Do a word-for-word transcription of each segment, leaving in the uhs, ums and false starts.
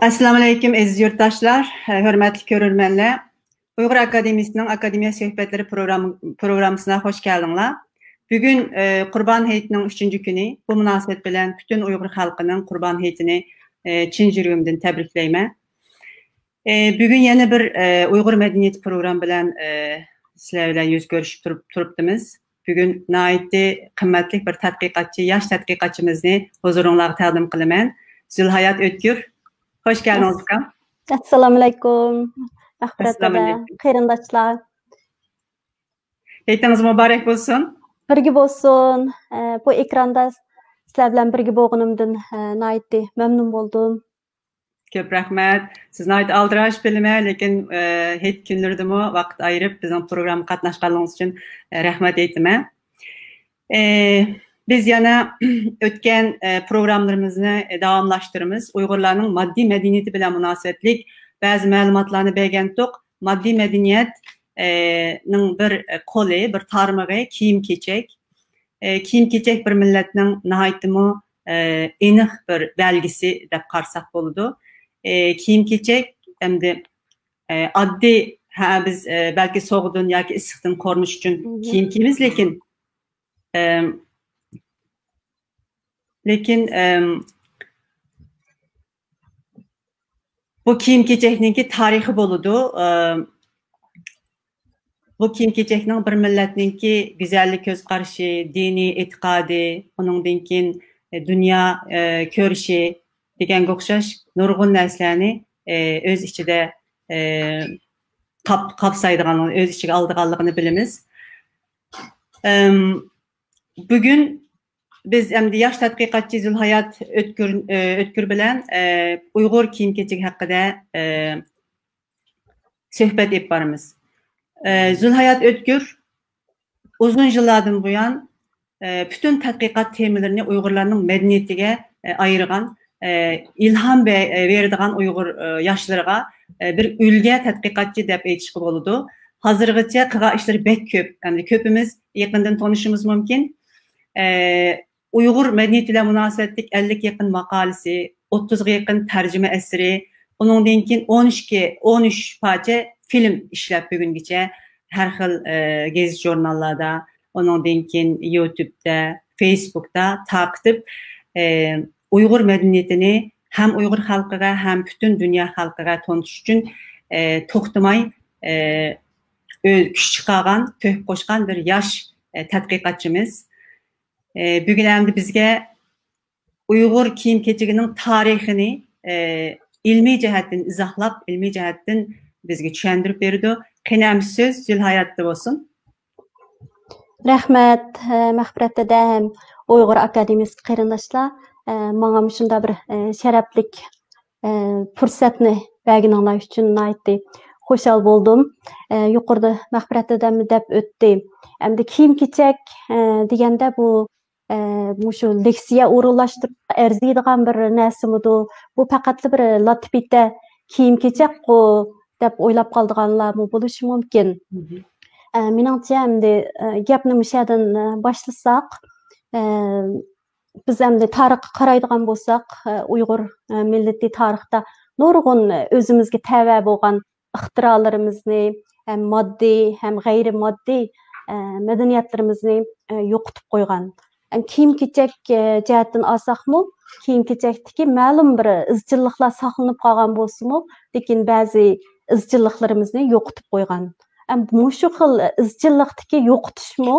ئەسسالامۇئەلەيكۇم، ئەزىز يۇرتداشلار، ھۆرمەتلىك كۆرۈرمەنلەر. ئۇيغۇر ئاكادېمىيىسىنىڭ ئاكادېمىيە سۆھبەتلىرى پروگرام-، پروگراممىسىغا خوش كەلدىڭلار. بۈگۈن، ئە، قۇربان ھېيتنىڭ ئۈچىنچى كۈنى. بۇ مۇناسىۋەت بىلەن پۈتۈن ئۇيغۇر خەلقىنىڭ قۇربان ھېيتىنى، ئە، چىن يۈرىكىمدىن تەبرىكلەيمەن. ئە، بۈگۈن يەنە بىر، ئە، ئۇيغۇر مەدەنىيىتى پروگرامى بىلەن، ئە، سىلەر بىلەن يۈز كۆرۈشۈپ تۇرۇپ، تۇرۇپتىمىز. بۈگۈن ناھايىتى قىممەتلىك بىر تەتقىقاتچى، ياش تەتقىقاتچىمىزنى ھۇزۇرۇڭلارغا تەقدىم قىلىمەن. زۇلھايات ئۆتكۈر، خوش كەلدىڭىز ئۇكام. ئەسسالامۇئەلەيكۇم، مەغپىرەت دادا، ئەسسالامۇئەلەيكۇم. قېرىنداشلار. ھېيتىڭىز مۇبارەك بولسۇن. بىرگە بولسۇن. ئە، بۇ ئېكراندا سىلەر بىلەن بىرگە بولغىنىمدىن، ئە، ناھايىتى مەمنۇن بولدۇم. كۆپ رەھمەت. سىز ناھايىتى ئالدىراش بىلىمەن، لېكىن، ئە، ھېيت كۈنلىرىدىمۇ ۋاقىت ئايرىپ بىزنىڭ پروگراممىغا قاتناشقانلىقىڭىز ئۈچۈن، ئە، رەھمەت ئېيتىمەن. ئە، بىز يەنە ئۆتكەن، ئە، پروگراممىلىرىمىزنى داۋاملاشتۇرىمىز. ئۇيغۇرلارنىڭ ماددىي مەدەنىيىتى بىلەن مۇناسىۋەتلىك بەزى مەلۇماتلارنى بەرگەنتۇق. ماددىي مەدەنىيەت، ئە، نىڭ بىر قولى، بىر تارمىقى كىيىم-كېچەك. ئە، كىيىم-كېچەك بىر مىللەتنىڭ ناھايىتىمۇ، ئە، ئېنىق بىر بەلگىسى دەپ قارىساق بولىدۇ. ئە، كىيىم-كېچەك ئەمدى، ئە، ئاددىي، ھە، بىز، ئە، بەلكى سوغۇقتىن ياكى ئىسسىقتىن قورۇنۇش ئۈچۈن كىيىم كىيىمىز، لېكىن، ئەم، لېكىن، ئەم، بۇ كىيىم-كېچەكنىڭكى تارىخى بولىدۇ. ئەم، بۇ كىيىم-كېچەكنىڭ بىر مىللەتنىڭكى گۈزەللىك كۆز قارىشى، دىنىي ئېتىقادى، ئۇنىڭدىن كېيىن، ئە، دۇنيا، ئە، كۆرۈشى دېگەنگە ئوخشاش نۇرغۇن نەرسىلەرنى، ئە، ئۆز ئىچىدە، ئە، قاپ-، قاپسايدىغانلىقىنى، ئۆز ئىچىگە ئالىدىغانلىقىنى بىلىمىز. ئەم، بۈگۈن بىز ئەمدى ياش تەتقىقاتچى زۇلھايات ئۆتكۈر، ئە، ئۆتكۈر بىلەن، ئە، ئۇيغۇر كىيىم-كېچىكى ھەققىدە، ئە، سۆھبەت ئېلىپ بارىمىز. ئە، زۇلھايات ئۆتكۈر ئۇزۇن يىللاردىن بۇيان، ئە، پۈتۈن تەتقىقات تېمىلىرىنى ئۇيغۇرلارنىڭ مەدەنىيىتىگە، ئە، ئايرىغان، ئە، ئىلھام بە-، ئە، بېرىدىغان ئۇيغۇر، ئە، ياشلىرىغا، ئە، بىر ئۈلگە تەتقىقاتچى دەپ ئېيتىشقا بولىدۇ. ھازىرغىچە قىلغان ئىشلىرى بەك كۆپ. ئەمدى كۆپىمىز يېقىندىن تونۇشىمىز مۇمكىن. ئە، ئۇيغۇر مەدەنىيىتى بىلەن مۇناسىۋەتلىك ئەللىككە يېقىن ماقالىسى، ئوتتۇزغا يېقىن تەرجىمە ئەسىرى، ئۇنىڭدىن كېيىن ئون ئىككى، ئون ئۈچ پارچە فىلىم ئىشلەپ بۈگۈنگىچە ھەر خىل، ئە، گېزىت-ژۇرناللاردا، ئۇنىڭدىن كېيىن يۇتۇبتا، فېيسبۇكتا تارقىتىپ، ئە، ئۇيغۇر مەدەنىيىتىنى ھەم ئۇيغۇر خەلقىگە، ھەم پۈتۈن دۇنيا خەلقىگە تونۇتۇش ئۈچۈن، ئە، توختىماي، ئە، ئۆ-، كۈچ چىقارغان، تۆھپە قوشقان بىر ياش، ئە، تەتقىقاتچىمىز. ئە، بۈگۈن ئەمدى بىزگە ئۇيغۇر كىيىم-كېچىكىنىڭ تارىخىنى، ئە، ئىلمىي جەھەتتىن ئىزاھلاپ، ئىلمىي جەھەتتىن بىزگە چۈشەندۈرۈپ بېرىدۇ. قېنى، ئەمدى سۆز زۇلھاياتتا بولسۇن. رەھمەت، ئە، مەغپىرەت دەدە ھەم ئۇيغۇر ئاكادېمىيىسى قېرىنداشلار، ئە، ماڭا مۇشۇنداق بىر، ئە، شەرەپلىك، ئە، پۇرسەتنى بەرگىنىڭلار ئۈچۈن ناھايىتى خۇشال بولدۇم. ئە، يۇقىرىدا مەغپىرەت دەدەممۇ دەپ ئۆتتى. ئەمدى كىيىم-كېچەك، ئە، دېگەندە بۇ ئە، مۇشۇ لېكسىيە ئورۇنلاشتۇرۇشقا ئەرزىيدىغان بىر نەرسىمىدۇ؟ بۇ پەقەتلا بىر لاتتىپېتە كىيىم-كېچەكقۇ دەپ ئويلاپ قالىدىغانلارمۇ بولۇشى مۇمكىن. مم. ئە، مېنىڭچە، ئەمدى، ئە، گەپنى مۇشۇ يەردىن، ئە، باشلىساق، ئە، بىز ئەمدى تارىخقا قارايدىغان بولساق، ئە، ئۇيغۇر، ئە، مىللىتى تارىختا نۇرغۇن ئۆزىمىزگە تەۋە بولغان ئىختىرالىرىمىزنى، ھەم ماددىي، ھەم غەيرىي ماددىي، ئە، مەدەنىيەتلىرىمىزنى، ئە، يوقىتىپ قويغان. ئە، كىيىم-كېچەك، ئە، جەھەتتىن ئالساقمۇ، كىيىم-كېچەكتىكى مەلۇم بىر ئىزچىللىقلار ساقلىنىپ قالغان بولسىمۇ، لېكىن بەزى ئىزچىللىقلىرىمىزنى يوقىتىپ قويغان. ئە، مۇشۇ خىل ئىزچىللىقتىكى يوقىتىشمۇ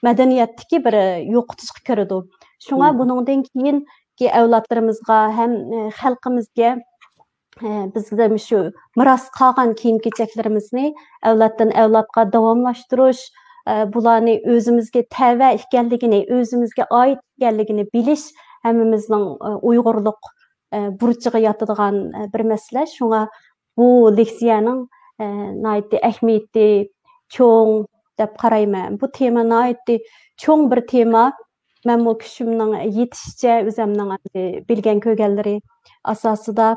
مەدەنىيەتتىكى بىر يوقىتىشقا كىرىدۇ. شۇڭا مم. بۇنىڭدىن كېيىنكى ئەۋلادلىرىمىزغا ھەم، ئە، خەلقىمىزگە ئە، بىزدە مۇشۇ مىراس قالغان كىيىم-كېچەكلىرىمىزنى ئەۋلادتىن ئەۋلادقا داۋاملاشتۇرۇش، ئە، بۇلارنى ئۆزىمىزگە تەۋە ئىكەنلىكىنى، ئۆزىمىزگە ئائىت ئىكەنلىكىنى بىلىش ھەممىمىزنىڭ، ئە، ئۇيغۇرلۇق، ئە، بۇرچىغا ياتىدىغان، ئە، بىر مەسىلە. شۇڭا بۇ لېكسىيەنىڭ، ئە، ناھايىتى ئەھمىيىتى چوڭ دەپ قارايمەن. بۇ تېما ناھايىتى چوڭ بىر تېما. مەنمۇ كۈچۈمنىڭ يېتىشىچە ئۆزۈمنىڭ ئەمدى بىلگەن كۆرگەنلىرى ئاساسىدا،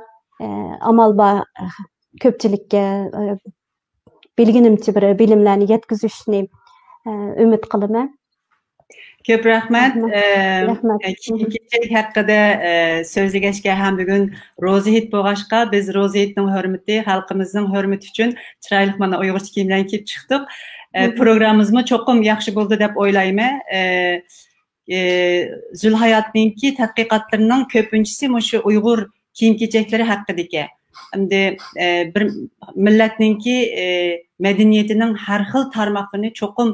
ئە، ئامال بار، ئە، كۆپچىلىككە، ئە، بىلگىنىمچە بىر بىلىملەرنى يەتكۈزۈشنى، ئە، ئۈمىد قىلىمەن. كۆپ رەھمەت. رەھمەت. ئە، رەھمەت. ئە، كىيىم-كېچەك ھەققىدە، ئە، سۆزلىگەچكە ھەم بۈگۈن روزا ھېيت بولغاچقا، بىز روزا ھېيتنىڭ ھۆرمىتى، خەلقىمىزنىڭ ھۆرمىتى ئۈچۈن چىرايلىق مانا ئۇيغۇرچە كىيىملەرنى كىيىپ چىقتۇق. ئە، پروگراممىمىزمۇ چوقۇم ياخشى بولدى دەپ ئويلايمەن. ئە، ئە، زۇلھاياتنىڭكى تەتقىقاتلىرىنىڭ كۆپىنچىسى مۇشۇ ئۇيغۇر كىيىم-كېچەكلىرى ھەققىدىكەن. ئەمدى، ئە، بىر مىللەتنىڭكى، ئە، مەدەنىيىتىنىڭ ھەر خىل تارماقلىرىنى چوقۇم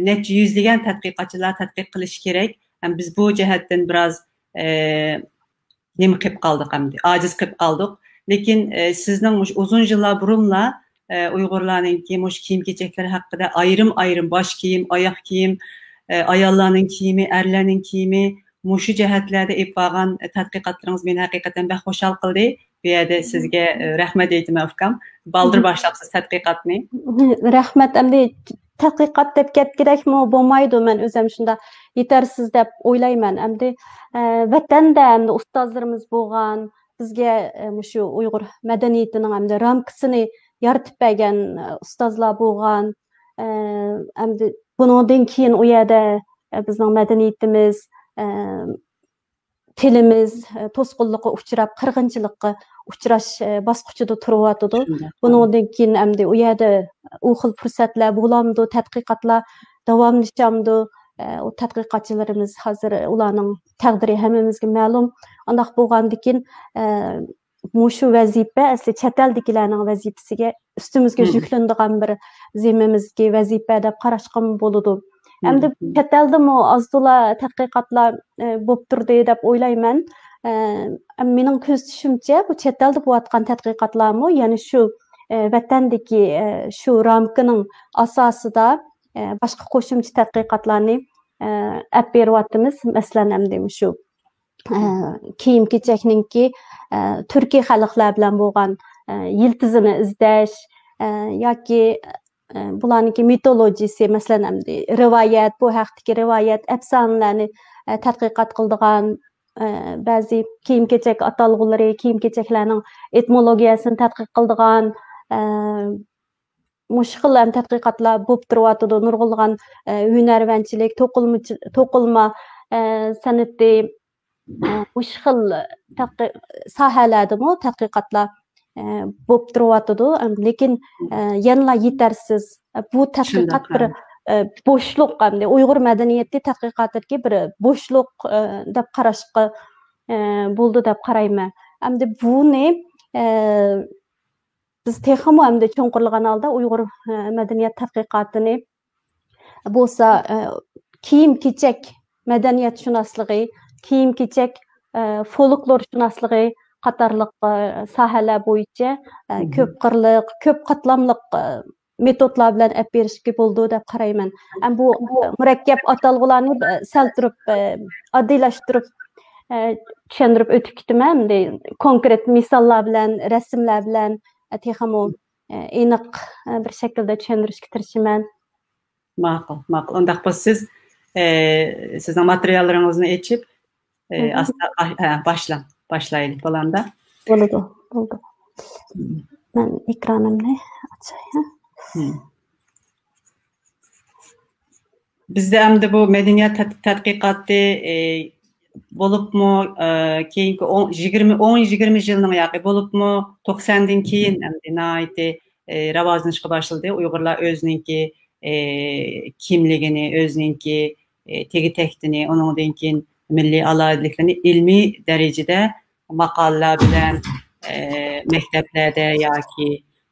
نەچچە يۈزلىگەن تەتقىقاتچىلار تەتقىق قىلىشى كېرەك. ھەم بىز بۇ جەھەتتىن بىراز، ئە، نېمە قىلىپ قالدۇق ئەمدى، ئاجىز قىلىپ قالدۇق. لېكىن، ئە، سىزنىڭ مۇشۇ ئۇزۇن يىللار بۇرۇنلا، ئە، ئۇيغۇرلارنىڭكى مۇشۇ كىيىم-كېچەكلىرى ھەققىدە ئايرىم-ئايرىم باش كىيىم، ئاياق كىيىم، ئە، ئاياللارنىڭ كىيىمى، ئەرلەرنىڭ كىيىمى، مۇشۇ جەھەتلەردە ئېلىپ بارغان تەتقىقاتلىرىڭىز مېنى ھەقىقەتەن بەك خۇشال قىلدى. بۇ يەردە سىزگە، ئە، رەھمەت ئېيتىمەن، ئۇكام. بالدۇر باشلاپسىز تەتقىقاتنى. رەھمەت. ئەمدى تەتقىقات دەپ گەتكىدەكمۇ بولمايدۇ، مەن ئۆزۈم شۇنداق يېتەرسىز دەپ ئويلايمەن. ئەمدى، ئە، ۋەتەندە ئەمدى ئۇستازلىرىمىز بولغان، بىزگە، ئە، مۇشۇ ئۇيغۇر مەدەنىيىتىنىڭ ئەمدى رامكىسىنى يارىتىپ بەرگەن، ئە، ئۇستازلار بولغان. ئە، ئەمدى بۇنىڭدىن كېيىن ئۇ يەردە، ئە، بىزنىڭ مەدەنىيىتىمىز، ئە، تىلىمىز، ئە، توسقۇنلۇققا ئۇچراپ، قىرغىنچىلىققا ئۇچراش، ئە، باسقۇچىدا تۇرۇۋاتىدۇ. شۇنداق. بۇنىڭدىن كېيىن ئەمدى ئۇ يەردە ئۇ خىل پۇرسەتلەر بولامدۇ، تەتقىقاتلار داۋاملىشامدۇ، ئە، ئۇ تەتقىقاتچىلىرىمىز ھازىر ئۇلارنىڭ تەقدىرى ھەممىمىزگە مەلۇم. ئانداق بولغاندىكىن، ئە، مۇشۇ ۋەزىپە ئەسلى چەت ئەلدىكىلەرنىڭ ۋەزىپىسىگە ئۈستىمىزگە يۈكلىنىدىغان بىر زىممىمىزدىكى ۋەزىپە دەپ قاراشقىمۇ بولىدۇ. ئەمدى چەت ئەلدىمۇ ئاز تولا تەتقىقاتلار، ئە، بولۇپ تۇردى دەپ ئويلايمەن. ئە، مېنىڭ كۆزىتىشىمچە، بۇ چەت ئەلدە بولۇۋاتقان تەتقىقاتلارمۇ يەنە شۇ، ئە، ۋەتەندىكى، ئە، شۇ رامكىنىڭ ئاساسىدا، ئە، باشقا قوشۇمچە تەتقىقاتلارنى، ئە، ئەپ بېرىۋاتىمىز. مەسىلەن، ئەمدى مۇشۇ ئە، كىيىم-كېچەكنىڭكى، ئە، تۈركىي خەلقلەر بىلەن بولغان، ئە، يىلتىزىنى ئىزدەش، ئە، ياكى، ئە، بۇلارنىڭكى مىتولوگىيىسى، مەسىلەن، ئەمدى رىۋايەت، بۇ ھەقتىكى رىۋايەت، ئەپسانىلەرنى، ئە، تەتقىقات قىلىدىغان، ئە، بەزى كىيىم-كېچەك ئاتالغۇلىرى، كىيىم-كېچەكلەرنىڭ ئېتىمولوگىيەسىنى تەتقىق قىلىدىغان، ئە، مۇشۇ خىل ھەم تەتقىقاتلار بولۇپ تۇرۇۋاتىدۇ. نۇرغۇنلىغان، ئە، ھۈنەرۋەنچىلىك، توقۇلمىچ-، توقۇلما، ئە، سەنئىتى، ئە، مۇشۇ خىل تەتقىق-، ساھەلەردىمۇ تەتقىقاتلار، ئە، بولۇپ تۇرۇۋاتىدۇ. ئەم، لېكىن، ئە، يەنىلا يېتەرسىز. ئە، بۇ تەتقىقات بىر، ئە، بوشلۇق، ئەمدى ئۇيغۇر مەدەنىيىتى تەتقىقاتىدىكى بىر بوشلۇق، ئە، دەپ قاراشقا، ئە، بولىدۇ دەپ قارايمەن. ئەمدى بۇنى، ئە، بىز تېخىمۇ ئەمدى چوڭقۇرلىغان ھالدا ئۇيغۇر، ئە، مەدەنىيەت تەتقىقاتىنى بولسا، ئە، كىيىم-كېچەك مەدەنىيەتشۇناسلىقى، كىيىم-كېچەك، ئە، فولكلورشۇناسلىقى قاتارلىق، ئە، ساھەلەر بويىچە، ئە، كۆپ قىرلىق، كۆپ قاتلاملىق، ئە، مېتودلار بىلەن ئەپ بېرىشكە بولىدۇ دەپ قارايمەن. ئەم، بۇ مۇرەككەپ ئاتالغۇلارنى، ئە، سەل تۇرۇپ، ئە، ئاددىيلاشتۇرۇپ، ئە، چۈشەندۈرۈپ ئۆتۈپ كېتىمەن. ئەمدى كونكرېت مىساللار بىلەن، رەسىملەر بىلەن، ئە، تېخىمۇ، ئە، ئېنىق، ئە، بىر شەكىلدە چۈشەندۈرۈشكە تىرىشىمەن. ماقۇل، ماقۇل. ئۇنداق بولسا سىز، ئە، سىزنىڭ ماتېرىياللىرىڭىزنى ئېچىپ، ئە، ئاستا، ئا، ھە، باشلاڭ. باشلايلى، بولامدا؟ بولىدۇ، بولىدۇ. مەن ئېكرانىمنى ئاچاي، ھە؟ بىزدە ئەمدى بۇ مەدەنىيەت تەت-، تەتقىقاتى، ئە، بولۇپمۇ، ئە، كېيىنكى ئون، يىگىرمە، ئون، يىگىرمە يىلنىڭ ياقى بولۇپمۇ توقساندىن كېيىن ئەمدى ناھايىتى، ئە، راۋاجلىنىشقا باشلىدى. ئۇيغۇرلار ئۆزىنىڭكى، ئە، كىملىكىنى، ئۆزىنىڭكى، ئە، تېگى-تەكتىنى، ئۇنىڭدىن كېيىن مىللىي ئالاھىدىلىكلىرىنى ئىلمىي دەرىجىدە ماقالىلەر بىلەن، ئە، مەكتەپلەردە ياكى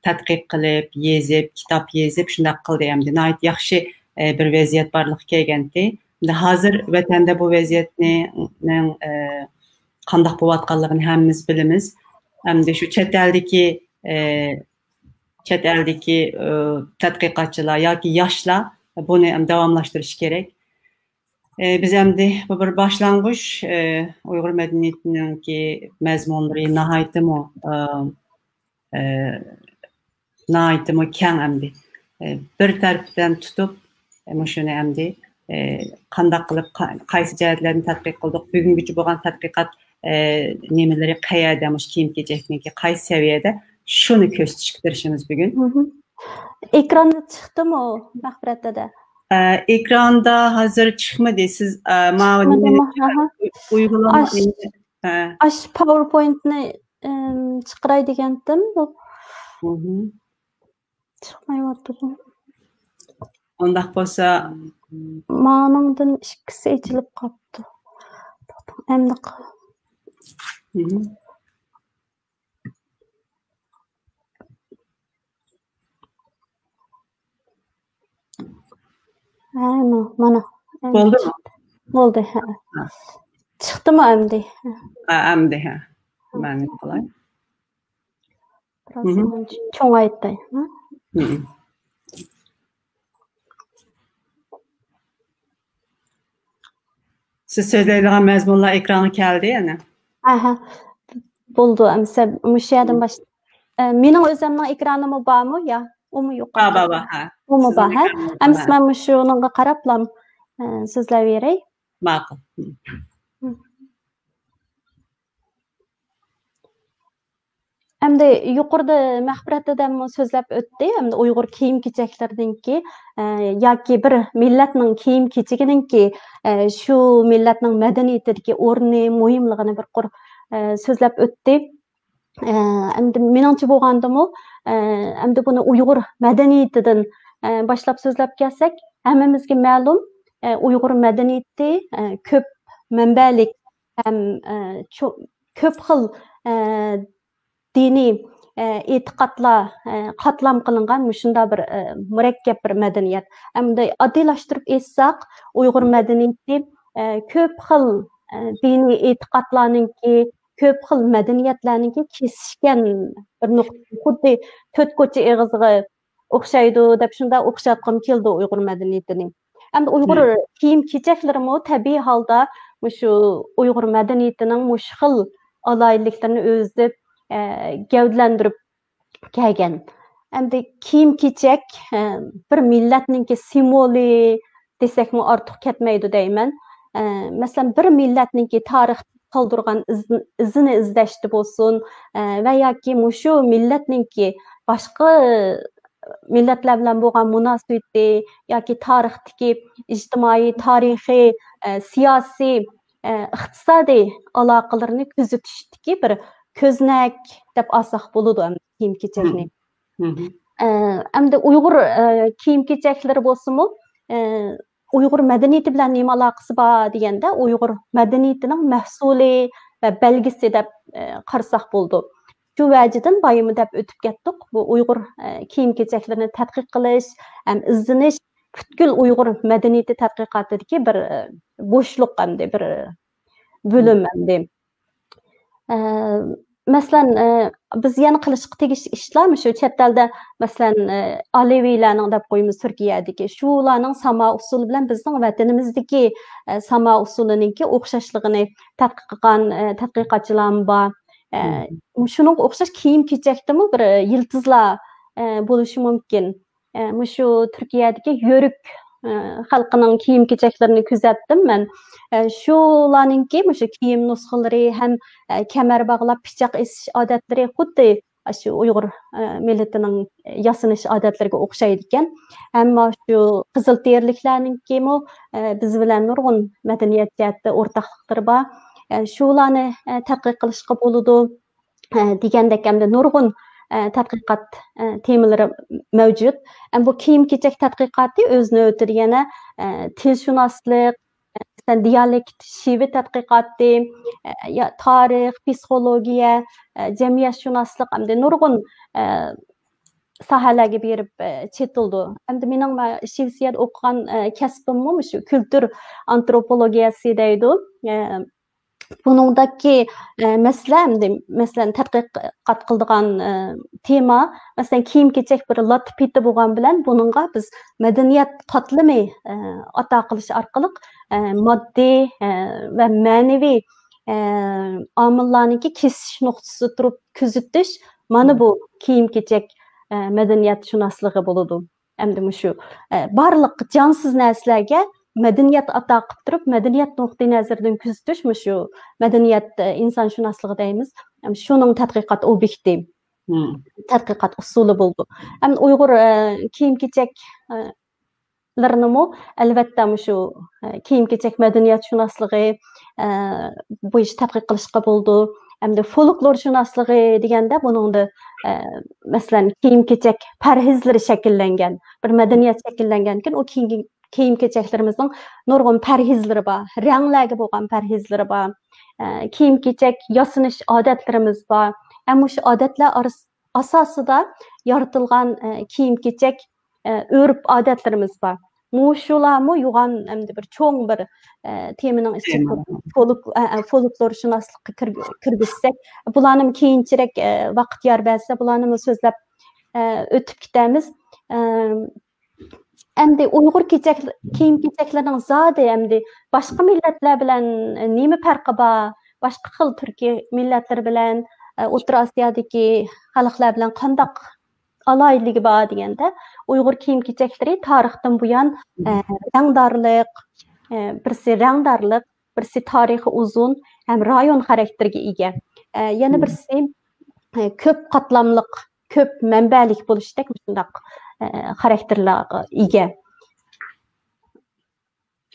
تەتقىق قىلىپ، يېزىپ، كىتاب يېزىپ، شۇنداق قىلدى. ئەمدى ناھايىتى ياخشى، ئە، بىر ۋەزىيەت بارلىققا كەلگەنتى. ئەمدى ھازىر ۋەتەندە بۇ ۋەزىيەتنىڭ، ئە، قانداق بولۇۋاتقانلىقىنى ھەممىمىز بىلىمىز. ئەمدى شۇ چەت ئەلدىكى، ئە، چەت ئەلدىكى، ئە، تەتقىقاتچىلار ياكى ياشلار بۇنى داۋاملاشتۇرۇشى كېرەك. ئە، بىز ئەمدى بۇ بىر باشلانغۇچ، ئە، ئۇيغۇر مەدەنىيىتىنىڭكى مەزمۇنلىرى ناھايىتىمۇ، ئە، ئە، ناھايىتىمۇ كەڭ ئەمدى. ئە، بىر تەرەپتىن تۇتۇپ، ئە، مۇشۇنى ئەمدى، ئە، قانداق قىلىپ، قا-، قايسى جەھەتلەرنى تەتقىق قىلدۇق، بۈگۈنگىچە بولغان تەتقىقات، ئە، نېمىلىرى قەيەردە، مۇشۇ كىيىم-كېچەكنىڭكى قايسى سەۋىيەدە، شۇنى كۆرسىتىشكە تىرىشىمىز بۈگۈن. ئېكراندا چىقتىمۇ، مەغپىرەت دادا؟ ئە، ئېكراندا ھازىر چىقمىدى. سىز، ئە، ماۋۇ چىقمىدىمۇ؟ ئۇيغۇرلارنىڭ ئاش-، ئە. ئاش پاورپوينتنى، ئىم، چىقىراي دېگەنتىم. بۇ چىقمايۋاتىدۇ. ئۇنداق بولسا، مانىڭدىن ئىككىسى ئېچىلىپ قاپتۇ. ئەمدى ق-، ھە، مانا. بولدىمۇ؟ بولدى، ھە. ھە. چىقتىمۇ ئەمدى؟ ھە، ئەمدى، ھە. مەن قىلاي. بىراز چوڭايتاي. سىز سۆزلەيدىغان مەزمۇنلار ئېكرانغا كەلدى يەنە. ئەھە. بولدى، ئەمسە مۇشۇ يەردىن باش-، ئە، مېنىڭ ئۆزۈمنىڭ ئېكرانىممۇ بارمۇ يا؟ ئۇمۇ يوق. بار، بار، بار، ھە. ئۇمۇ بار، ھە؟ ئەمسە مەن مۇشۇنىڭغا قاراپلا، ئە، سۆزلەۋېرەي. ماقۇل. ئەمدى يۇقىرىدا مەغپىرەت داداممۇ سۆزلەپ ئۆتتى. ئەمدى ئۇيغۇر كىيىم-كېچەكلىرىنىڭكى، ئە، ياكى بىر مىللەتنىڭ كىيىم-كېچىكىنىڭكى، ئە، شۇ مىللەتنىڭ مەدەنىيىتىدىكى ئورنى، مۇھىملىقىنى بىر قۇر، ئە، سۆزلەپ ئۆتتى. ئە، ئەمدى مېنىڭچە بولغاندىمۇ، ئە، ئەمدى بۇنى ئۇيغۇر مەدەنىيىتىدىن، ئە، باشلاپ سۆزلەپ كەلسەك، ھەممىمىزگە مەلۇم، ئە، ئۇيغۇر مەدەنىيىتى، ئە، كۆپ مەنبەلىك ھەم، ئە، چو-، كۆپ خىل، ئە، دىنىي، ئە، ئېتىقادلار، ئە، قاتلام قىلىنغان مۇشۇنداق بىر، ئە، مۇرەككەپ بىر مەدەنىيەت. ئەمدى ئاددىيلاشتۇرۇپ ئېيتساق، ئۇيغۇر مەدەنىيىتى، ئە، كۆپ خىل، ئە، دىنىي ئېتىقادلارنىڭكى، كۆپ خىل مەدەنىيەتلەرنىڭكى كېسىشكەن بىر نۇقتىسى. خۇددى تۆت كوچا ئېغىزىغا ئوخشايدۇ دەپ شۇنداق ئوخشاتقۇم كېلىدۇ ئۇيغۇر مەدەنىيىتىنى. ئەمدى ئۇيغۇر كىيىم-كېچەكلىرىمۇ تەبىئىي ھالدا مۇشۇ ئۇيغۇر مەدەنىيىتىنىڭ مۇشۇ خىل ئالاھىدىلىكلىرىنى ئۆزىدە، ئە، گەۋدىلەندۈرۈپ كەلگەن. ئەمدى كىيىم-كېچەك، ئە، بىر مىللەتنىڭكى سىمۋولى دېسەكمۇ ئارتۇق كەتمەيدۇ دەيمەن. ئە، مەسىلەن، بىر مىللەتنىڭكى تارىخ قالدۇرغان ئىز-، ئىزىنى ئىزدەشتە بولسۇن، ئە، ۋە ياكى مۇشۇ مىللەتنىڭكى باشقا مىللەتلەر بىلەن بولغان مۇناسىۋىتى ياكى تارىختىكى ئىجتىمائىي، تارىخىي، ئە، سىياسىي، ئە، ئىقتىسادىي ئالاقىلىرىنى كۆزىتىشتىكى بىر كۆزنەك دەپ ئالساق بولىدۇ ئەمدى كىيىم-كېچەكنى. ئە، ئەمدى ئۇيغۇر، ئە، كىيىم-كېچەكلىرى بولسىمۇ، ئە، ئۇيغۇر مەدەنىيىتى بىلەن نېمە ئالاقىسى بار دېگەندە، ئۇيغۇر مەدەنىيىتىنىڭ مەھسۇلى ۋە بەلگىسى دەپ، ئە، قارىساق بولىدۇ. شۇ ۋەجىدىن بايىمۇ دەپ ئۆتۈپ كەتتۇق. بۇ ئۇيغۇر، ئە، كىيىم-كېچەكلىرىنى تەتقىق قىلىش ھەم ئىزدىنىش پۈتكۈل ئۇيغۇر مەدەنىيىتى تەتقىقاتىدىكى بىر، ئە، بوشلۇق ئەمدى، بىر بۆلۈم ئەمدى. ئە، مەسىلەن، ئە، بىز يەنە قىلىشقا تېگىشلىك ئىشلار مۇشۇ چەت ئەلدە، مەسىلەن، ئە، ئالېۋىيلەرنىڭ دەپ قويىمىز تۈركىيەدىكى، شۇلارنىڭ ساما ئۇسسۇلى بىلەن بىزنىڭ ۋەتىنىمىزدىكى، ئە، ساما ئۇسسۇلىنىڭكى ئوخشاشلىقىنى تەتقىق قىلغان، ئە، تەتقىقاتچىلارمۇ بار. ئە، شۇنىڭغا ئوخشاش كىيىم-كېچەكتىمۇ بىر، ئە، يىلتىزلار، ئە، بولۇشى مۇمكىن. ئە، مۇشۇ تۈركىيەدىكى يۆرۈك، ئە، خەلقىنىڭ كىيىم-كېچەكلىرىنى كۆزەتتىم مەن. ئە، شۇلارنىڭكى مۇشۇ كىيىم نۇسخىلىرى ھەم، ئە، كەمەر باغلاپ پىچاق ئېسىش ئادەتلىرى خۇددى ئاشۇ ئۇيغۇر، ئە، مىللىتىنىڭ ياسىنىش ئادەتلىرىگە ئوخشايدىكەن. ئەمما شۇ قىزىل تېرىلىكلەرنىڭكىمۇ، ئە، بىز بىلەن نۇرغۇن مەدەنىيەت جەھەتتە ئورتاقلىقلىرى بار. ئە، شۇلارنى، ئە، تەتقىق قىلىشقا بولىدۇ. ئە، دېگەندەك ئەمدى نۇرغۇن، ئە، تەتقىقات، ئە، تېمىلىرى مەۋجۇت. ئەمدى بۇ كىيىم-كېچەك تەتقىقاتى ئۆز نۆۋىتىدە يەنە، ئە، تىلشۇناسلىق، ئە، مەسىلەن، دىيالېكت، شېۋە تەتقىقاتى، ئە، يا تارىخ، پسىخولوگىيە، ئە، جەمئىيەتشۇناسلىق ئەمدى نۇرغۇن، ئە، ساھەلەرگە بېرىپ، ئە، چېتىلىدۇ. ئەمدى مېنىڭ شىۋېتسىيەدە ئوقۇغان، ئە، كەسپىممۇ مۇشۇ كۈلتۈر ئانتروپولوگىيەسى دەيدۇ. ئە، بۇنىڭدىكى، ئە، مەسىلە، ئەمدى، مەسىلەن، تەتقىقات قىلىدىغان، ئە، تېما، مەسىلەن، كىيىم-كېچەك بىر لاتا-پېتى بولغان بىلەن بۇنىڭغا بىز مەدەنىيەت قاتلىمى، ئە، ئاتا قىلىش ئارقىلىق، ئە، ماددىي، ئە، ۋە مەنىۋى، ئە، ئامىللارنىڭكى كېسىش نۇقتىسىدا تۇرۇپ كۆزىتىش، مانا بۇ كىيىم-كېچەك، ئە، مەدەنىيەتشۇناسلىقى بولىدۇ. ئەمدى مۇشۇ، ئە، بارلىق جانسىز نەرسىلەرگە مەدەنىيەت ئاتا قىلىپ تۇرۇپ، مەدەنىيەت نۇقتىئى نەزىرىدىن كۆزىتىش مۇشۇ مەدەنىيەت، ئە، ئىنسانشۇناسلىقى دەيمىز. ئەم، شۇنىڭ تەتقىقات ئوبيېكتى، تەتقىقات ئۇسۇلى بولىدۇ. ئەم، ئۇيغۇر، ئە، كىيىم-كېچەك، ئە، مەدەنىيەتلىرىنىمۇ، ئەلۋەتتە، مۇشۇ، ئە، كىيىم-كېچەك مەدەنىيەتشۇناسلىقى، ئە، بويىچە تەتقىق قىلىشقا بولىدۇ. ئەمدى فولكلورشۇناسلىقى دېگەندە، بۇنىڭدا، ئە، مەسىلەن، كىيىم-كېچەك پەرھىزلىرى شەكىللەنگەن، بىر مەدەنىيەت شەكىللەنگەنكىن، ئۇ كىيىم-، كىيىم-كېچەكلىرىمىزنىڭ نۇرغۇن پەرھىزلىرى بار، رەڭلەرگە بولغان پەرھىزلىرى بار، ئە، كىيىم-كېچەك ياسىنىش ئادەتلىرىمىز بار. ھەم مۇشۇ ئادەتلەر ئارىس-، ئاساسىدا يارىتىلغان، ئە، كىيىم-كېچەك، ئە، ئۆرپ-ئادەتلىرىمىز بار. مۇشۇلارمۇ يوغان ئەمدى بىر چوڭ بىر، ئە، تېمىنىڭ ئىچىگە تېما. فولك-، ئە، ئە، فولكلورشۇناسلىققا كىرگ-، كىرگۈزسەك، بۇلارنىمۇ كېيىنچىرەك، ئە، ۋاقىت يار بەرسە، بۇلارنىمۇ سۆزلەپ، ئە، ئۆتۈپ كېتەمىز. ئە، ئەمدى ئۇيغۇر كېچەك-، كىيىم-كېچەكلىرىنىڭ زادى ئەمدى باشقا مىللەتلەر بىلەن نېمە پەرقى بار؟ باشقا خىل تۈركىي مىللەتلەر بىلەن، ئە، ئوتتۇرا ئاسىيادىكى خەلقلەر بىلەن قانداق ئالاھىدىلىكى بار دېگەندە، ئۇيغۇر كىيىم-كېچەكلىرى تارىختىن بۇيان، ئە، رەڭدارلىق، ئە، بىرسى رەڭدارلىق، بىرسى تارىخى ئۇزۇن ھەم رايون خاراكتېرىگە ئىگە. ئە، يەنە بىرسى، ئە، كۆپ قاتلاملىق، كۆپ مەنبەلىك بولۇشتەك مۇشۇنداق، ئە، خاراكتېرلارغا ئىگە.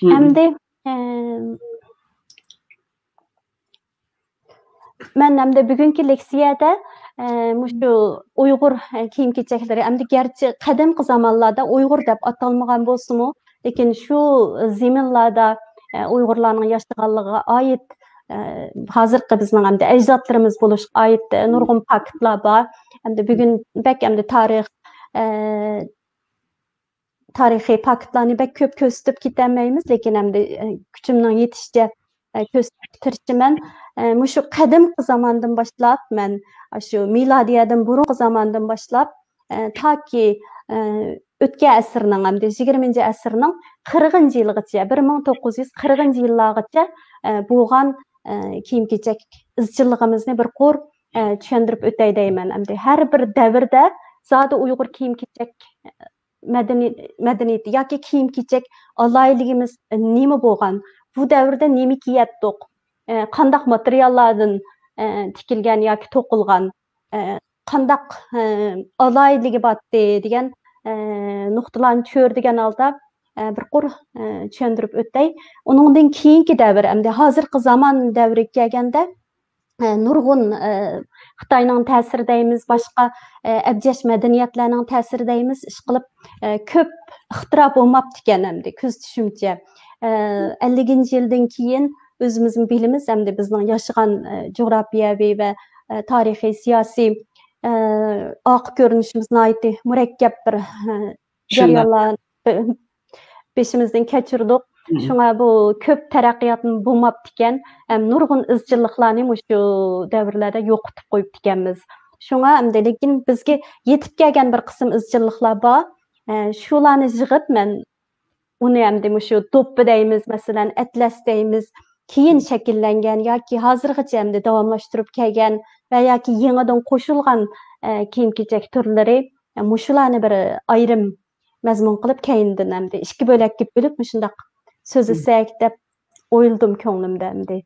مم. ئەمدى، ئە، مەن ئەمدى بۈگۈنكى لېكسىيەدە، ئە، مۇشۇ ئۇيغۇر، ئە، كىيىم-كېچەكلىرى، ئەمدى گەرچە قەدىمكى زامانلاردا ئۇيغۇر دەپ ئاتالمىغان بولسىمۇ، لېكىن شۇ زېمىنلاردا، ئە، ئۇيغۇرلارنىڭ ياشىغانلىقىغا ئائىت، ئە، ھازىرقى بىزنىڭ ئەمدى ئەجدادلىرىمىز بولۇشقا ئائىت، ئە، نۇرغۇن پاكىتلار بار. ئەمدى بۈگۈن بەك ئەمدى تارىخ، ئە، تارىخىي پاكىتلارنى بەك كۆپ كۆرسىتىپ كېتەلمەيمىز، لېكىن ئەمدى، ئە، كۈچۈمنىڭ يېتىشىچە، ئە، كۆرسىتىشكە تىرىشىمەن. ئە، مۇشۇ قەدىمكى زاماندىن باشلاپ، مەن شۇ مىلادىيەدىن بۇرۇنقى زاماندىن باشلاپ، ئە، تاكى، ئە، ئۆتكەن ئەسىرنىڭ، ئەمدى يىگىرمىنچى ئەسىرنىڭ قىرىقىنچى يىلىغىچە، بىر مىڭ توققۇز يۈز قىرىقىنچى يىللارغىچە، ئە، بولغان، ئە، كىيىم-كېچەك ئىزچىللىقىمىزنى بىر قۇر، ئە، چۈشەندۈرۈپ ئۆتەي دەيمەن. ئەمدى ھەر بىر دەۋردە زادى ئۇيغۇر كىيىم-كېچەك مەدەنىي-، مەدەنىيىتى ياكى كىيىم-كېچەك ئالاھىدىلىكىمىز نېمە بولغان؟ بۇ دەۋردە نېمە كىيەتتۇق؟ ئە، قانداق ماتېرىياللاردىن، ئە، تىكىلگەن ياكى توقۇلغان؟ ئە، قانداق، ئە، ئالاھىدىلىكى بارتتى دېگەن، ئە، نۇقتىلارنى چۆرىدىگەن ھالدا، ئە، بىر قۇر، ئە، چۈشەندۈرۈپ ئۆتەي. ئۇنىڭدىن كېيىنكى دەۋر، ئەمدى ھازىرقى زامان دەۋرىگە كەلگەندە، ئە، نۇرغۇن، ئە، خىتاينىڭ تەسىرى دەيمىز، باشقا، ئە، ئەبجەش مەدەنىيەتلەرنىڭ تەسىرى دەيمىز، ئىشقىلىپ، ئە، كۆپ ئىختىرا بولماپتىكەن ئەمدى كۆزىتىشىمچە. ئە، ئەللىكىنچى يىلدىن كېيىن ئۆزىمىزمۇ بىلىمىز، ئەمدى بىزنىڭ ياشىغان، ئە، جۇغراپىيەۋى ۋە، ئە، تارىخىي، سىياسىي، ئە، ئارقا كۆرۈنۈشىمىز ناھايىتى مۇرەككەپ بىر، ئە، شۇنداق. جەريانلار بېشىمىزدىن كەچۈردۇق. مم. شۇڭا بۇ كۆپ تەرەققىياتمۇ بولماپتىكەن، ھەم نۇرغۇن ئىزچىللىقلارنى مۇشۇ دەۋرلەردە يوقىتىپ قويۇپتىكەنمىز. شۇڭا ئەمدى، لېكىن بىزگە يېتىپ كەلگەن بىر قىسىم ئىزچىللىقلار بار. ئە، شۇلارنى يىغىپ، مەن ئۇنى ئەمدى مۇشۇ دوپپا دەيمىز، مەسىلەن، ئەتلەس دەيمىز، كېيىن شەكىللەنگەن ياكى ھازىرغىچە ئەمدى داۋاملاشتۇرۇپ كەلگەن ۋە ياكى يېڭىدىن قوشۇلغان، ئە، كىيىم-كېچەك تۈرلىرى، ئە، مۇشۇلارنى بىر ئايرىم مەزمۇن قىلىپ، كەينىدىن ئەمدى ئىككى بۆلەككە بۆلۈپ، مۇشۇنداق سۆزلىسەك دەپ ئويلىدىم كۆڭلۈمدە ئەمدى.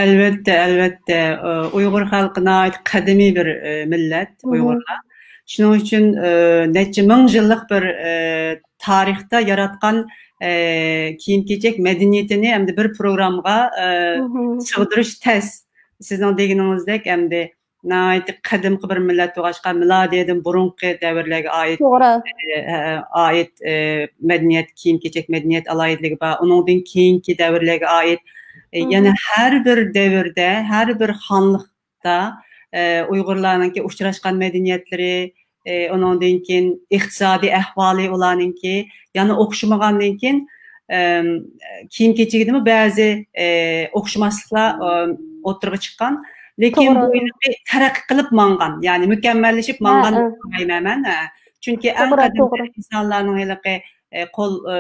ئەلۋەتتە، ئەلۋەتتە. ئۇ، ئۇيغۇر خەلقى ناھايىتى قەدىمىي بىر، ئە، مىللەت، مم. ئۇيغۇرلار. شۇنىڭ ئۈچۈن، ئە، نەچچە مىڭ يىللىق بىر، ئە، تارىختا ياراتقان، ئە، كىيىم-كېچەك مەدەنىيىتىنى ئەمدى بىر پروگرامغا، ئە، مم. سىغدۇرۇش تەس. سىزنىڭ دېگىنىڭىزدەك ئەمدى ناھايىتى قەدىمكى بىر مىللەت بولغاچقا، مىلادىيەدىن بۇرۇنقى دەۋرلەرگە ئائىت، توغرا. ئە، ئائىت، ئە، مەدەنىيەت، كىيىم-كېچەك مەدەنىيەت ئالاھىدىلىكى بار. ئۇنىڭدىن كېيىنكى دەۋرلەرگە ئائىت، ئە، يەنە مم. ھەر بىر دەۋردە، ھەر بىر خانلىقتا، ئە، ئۇيغۇرلارنىڭكى ئۇچراشقان مەدەنىيەتلىرى، ئە، ئۇنىڭدىن كېيىن ئىقتىسادىي ئەھۋالى ئۇلارنىڭكى يەنە ئوخشىمىغاندىن كېيىن، ئەم، كىيىم-كېچىكىدىمۇ بەزى، ئە، ئوخشىماسلىقلار، ئە، ئوتتۇرىغا چىققان. لېكىن توغرا. بۇ ھېلىقى تەرەققىي قىلىپ ماڭغان، يەنى مۇكەممەللىشىپ ھە، ماڭغان ھە. دەپ قارىمايمەن مەن. ھە. چۈنكى ئەڭ توغرا، قەدىمدە توغرا. ئىنسانلارنىڭ ھېلىقى، ئە، قول، ئە،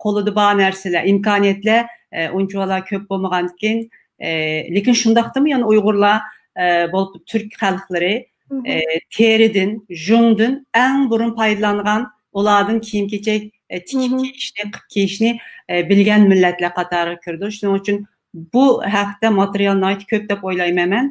قولىدا بار نەرسىلەر، ئىمكانىيەتلەر، ئە، ئۇنچىۋالا كۆپ بولمىغاندىكىن، ئە، لېكىن شۇنداقتىمۇ يەنە ئۇيغۇرلار، ئە، بولۇپ تۈرك خەلقلىرى، مم. ئە، تېرىدىن، يۇڭدىن ئەڭ بۇرۇن پايدىلانغان، ئۇلاردىن كىيىم-كېچەك، ئە، تىكىپ مم. كىيىشنى، قىپ كىيىشنى، ئە، بىلگەن مىللەتلەر قاتارىغا كىرىدۇ. شۇنىڭ ئۈچۈن بۇ ھەقتە ماتېرىيال ناھايىتى كۆپ دەپ ئويلايمەن مەن.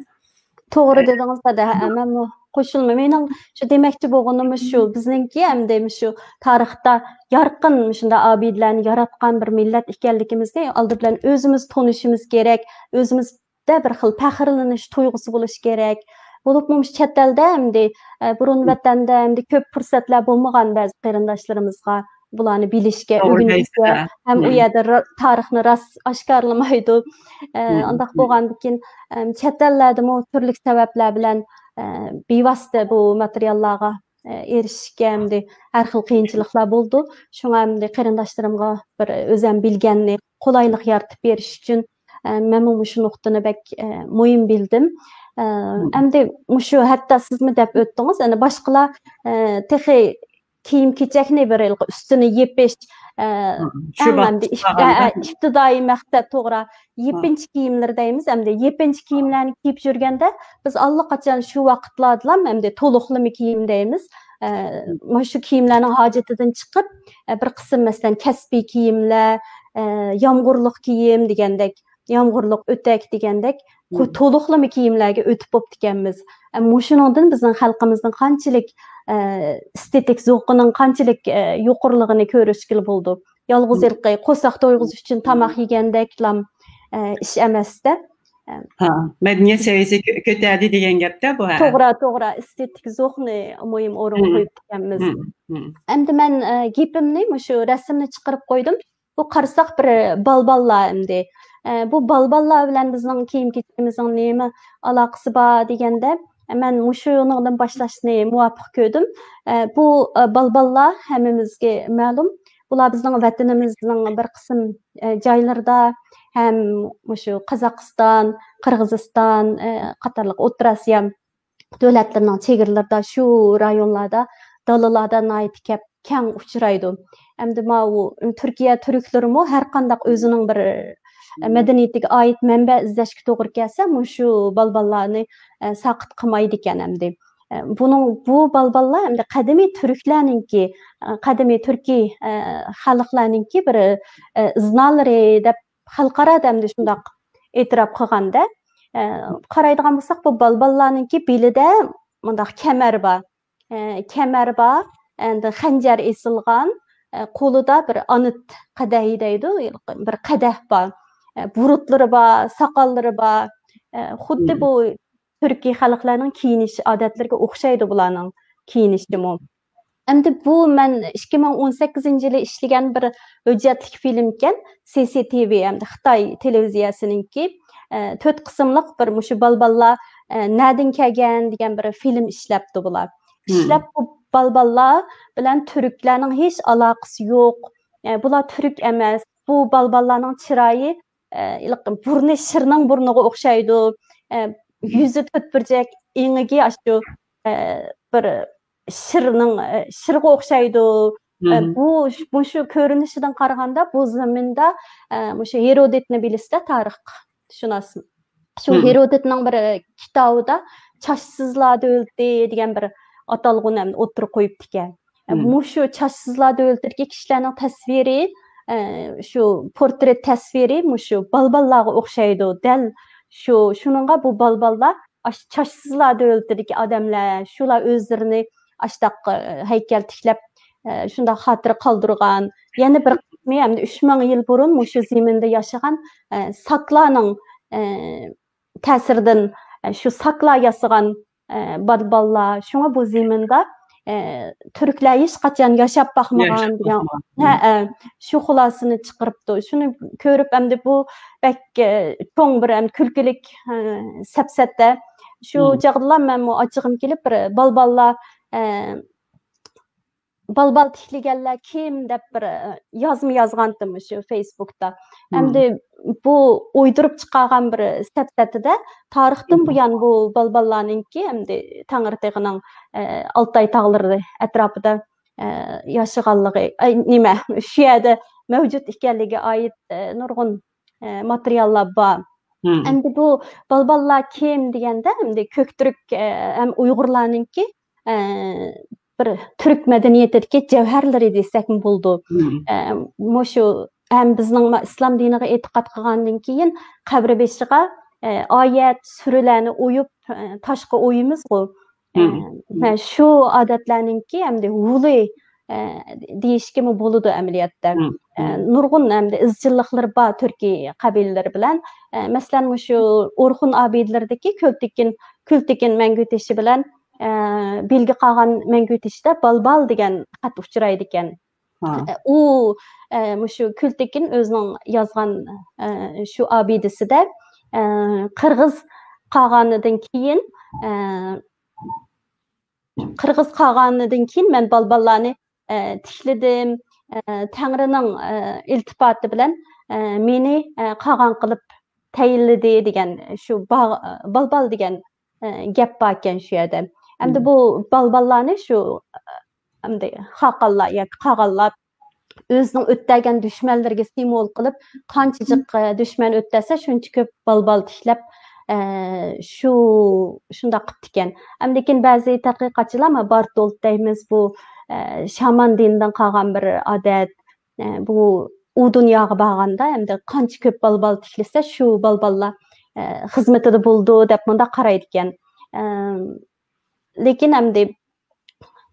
توغرا ئە، دېدىڭىز، دادا. ھە، مەنمۇ قوشۇلما. مېنىڭ شۇ دېمەكچى بولغىنىم شۇ، بىزنىڭكى ئەمدى شۇ تارىختا يارقىن شۇنداق ئابىدىلەرنى ياراتقان بىر مىللەت ئىكەنلىكىمىزنى ئالدى بىلەن ئۆزىمىز تونۇشىمىز كېرەك، ئۆزىمىزدە بىر خىل پەخىرلىنىش تۇيغۇسى بولۇشى كېرەك. بولۇپمۇ مۇشۇ چەت ئەلدە ئەمدى، ئە، بۇرۇن ۋەتەندە ئەمدى كۆپ پۇرسەتلەر بولمىغان بەزى قېرىنداشلىرىمىزغا بۇلارنى بىلىشكە، توغرا ئۆگىنىشكە دەيسىز. ھەم ئۇ يەردە را-، تارىخنى راست ئاشكارىلىمايدۇ. ئە، ئانداق بولغاندىكىن، ئەم، چەت ئەللەردىمۇ تۈرلۈك سەۋەبلەر بىلەن، ئە، بىۋاسىتە بۇ ماتېرىياللارغا، ئە، ئېرىشىشكە ئەمدى ھەر خىل قىيىنچىلىقلار بولىدۇ. شۇڭا ئەمدى قېرىنداشلىرىمغا بىر ئۆزەم بىلگەننى قولايلىق يارىتىپ بېرىش ئۈچۈن، ئە، مەنمۇ مۇشۇ نۇقتىنى بەك، ئە، مۇھىم بىلدىم. ئە، ئەمدى مۇشۇ ھەتتا سىزمۇ دەپ ئۆتتىڭىز، يەنە باشقىلار، ئە، تېخى كىيىم-كېچەكنى بىر ھېلىقى ئۈستىنى يېپىش، ئە، شۇ ئەڭ ئەمدى ئىپ-، ئە، ئە، ئىپتىدائىي مەقسەت، توغرا. يېپىنچا كىيىملىرى دەيمىز، ئەمدى يېپىنچا كىيىملەرنى كىيىپ يۈرگەندە، بىز ئاللىقاچان شۇ ۋاقىتلاردىلا ئەمدى تولۇقلىما كىيىم دەيمىز. ئە، مۇشۇ كىيىملەرنىڭ ھاجىتىدىن چىقىپ، ئە، بىر قىسىم، مەسىلەن، كەسپىي كىيىملەر، ئە، يامغۇرلۇق كىيىم دېگەندەك، يامغۇرلۇق ئۆتەك دېگەندەك، خۇ-، تولۇقلىما كىيىملەرگە ئۆتۈپ بوپتىكەنمىز. ئە، مۇشۇنىڭدىن بىزنىڭ خەلقىمىزنىڭ قانچىلىك، ئە، ئېستېتىك زوقىنىڭ قانچىلىك، ئە، يۇقىرىلىقىنى كۆرۈشكىلى بولىدۇ. يالغۇز ھېلىقى قورساق تويغۇزۇش ئۈچۈن تاماق يېگەندەكلام، ئە، ئىش ئەمەستە. ھا، مەدەنىيەت سەۋىيەسى كۆ-، كۆتەردى دېگەن گەپتە بۇ، ھە. توغرا، توغرا. ئېستېتىك زوقنى مۇھىم ئورۇنغا قويۇپتىكەنمىز. ئەمدى مەن، ئە، گېپىمنى مۇشۇ رەسىمنى چىقىرىپ قويدۇم. بۇ قارىساق بىر بالباللار ئەمدى. ئە، بۇ بالباللار بىلەن بىزنىڭ كىيىم-كېچىكىمىزنىڭ نېمە ئالاقىسى بار دېگەندە، مەن مۇشۇنىڭدىن باشلاشنى مۇۋاپىق كۆردۈم. ئە، بۇ، ئە، بالباللار ھەممىمىزگە مەلۇم. بۇلار بىزنىڭ ۋەتىنىمىزنىڭ بىر قىسىم، ئە، جايلىرىدا ھەم مۇشۇ قازاقىستان، قىرغىزىستان، ئە، قاتارلىق ئوتتۇرا ئاسىيا دۆلەتلىرىنىڭ چېگرىلىرىدا، شۇ رايونلاردا، دالىلاردا ناھايىتى كەپ-، كەڭ ئۇچرايدۇ. ئەمدى ماۋۇ تۈركىيە تۈركلىرىمۇ ھەر قانداق ئۆزىنىڭ بىر، ئە، مەدەنىيىتىگە ئائىت مەنبە ئىزدەشكە توغرا كەلسە، مۇشۇ بالباللارنى، ئە، ساقىت قىلمايدىكەن ئەمدى. ئە، بۇنىڭ، بۇ بالباللار ئەمدى قەدىمىي تۈركلەرنىڭكى، ئە، قەدىمىي تۈركىي، ئە، خەلقلەرنىڭكى بىر، ئە، ئىزنالىرى دەپ خەلقئارادا ئەمدى شۇنداق ئېتىراپ قىلغاندا، ئە، قارايدىغان بولساق، بۇ بالباللارنىڭكى بېلىدە مۇنداق كەمەر بار. ئە، كەمەر بار، ئەندى خەنجەر ئېسىلغان، ئە، قولىدا بىر ئانىت قەدەھى دەيدۇ، بىر قەدەھ بار. ئە، بۇرۇتلىرى بار، ساقاللىرى بار. ئە، خۇددى بۇ تۈركىي خەلقلەرنىڭ كىيىنىش ئادەتلىرىگە ئوخشايدۇ بۇلارنىڭ كىيىنىشىمۇ. ئەمدى بۇ مەن ئىككى مىڭ ئون سەككىزىنچى يىلى ئىشلىگەن بىر ھۆججەتلىك فىلىمكەن، سى سى تى ۋى ئەمدى خىتاي تېلېۋىزىيەسىنىڭكى، ئە، تۆت قىسىملىق بىر مۇشۇ بالباللار، ئە، نەدىن كەلگەن دېگەن بىر فىلىم ئىشلەپتۇ بۇلار. ئىشلەپ بۇ بالباللار بىلەن تۈركلەرنىڭ ھېچ ئالاقىسى يوق. ئە، بۇلار تۈرك ئەمەس. بۇ بالباللارنىڭ چىرايى، ئە، ھېلىقى بۇرنى شىرنىڭ بۇرنىغا ئوخشايدۇ. ئە، يۈزى تۆت بۇرجەك، ئېڭىكى ئاشۇ، ئە، بىر شىرنىڭ، ئە، شىرغا ئوخشايدۇ. ئە، بۇ، مۇشۇ كۆرۈنۈشىدىن قارىغاندا بۇ زېمىندا، ئە، مۇشۇ ھېرودىتنى بىلىسىز-دە، تارىخشۇناس. شۇ ھېرودىتنىڭ بىر كىتابىدا چاچسىزلار دۆلىتى دېگەن بىر ئاتالغۇنى ئوتتۇرىغا قويۇپتىكەن. مۇشۇ چاچسىزلار دۆلىتىدىكى كىشىلەرنىڭ تەسۋىرى، ئە، شۇ پورترېت تەسۋىرى مۇشۇ بالباللارغا ئوخشايدۇ. دەل شۇ، شۇنىڭغا بۇ بالباللار ئاشۇ چاچسىزلار دۆلىتىدىكى ئادەملەر، شۇلار ئۆزلىرىنى ئاشتاق، ئە، ھەيكەل تىكلەپ، ئە، شۇنداق خاتىرە قالدۇرغان. يەنە بىر قىسمى، ئەمدى ئۈچ مىڭ يىل بۇرۇن مۇشۇ زېمىندا ياشىغان، ئە، ساكلارنىڭ، ئە، تەسىرىدىن، ئە، شۇ ساكلار ياسىغان، ئە، بالباللار. شۇڭا بۇ زېمىندا، ئە، تۈركلەر ھېچقاچان ياشاپ باقمىغان دېگەن، ھە، ئە، شۇ خۇلاسىنى چىقىرىپتۇ. شۇنى كۆرۈپ ئەمدى بۇ بەك، ئە، چوڭ بىر ئەمدى كۈلكىلىك، ئە، سەپسەتە. شۇ چاغدىلا مەنمۇ ئاچچىقىم كېلىپ بىر بالباللار، ئە، بالبال تىكلىگەنلەر كىم دەپ بىر، ئە، يازما يازغانتىم مۇشۇ فېيسبۇكتا. ئەمدى بۇ ئويدۇرۇپ چىقارغان بىر سەپسەتىدە تارىختىن بۇيان بۇ بالباللارنىڭكى ئەمدى تەڭرىتېغىنىڭ، ئە، ئالتاي تاغلىرى ئەتراپىدا، ئە، ياشىغانلىقى، ئەي، نېمە، شۇ يەردە مەۋجۇت ئىكەنلىكىگە ئائىت، ئە، نۇرغۇن، ئە، ماتېرىياللار بار. ئەمدى بۇ بالباللار كىم دېگەندە، ئەمدى كۆكتۈرك، ئە، ھەم ئۇيغۇرلارنىڭكى، ئە، بىر تۈرك مەدەنىيىتىدىكى جەۋھەرلىرى دېسەكمۇ بولىدۇ. ئە، مۇشۇ ھەم بىزنىڭ ما-، ئىسلام دىنىغا ئېتىقاد قىلغاندىن كېيىن قەبرە بېشىغا، ئە، ئايەت، سۈرىلەرنى ئويۇپ، ئە، تاشقا ئويىمىزغۇ. ئە، مم. مە-، شۇ ئادەتلەرنىڭكى ئەمدى ھۇلى، ئە، دېيىشكىمۇ بولىدۇ ئەمەلىيەتتە. مم. ئە، نۇرغۇن ئەمدى ئىزچىللىقلىرى بار تۈركىي قەبىلىلىرى بىلەن. ئە، مەسىلەن، مۇشۇ ئورخۇن ئابىدىلىرىدىكى كۈلتېكىن، كۈلتېكىن مەڭگۈ تېشى بىلەن، ئە، بىلگە قاغان مەڭگۈ تېشىدا بالبال دېگەن خەت ئۇچرايدىكەن. ھا. ئۇ، ئە، مۇشۇ كۈلتېكىن ئۆزىنىڭ يازغان، ئە، شۇ ئابىدىسىدە، ئە، قىرغىز قاغانىدىن كېيىن، ئە، قىرغىز قاغانىدىن كېيىن مەن بالباللارنى، ئە، تىكلىدىم. ئە، تەڭرىنىڭ، ئە، ئىلتىپاتى بىلەن، ئە، مېنى، ئە، قاغان قىلىپ تەيىنلىدى دېگەن شۇ با-، بالبال دېگەن، ئە، گەپ باركەن شۇ يەردە. ئەمدى مم. بۇ بالباللارنى شۇ، ئە، ئەمدى خاقانلار ياكى قاغانلار ئۆزىنىڭ ئۆتتەرگەن دۈشمەنلىرىگە سىمۋول قىلىپ، قانچە جىق، ئە، دۈشمەن ئۆتتەرسە، شۇنچە كۆپ بالبال تىكلەپ، ئە، شۇ، شۇنداق قىپتىكەن. ئەمدى لېكىن بەزى تەتقىقاتچىلار، ما، بارتولت دەيمىز، بۇ، ئە، شامان دىنىدىن قالغان بىر ئادەت، ئە، بۇ ئۇ دۇنياغا بارغاندا، ئەمدى قانچە كۆپ بالبال تىكلىسە، شۇ بالباللار، ئە، خىزمىتىدە بولىدۇ، دەپ مۇنداق قارايدىكەن. ئە، لېكىن ئەمدى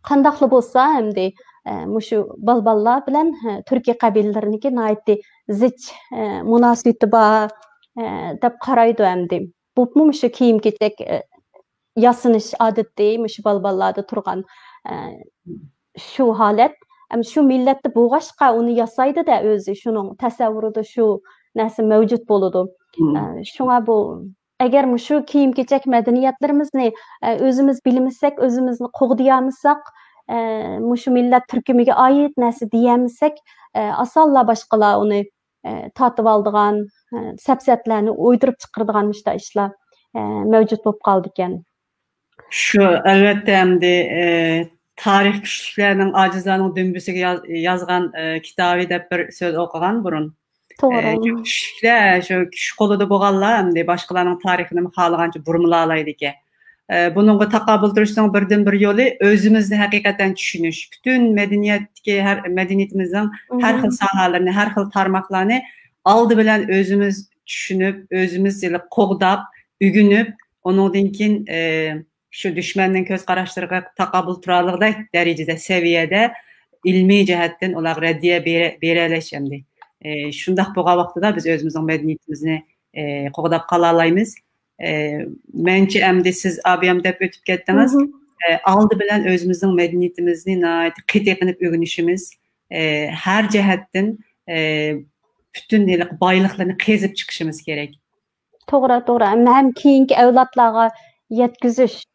قانداقلا بولسا، ئەمدى، ئە، مۇشۇ بالباللار بىلەن، ئە، تۈركىي قەبىلىلىرىنىڭكى ناھايىتى زىچ، ئە، مۇناسىۋىتى بار، ئە، دەپ قارايدۇ ئەمدى. بولۇپمۇ مۇشۇ كىيىم-كېچەك، ئە، ياسىنىش ئادىتى مۇشۇ بالباللاردا تۇرغان، ئە، شۇ ھالەت. ئەم، شۇ مىللەتتە بولغاچقا ئۇنى ياسايدۇ-دە ئۆزى، شۇنىڭ تەسەۋۋۇرىدا شۇ نەرسە مەۋجۇت بولىدۇ. مم. ئە، شۇڭا بۇ، ئەگەر مۇشۇ كىيىم-كېچەك مەدەنىيەتلىرىمىزنى، ئە، ئۆزىمىز بىلمىسەك، ئۆزىمىزنى قوغدىيالمىساق، ئە، مۇشۇ مىللەت تۈركۈمىگە ئائىت نەرسە دېيەلمىسەك، ئە، ئاسانلا باشقىلار ئۇنى، ئە، تارتىۋالىدىغان، ئە، سەپسەتىلەرنى ئويدۇرۇپ چىقىرىدىغان مۇشۇنداق ئىشلار، ئە، مەۋجۇت بولۇپ قالىدىكەن. شۇ، ئەلۋەتتە، ئەمدى، ئە، تارىخ كۈچلۈكلەرنىڭ، ئاجىزلارنىڭ دۈمبىسىگە ياز-، يازغان، ئە، كىتابى دەپ بىر سۆز ئوقۇغان بۇرۇن. توغرا. ئە، شۇ كۈچلۈكلەر شۇ كۈچ قولىدا بولغانلار ئەمدى باشقىلارنىڭ تارىخىنى خالىغانچە بۇرمىلالايدىكەن. ئە، بۇنىڭغا تاقابىل تۇرۇشنىڭ بىردىنبىر يولى ئۆزىمىزنى ھەقىقەتەن چۈشىنىش. پۈتۈن مەدەنىيەتتىكى ھەر، مەدەنىيىتىمىزنىڭ ھەر خىل ساھەلىرىنى، ھەر خىل تارماقلارنى ئالدى بىلەن ئۆزىمىز چۈشىنىپ، ئۆزىمىز ھېلى قوغداپ، ئۆگىنىپ، ئۇنىڭدىن كېيىن، ئە، شۇ دۈشمەننىڭ كۆز قاراشلىرىغا تاقابىل تۇرالىغۇدەك دەرىجىدە، سەۋىيەدە ئىلمىي جەھەتتىن ئۇلارغا رەددىيە بېرە-، بېرەلەش ئەمدى. ئە، شۇنداق بولغان ۋاقتىدا بىز ئۆزىمىزنىڭ مەدەنىيىتىمىزنى، ئە، قوغداپ قالالايمىز. ئە، مەنچە ئەمدى سىز ئابىيام دەپ ئۆتۈپ كەتتىڭىز. مم. ئە، ئالدى بىلەن ئۆزىمىزنىڭ مەدەنىيىتىمىزنى ناھايىتى قېتىق قىلىپ ئۆگىنىشىمىز، ئە، ھەر جەھەتتىن، ئە، پۈتۈن ھېلىقى بايلىقلارنى قېزىپ چىقىشىمىز كېرەك. توغرا، توغرا. ھەم، ھەم كېيىنكى ئەۋلادلارغا يەتكۈزۈش.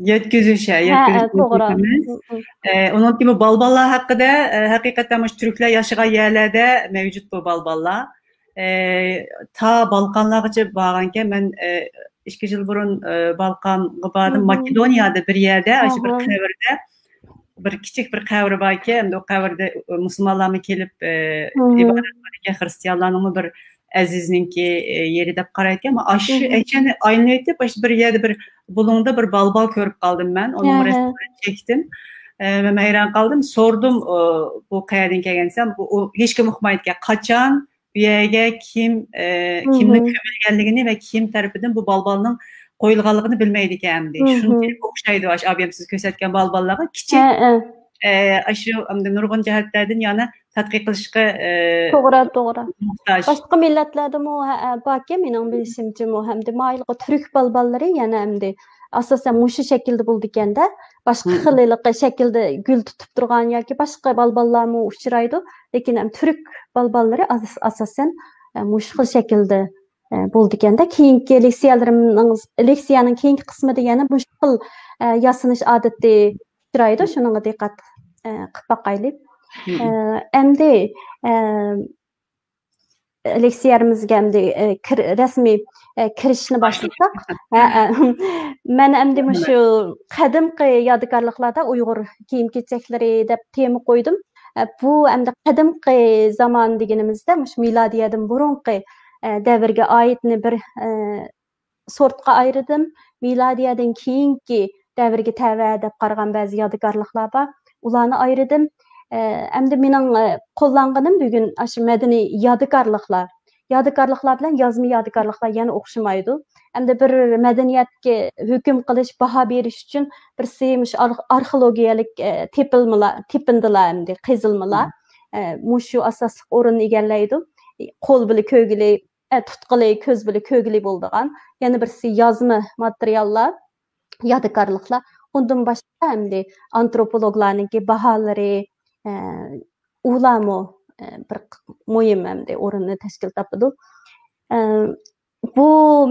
يەتكۈزۈش، ھە، ھە، يەتكۈزۈش ھە، توغرا. مم، مم. ئە، ئۇنىڭدىن كېيىن بۇ بالباللار ھەققىدە، ئە، ھەقىقەتەن مۇشۇ تۈركلەر ياشىغان يەرلەردە مەۋجۇت بۇ بالباللار. ئە، تا بالقانلارغىچە بارغانكەن. مەن، ئە، ئىككى يىل بۇرۇن، ئە، بالقانغا باردىم. مم. ماكېدونىيەدە بىر يەردە، ئاشۇ بىر قەبرىدە، بىر كىچىك بىر قەبرە باركەن، ئەمدى ئۇ قەبرىدە، ئە، مۇسۇلمانلارمۇ كېلىپ، ئە، ئىبادەت قىلىدىكەن، خىرىستىيانلارنىڭمۇ بىر ئەزىزنىڭكى، ئە، يېرى دەپ قارايدىكەن. ئەمما ئاشۇ ئەچەنى ئايلىنىۋېتىپ، ئاشۇ بىر يەردە بىر بۇلۇڭدا بىر بالبال كۆرۈپ قالدىم مەن. ئۇنىڭ رەسىمىنى چەكتىم. ئە، مەن ھەيران قالدىم. سورىدىم، ئۇ، بۇ قەيەردىن كەلگەن دېسەم، بۇ، ئۇ ھېچكىم ئۇقمايدىكەن. قاچان، ئۇ يەرگە كىم، ئە، كىمنىڭ كۆمۈلگەنلىكىنى ۋە كىم تەرىپىدىن بۇ بالبالنىڭ قويۇلغانلىقىنى بىلمەيدىكەن ئەمدى. شۇنچىلىك ئوخشايدۇ ئاشۇ ئابىيام سىز كۆرسەتكەن بالباللارغا. كىچىك، ئە، ئاشۇ ئەمدى نۇرغۇن جەھەتلەردىن يەنە تەتقىق قىلىشقا، ئە، توغرا، توغرا. موھتاج. باشقا مىللەتلەردىمۇ، ھە، ئە، باركەن، مېنىڭ بىلىشىمچىمۇ. ھەمدە مايىلغا تۈرك بالباللىرى يەنە ئەمدى ئاساسەن مۇشۇ شەكىلدە بولىدىكەن-دە. باشقا خىل ھېلىقى شەكىلدە گۈل تۇتۇپ تۇرغان ياكى باشقا بالباللارمۇ ئۇچرايدۇ. لېكىن ئەم تۈرك بالباللىرى ئاس-، ئاساسەن، ئە، مۇشۇ خىل شەكىلدە، ئە، بولىدىكەن-دە. كېيىنكى لېكسىيەلىرىمنىڭ، لېكسىيەنىڭ كېيىنكى قىسمىدا يەنە مۇشۇ خىل، ئە، ياسىنىش ئادىتى ئۇچرايدۇ. شۇنىڭغا دىققەت، ئە، قىلىپ باقايلى. ئە، ئەمدى، ئە، لېكسىيەمىزگە ئەمدى، ئە، كىر-، رەسمىي، ئە، كىرىشىشنى باشلىساق. ھە، ھە. مەن ئەمدى مۇشۇ قەدىمكى يادىكارلىقلاردا ئۇيغۇر كىيىم-كېچەكلىرى دەپ تېما قويدۇم. ئە، بۇ ئەمدى قەدىمكى زامان دېگىنىمىزدە مۇشۇ مىلادىيەدىن بۇرۇنقى، ئە، دەۋرگە ئائىتنى بىر، ئە، سورتقا ئايرىدىم. مىلادىيەدىن كېيىنكى دەۋرگە تەۋە دەپ قارىغان بەزى يادىكارلىقلار بار. ئۇلارنى ئايرىدىم. ئە، ئەمدى مېنىڭ، ئە، قوللانغىنىم بۈگۈن ئاشۇ مەدەنىي يادىكارلىقلار. يادىكارلىقلار بىلەن يازما يادىكارلىقلار يەنە ئوخشىمايدۇ. ئەمدى بىر مەدەنىيەتكە ھۆكۈم قىلىش، باھا بېرىش ئۈچۈن بىرسى مۇشۇ ئار-، ئارخېئولوگىيەلىك، ئە، تېپىلمىلار، تېپىندىلار ئەمدى، قېزىلمىلار. ئە، مۇشۇ ئاساسلىق ئورۇننى ئىگىلەيدۇ. قول بىلەن كۆرگىلى، ئە، تۇتقىلى، كۆز بىلەن كۆرگىلى بولىدىغان. يەنە بىرسى يازما ماتېرىياللار، يادىكارلىقلار. ئۇندىن باشقا ئەمدى ئانتروپولوگلارنىڭكى باھالىرى، ئە، ئۇلارمۇ، ئە، بىر مۇھىم ئەمدى ئورۇننى تەشكىل تاپىدۇ. ئە، بۇ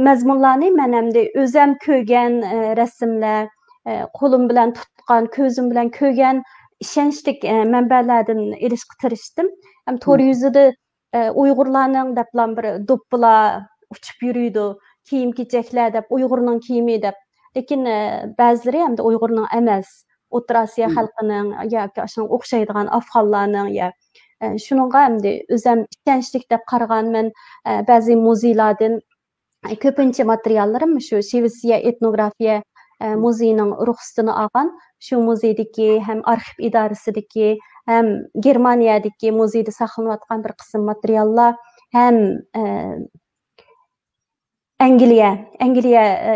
مەزمۇنلارنى مەن ئەمدى ئۆزەم كۆرگەن، ئە، رەسىملەر، ئە، قولۇم بىلەن تۇتقان، كۆزۈم بىلەن كۆرگەن ئىشەنچلىك، ئە، مەنبەلەردىن ئېلىشقا تىرىشتىم. ھەم تور يۈزىدە، ئە، ئۇيغۇرلارنىڭ دەپلا بىر دوپپىلار ئۇچۇپ يۈرىدۇ، كىيىم-كېچەكلەر دەپ، ئۇيغۇرنىڭ كىيىمى دەپ. لېكىن، ئە، بەزىلىرى ئەمدى ئۇيغۇرنىڭ ئەمەس، ئوتتۇرا ئاسىيا خەلقىنىڭ ياكى ئاشۇنىڭغا ئوخشايدىغان ئافغانلارنىڭ يا، ئە، شۇنىڭغا ئەمدى ئۆزەم ئىشەنچلىك دەپ قارىغان مەن، ئە، بەزى مۇزېيلاردىن، ئە، كۆپىنچە ماتېرىياللىرىم شۇ شىۋېتسىيە ئېتنوگرافىيە، ئە، مۇزېيىنىڭ رۇخسىتىنى ئالغان، شۇ مۇزېيدىكى ھەم ئارخىپ ئىدارىسىدىكى، ھەم گېرمانىيەدىكى مۇزېيدا ساقلىنىۋاتقان بىر قىسىم ماتېرىياللار، ھەم، ئە، ئەنگلىيە، ئەنگلىيە، ئە،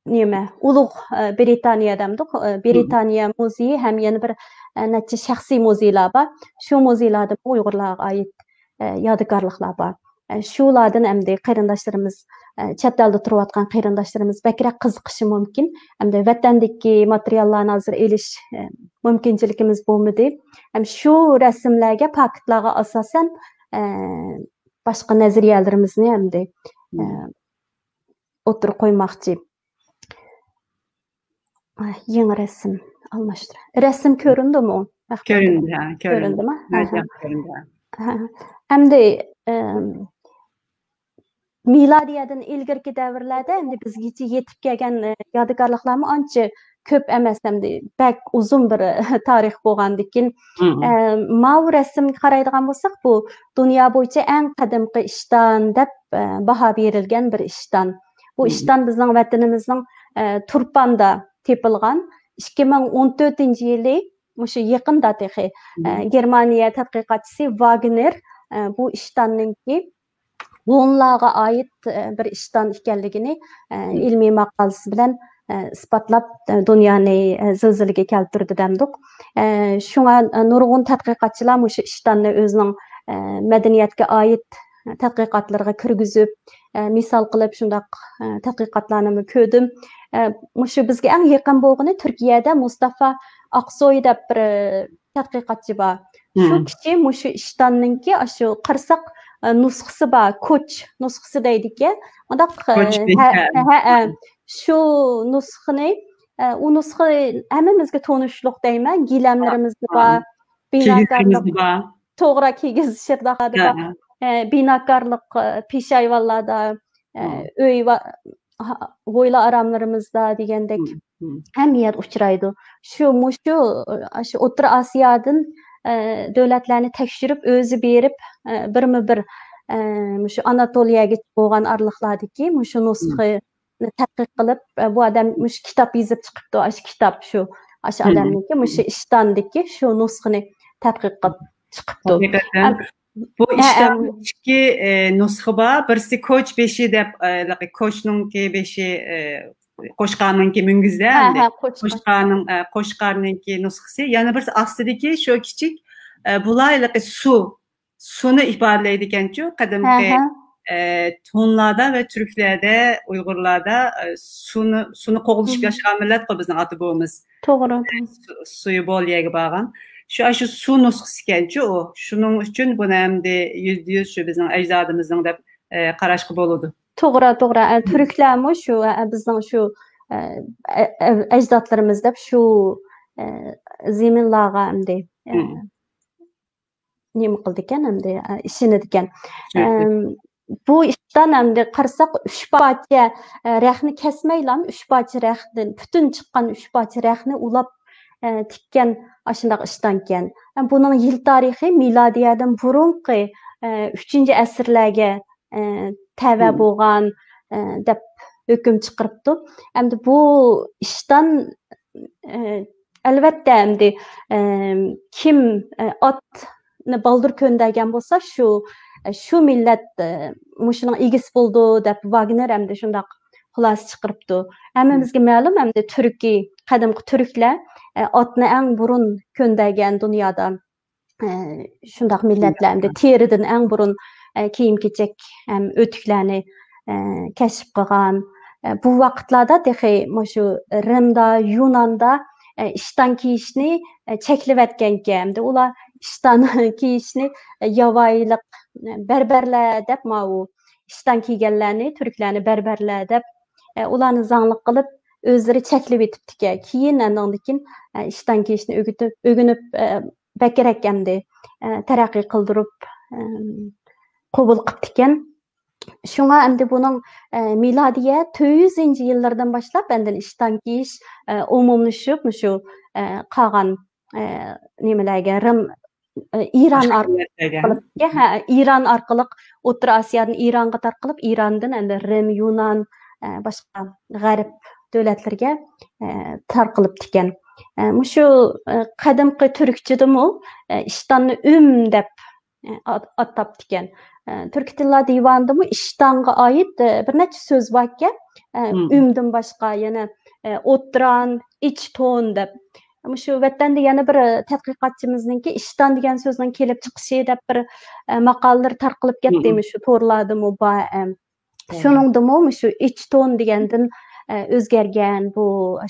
نېمە، ئۇلۇغ، ئە، برىتانىيە دەمدۇق، ئە، برىتانىيە مۇزېيى ھەم يەنە بىر، ئە، نەچچە شەخسىي مۇزېيلار بار. شۇ مۇزېيلاردىمۇ ئۇيغۇرلارغا ئائىت، ئە، يادىكارلىقلار بار. ئە، شۇلاردىن ئەمدى قېرىنداشلىرىمىز، ئە، چەت ئەلدە تۇرۇۋاتقان قېرىنداشلىرىمىز بەكرەك قىزىقىشى مۇمكىن. ئەمدى ۋەتەندىكى ماتېرىياللارنى ھازىر ئېلىش، ئە، مۇمكىنچىلىكىمىز بولمىدى. ھەم شۇ رەسىملەرگە، پاكىتلارغا ئاساسەن، ئە، باشقا نەزەرىيەلىرىمىزنى ئەمدى، ئە، ئوتتۇرىغا قويماقچى. ئاي، يېڭى رەسىم ئالماشتۇر. رەسىم كۆرۈندىمۇ؟ كۆرۈندى، ھە، كۆرۈندى. كۆرۈندىمۇ؟ ھە، ھە. ھە، ھە. ئەمدى، ئەم، مىلادىيەدىن ئىلگىرىكى دەۋرلەردە ئەمدى بىزگىچە يېتىپ كەلگەن، ئە، يادىكارلىقلارمۇ ئانچە كۆپ ئەمەس، ئەمدى بەك ئۇزۇن بىر تارىخ بولغاندىكىن. ئە، ماۋۇ رەسىمگە قارايدىغان بولساق، بۇ دۇنيا بويىچە ئەڭ قەدىمكى ئىشتان دەپ، ئە، باھا بېرىلگەن بىر ئىشتان. بۇ ئىشتان بىزنىڭ ۋەتىنىمىزنىڭ، ئە، تۇرپاندا تېپىلغان. ئىككى مىڭ ئون تۆتىنچى يىلى، مۇشۇ يېقىندا تېخى، ئە، گېرمانىيە تەتقىقاتچىسى ۋاگنېر، ئە، بۇ ئىشتاننىڭكى ھونلارغا ئائىت، ئە، بىر ئىشتان ئىكەنلىكىنى، ئە، ئىلمىي ماقالىسى بىلەن، ئە، ئىسپاتلاپ، ئە، دۇنيانى، ئە، زىلزىلىگە كەلتۈردى دەمدۇق. ئە، شۇڭا، ئە، نۇرغۇن تەتقىقاتچىلار مۇشۇ ئىشتاننى ئۆزىنىڭ، ئە، مەدەنىيەتكە ئائىت تەتقىقاتلىرىغا كىرگۈزۈپ، ئە، مىسال قىلىپ شۇنداق، ئە، تەتقىقاتلارنىمۇ كۆردۈم. ئە، مۇشۇ بىزگە ئەڭ يېقىن بولغىنى تۈركىيەدە مۇستافا ئاقسوي دەپ بىر، ئە، تەتقىقاتچى بار. شۇ كىشى مۇشۇ ئىشتاننىڭكى ئاشۇ قارىساق، ئە، نۇسخىسى بار، كوچ نۇسخىسى دەيدىكەن. مۇنداق، ئە، كوچ ھە، ھە، ھە، ئە، شۇ نۇسخىنى، ئە، ئۇ نۇسخا ھەممىمىزگە تونۇشلۇق دەيمەن، گىلەملىرىمىزدە بار، بىناكارلىق، توغرا، كىگىز شىرداخادا بار. ئە، بىناكارلىق، ئە، پېشايۋانلاردا، ئە، ئۆي ۋە ھويلا ئاراملىرىمىزدا دېگەندەك ھەممە يەردە ئۇچرايدۇ. شۇ، مۇشۇ، ئاشۇ ئوتتۇرا ئاسىيادىن، ئە، دۆلەتلەرنى تەكشۈرۈپ، ئۆزى بېرىپ، ئە، بىرمۇ بىر، ئە، مۇشۇ ئاناتولىيەگە بولغان ئارىلىقلاردىكى مۇشۇ نۇسخىنى تەتقىق قىلىپ، ئە، بۇ ئادەم مۇشۇ كىتاب يېزىپ چىقىپتۇ، ئاشۇ كىتاب شۇ، ئاشۇ ئادەمنىڭكى، مۇشۇ ئىشتاندىكى شۇ نۇسخىنى تەتقىق قىلىپ چىقىپتۇ. ھەقىقەتەن. بۇ ئىشتا ئىككى، ئە، نۇسخا بار. بىرسى كوچ بېشى دەپ، ئە، كوچنىڭكى بېشى، ئە، قوچقارنىڭكى مۈڭگۈزدە، ھە، ئەمدى ھە، قوچقار. قوچقارنىڭ، ئە، قوچقارنىڭكى نۇسخىسى. يەنە بىرسى ئاستىدىكى شۇ كىچىك، ئە، بۇلار ھېلىقى سۇ، سۇنى ئىپادىلەيدىكەنچۇ. قەدىمكى، ھە، ھە. ئە، ھونلاردا ۋە تۈركلەردە، ئۇيغۇرلاردا، ئە، سۇنى، سۇنى قوغلىشىپ ياشىغان مىللەتقۇ بىزنىڭ ئاتا بوۋىمىز. توغرا. سۇ-، سۇيى بول يەرگە بارغان. شۇ، ئاشۇ سۇ نۇسخىسىكەنچۇ ئۇ. شۇنىڭ ئۈچۈن بۇنى ئەمدى يۈزدە يۈز شۇ بىزنىڭ ئەجدادىمىزنىڭ دەپ، ئە، قاراشقا بولىدۇ. توغرا، توغرا. ئە، تۈركلەرمۇ شۇ، ئە، بىزنىڭ شۇ، ئە، ئە، ئە، ئەجدادلىرىمىز دەپ شۇ، ئە، زېمىنلارغا ئەمدى، ئە، نېمە قىلىدىكەن ئەمدى، ئە، ئىشىنىدىكەن. ئەم، بۇ ئىشتان ئەمدى قارىساق، ئۈچ پارچە، ئە، رەخنە كەسمەيلا، ئۈچ پارچە رەختىن، پۈتۈن چىققان ئۈچ پارچە رەخنە ئۇلاپ، ئە، تىككەن ئاشۇنداق ئىشتانكەن. ئە، بۇنىڭ يىل تارىخى مىلادىيەدىن بۇرۇنقى، ئە، ئۈچىنچى ئەسىرلەرگە، ئە، تەۋە بولغان، ئە، دەپ ھۆكۈم چىقىرىپتۇ. ئەمدى بۇ ئىشتان، ئە، ئەلۋەتتە، ئەمدى، ئە، كىم، ئە، ئاتنى بالدۇر كۆندەرگەن بولسا، شۇ، ئە، شۇ مىللەت، ئە، مۇشۇنىڭ ئىگىسى بولىدۇ دەپ ۋاگنېر ئەمدى شۇنداق خۇلاسە چىقىرىپتۇ. ھەممىمىزگە مەلۇم، ئەمدى تۈركىي، قەدىمكى تۈركلەر، ئە، ئاتنى ئەڭ بۇرۇن كۆندەرگەن دۇنيادا، ئە، شۇنداق مىللەتلەر ئەمدى تېرىدىن ئەڭ بۇرۇن، ئە، كىيىم-كېچەك ھەم ئۆتۈكلەرنى، ئە، كەشىپ قىلغان. ئە، بۇ ۋاقىتلاردا تېخى مۇشۇ رىمدا، يۇناندا، ئە، ئىشتان كىيىشنى، ئە، چەكلىۋەتكەنكەن. ئەمدى ئۇلار ئىشتان كىيىشنى، ئە، ياۋايىلىق، ئە، بەربەرلەر دەپ ماۋۇ ئىشتان كىيگەنلەرنى، تۈركلەرنى بەربەرلەر دەپ، ئە، ئۇلارنى زاڭلىق قىلىپ، ئۆزلىرى چەكلىۋېتىپتىكەن. كېيىن ئاندىن كېيىن، ئە، ئىشتان كىيىشنى ئۆگىتىپ، ئۆگىنىپ، ئە، بەكرەك ئەمدى، ئە، تەرەققىي قىلدۇرۇپ، ئە، قوبۇل قىپتىكەن. شۇڭا ئەمدى بۇنىڭ، ئە، مىلادىيە تۆت يۈزىنچى يىللىرىدىن باشلاپ ئاندىن ئىشتان كىيىش، ئە، ئومۇملىشىپ، مۇشۇ، ئە، قالغان، ئە، نېمىلەرگە، رىم، ئە، ئىران باشقا ئارقىلىق، مىللەتلەرگە. ھە، ئىران ئارقىلىق ئوتتۇرا ئاسىيادىن ئىرانغا تارقىلىپ، ئىراندىن ئەمدى رىم، يۇنان، ئە، باشقا غەرب دۆلەتلىرىگە، ئە، تارقىلىپتىكەن. ئە، مۇشۇ، ئە، قەدىمكى تۈركچىدىمۇ، ئە، ئىشتاننى ئۈم دەپ، ئە، ئات-، ئاتاپتىكەن. ئە، تۈركىي تىللار دىۋانىدىمۇ ئىشتانغا ئائىت، ئە، بىر نەچچە سۆز باركەن. ئە، مم. ئۈمدىن باشقا يەنە، ئە، ئوتران، ئىچ تون دەپ. مۇشۇ ۋەتەندە يەنە بىر، ئە، تەتقىقاتچىمىزنىڭكى ئىشتان دېگەن سۆزنىڭ كېلىپ چىقىشى دەپ بىر، ئە، ماقالىلىرى تارقىلىپ كەتتى، مم. مۇشۇ تورلاردىمۇ بار. ئەم، شۇنىڭدىمۇ مۇشۇ ئىچ تون دېگەندىن، ئە، ئۆزگەرگەن بۇ،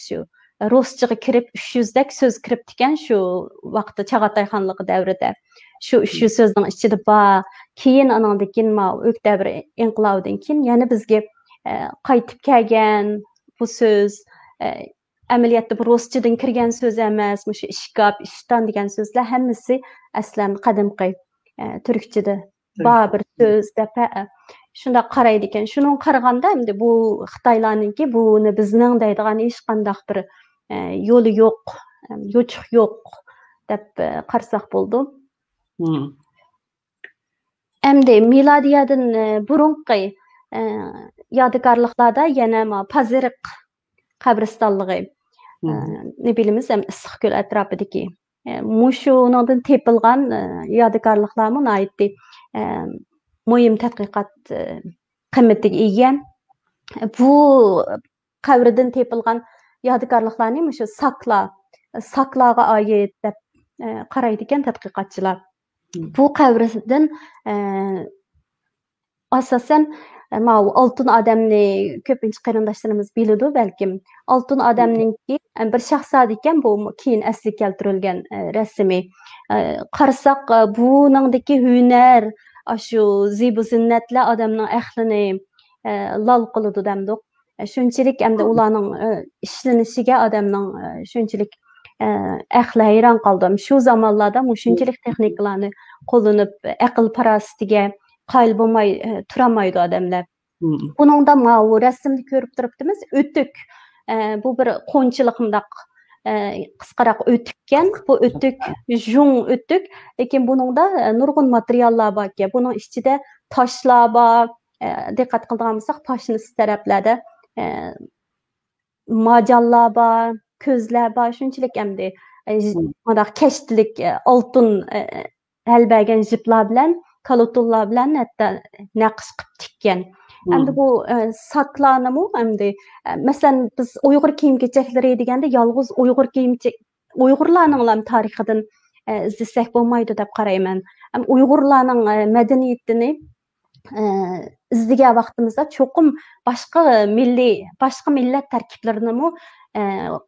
شۇ رۇسچىغا كىرىپ، ئۈچ يۈزدەك سۆز كىرىپتىكەن شۇ ۋاقىتتا چاغاتاي خانلىقى دەۋرىدە. شۇ ئۈچ يۈز سۆزنىڭ ئىچىدە بار. كېيىن ئانىڭدىن كېيىن ماۋۇ ئۆكتەۋر ئىنقىلابىدىن كېيىن يەنە بىزگە، ئە، قايتىپ كەلگەن بۇ سۆز، ئە، ئەمەلىيەتتە بۇ رۇسچىدىن كىرگەن سۆز ئەمەس، مۇشۇ ئىشكاپ، ئىشتان دېگەن سۆزلەر ھەممىسى ئەسلەن قەدىمكى، ئە، تۈركچىدە بار بىر سۆز دەپ، ھە، شۇنداق قارايدىكەن. شۇنىڭغا قارىغاندا، ئەمدى بۇ خىتايلارنىڭكى بۇنى بىزنىڭ دەيدىغان ھېچقانداق بىر، ئە، يولى يوق، ئە، يوچۇق يوق دەپ، ئە، قارىساق بولىدۇ. مم. ئەمدى مىلادىيەدىن، ئە، بۇرۇنقى، ئە، يادىكارلىقلاردا يەنە ما پازىرىق قەبرىستانلىقى، مم. ئە، نى بىلىمىز، ھەم ئىسسىقكۆل ئەتراپىدىكى. ئە، مۇشۇنىڭدىن تېپىلغان، ئە، يادىكارلىقلارمۇ ناھايىتى، ئە، مۇھىم تەتقىقات، ئە، قىممىتىگە ئىگە. بۇ قەبرىدىن تېپىلغان يادىكارلىقلارنى مۇشۇ ساكلا، ساكلاغا ئائىت دەپ، ئە، قارايدىكەن تەتقىقاتچىلار. مم. بۇ قەبرىدىن، ئە، ئاساسەن، ئە، ماۋۇ ئالتۇن ئادەمنى كۆپىنچە قېرىنداشلىرىمىز بىلىدۇ بەلكىم. ئالتۇن ئادەمنىڭكى، ئە، بىر شاھزادە ئىكەن، بۇ كېيىن ئەسلىگە كەلتۈرۈلگەن، ئە، رەسىمى. ئە، قارىساق، ئە، بۇنىڭدىكى ھۈنەر، ئاشۇ زىبۇ زىننەتلەر ئادەمنىڭ ئەقلىنى، ئە، لال قىلىدۇ دەمدۇق. ئە، شۇنچىلىك ئەمدى ئۇلارنىڭ، ئە، ئىشلىنىشىگە ئادەمنىڭ، ئە، شۇنچىلىك، ئە، ئەقلى ھەيران قالدى. شۇ زامانلاردا مۇشۇنچىلىك تېخنىكىلارنى قوللىنىپ، ئەقىل پاراسىتىگە قايىل بولماي، ئە، تۇرالمايدۇ ئادەملەر. بۇنىڭدا ماۋۇ رەسىمدە كۆرۈپ تۇرۇپتىمىز، ئۆتۈك. ئە، بۇ بىر قونچىلىق مۇنداق، ئە، قىسقىراق ئۆتۈككەن. بۇ ئۆتۈك، ژۇڭ ئۆتۈك. لېكىن بۇنىڭدا، ئە، نۇرغۇن ماتېرىياللار باركەن. بۇنىڭ ئىچىدە تاشلار بار. ئە، دىققەت قىلىدىغان بولساق، پاشنىسى تەرەپلەردە، ئە، ماجانلار بار، كۆزلەر بار، شۇنچىلىك ئەمدى، ئە، مۇنداق كەشتىلىك، ئە، ئالتۇن، ئە، ھەل بەرگەن جىپلار بىلەن، كالۇتۇنلار بىلەن ھەتتا نەقىش قىلىپ تىككەن. ئەمدى بۇ، ئە، ساكلارنىمۇ ئەمدى، ئە، مەسىلەن، بىز ئۇيغۇر كىيىم-كېچەكلىرى دېگەندە يالغۇز ئۇيغۇر كىيىم-، ئۇيغۇرلارنىڭلا تارىخىدىن، ئە، ئىزدىسەك بولمايدۇ دەپ قارايمەن. ئەم، ئۇيغۇرلارنىڭ، ئە، مەدەنىيىتىنى، ئە، ئىزدىگەن ۋاقتىمىزدا چوقۇم باشقا مىللىي، باشقا مىللەت تەركىبلىرىنىمۇ، ئە،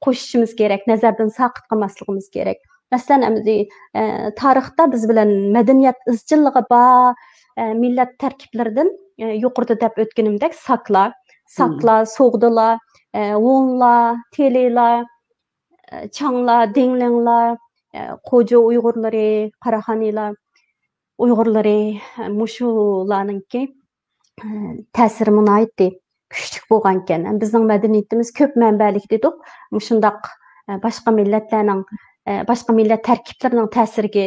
قوشۇشىمىز كېرەك، نەزەردىن ساقىت قىلماسلىقىمىز كېرەك. مەسىلەن، ئەمدى، ئە، تارىختا بىز بىلەن مەدەنىيەت ئىزچىللىقى بار، ئە، مىللەت تەركىبلىرىدىن، ئە، يۇقىرىدا دەپ ئۆتكىنىمدەك ساكلار، ساكلار، سوغدىلار، ئە، ھونلار، تېلىلار، ئە، چاڭلار، دىڭلىڭلار، ئە، قوجۇ ئۇيغۇرلىرى، قاراخانىيلار ئۇيغۇرلىرى، ئە، مۇشۇلارنىڭكى، ئە، تەسىرى ناھايىتى كۈچلۈك بولغانىكەن. بىزنىڭ مەدەنىيىتىمىز كۆپ مەنبەلىك دېدۇق. مۇشۇنداق، ئە، باشقا مىللەتلەرنىڭ، ئە، باشقا مىللەت تەركىبلىرىنىڭ تەسىرىگە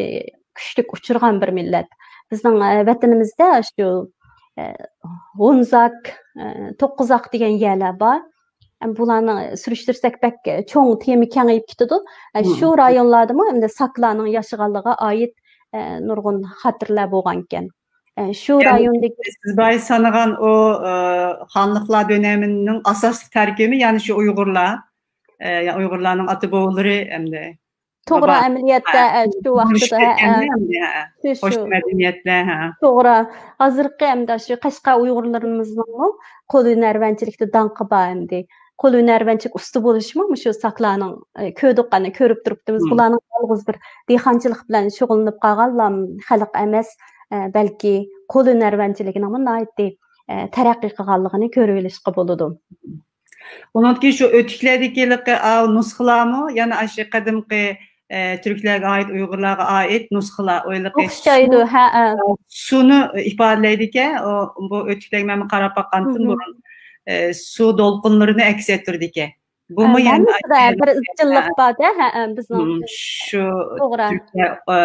كۈچلۈك ئۇچرىغان بىر مىللەت. بىزنىڭ، ئە، ۋەتىنىمىزدە شۇ، ئە، ھونزاك، ئە، توققۇزاق دېگەن يەرلەر بار. ئەم، بۇلارنى سۈرۈشتۈرسەك بەك چوڭ تېما كېڭىيىپ كېتىدۇ. ئە، شۇ رايونلاردىمۇ ئەمدى ساكلارنىڭ ياشىغانلىقىغا ئائىت، ئە، نۇرغۇن خاتىرىلەر بولغانىكەن. ئە، شۇ يەنى رايوندىكى سىز بايا سانىغان ئۇ، ئە، خانلىقلار دۆنىمىنىڭ ئاساسلىق تەركىبى، يەنى شۇ ئۇيغۇرلار، ئە، يا ئۇيغۇرلارنىڭ ئاتا بوۋىلىرى ئەمدى. توغرا، بابا، ئەمەلىيەتتە، ھە، ئە، شۇ بولۇشۇپ ۋاقتىدا، ھە، كەتكەندە ئەمدى، ھە، شۇ، قوشنا شۇ. مەدەنىيەتلەر، ھە. توغرا. ھازىرقى ئەمدى شۇ قەشقەر ئۇيغۇرلىرىمىزنىڭمۇ قول ھۈنەرۋەنچىلىكتە داڭقى بار ئەمدى. قول ھۈنەرۋەنچىلىك ئۇستا بولۇشمۇ مۇشۇ ساكلارنىڭ، ئە، كۆردۇق، ئەنە كۆرۈپ تۇرۇپتىمىز. مم. بۇلارنىڭ يالغۇز بىر دېھقانچىلىق بىلەن شۇغۇللىنىپ قالغانلا خەلق ئەمەس، ئە، بەلكى قول ھۈنەرۋەنچىلىكىنىڭمۇ ناھايىتى، ئە، تەرەققىي قىلغانلىقىنى كۆرۈۋېلىشقا بولىدۇ. ئۇنىڭدىن كېيىن شۇ ئۆتۈكلەردىكى ھېلىقى ئاۋۇ نۇسخىلارمۇ يەنە ئاشۇ قەدىمكى، ئە، تۈركلەرگە ئائىت، ئۇيغۇرلارغا ئائىت نۇسخىلار. ئۇ ھېلىقى ئوخشايدۇ، سۇ، ھەئە. ئە، سۇنى ئىپادىلەيدىكەن. ئۇ، بۇ ئۆتۈكلەرگە مەن قاراپ باققانتىم مھم. بۇرۇن. ئە، سۇ دولقۇنلىرىنى ئەكس ئەتتۈرىدىكەن. ئە، بۇمۇ يەنە ھەممىسىدە بىر ئىزچىللىق بار-دە، ھەئە، بىزنىڭ. مم، شۇ توغرا. تۈركلەر، ئە،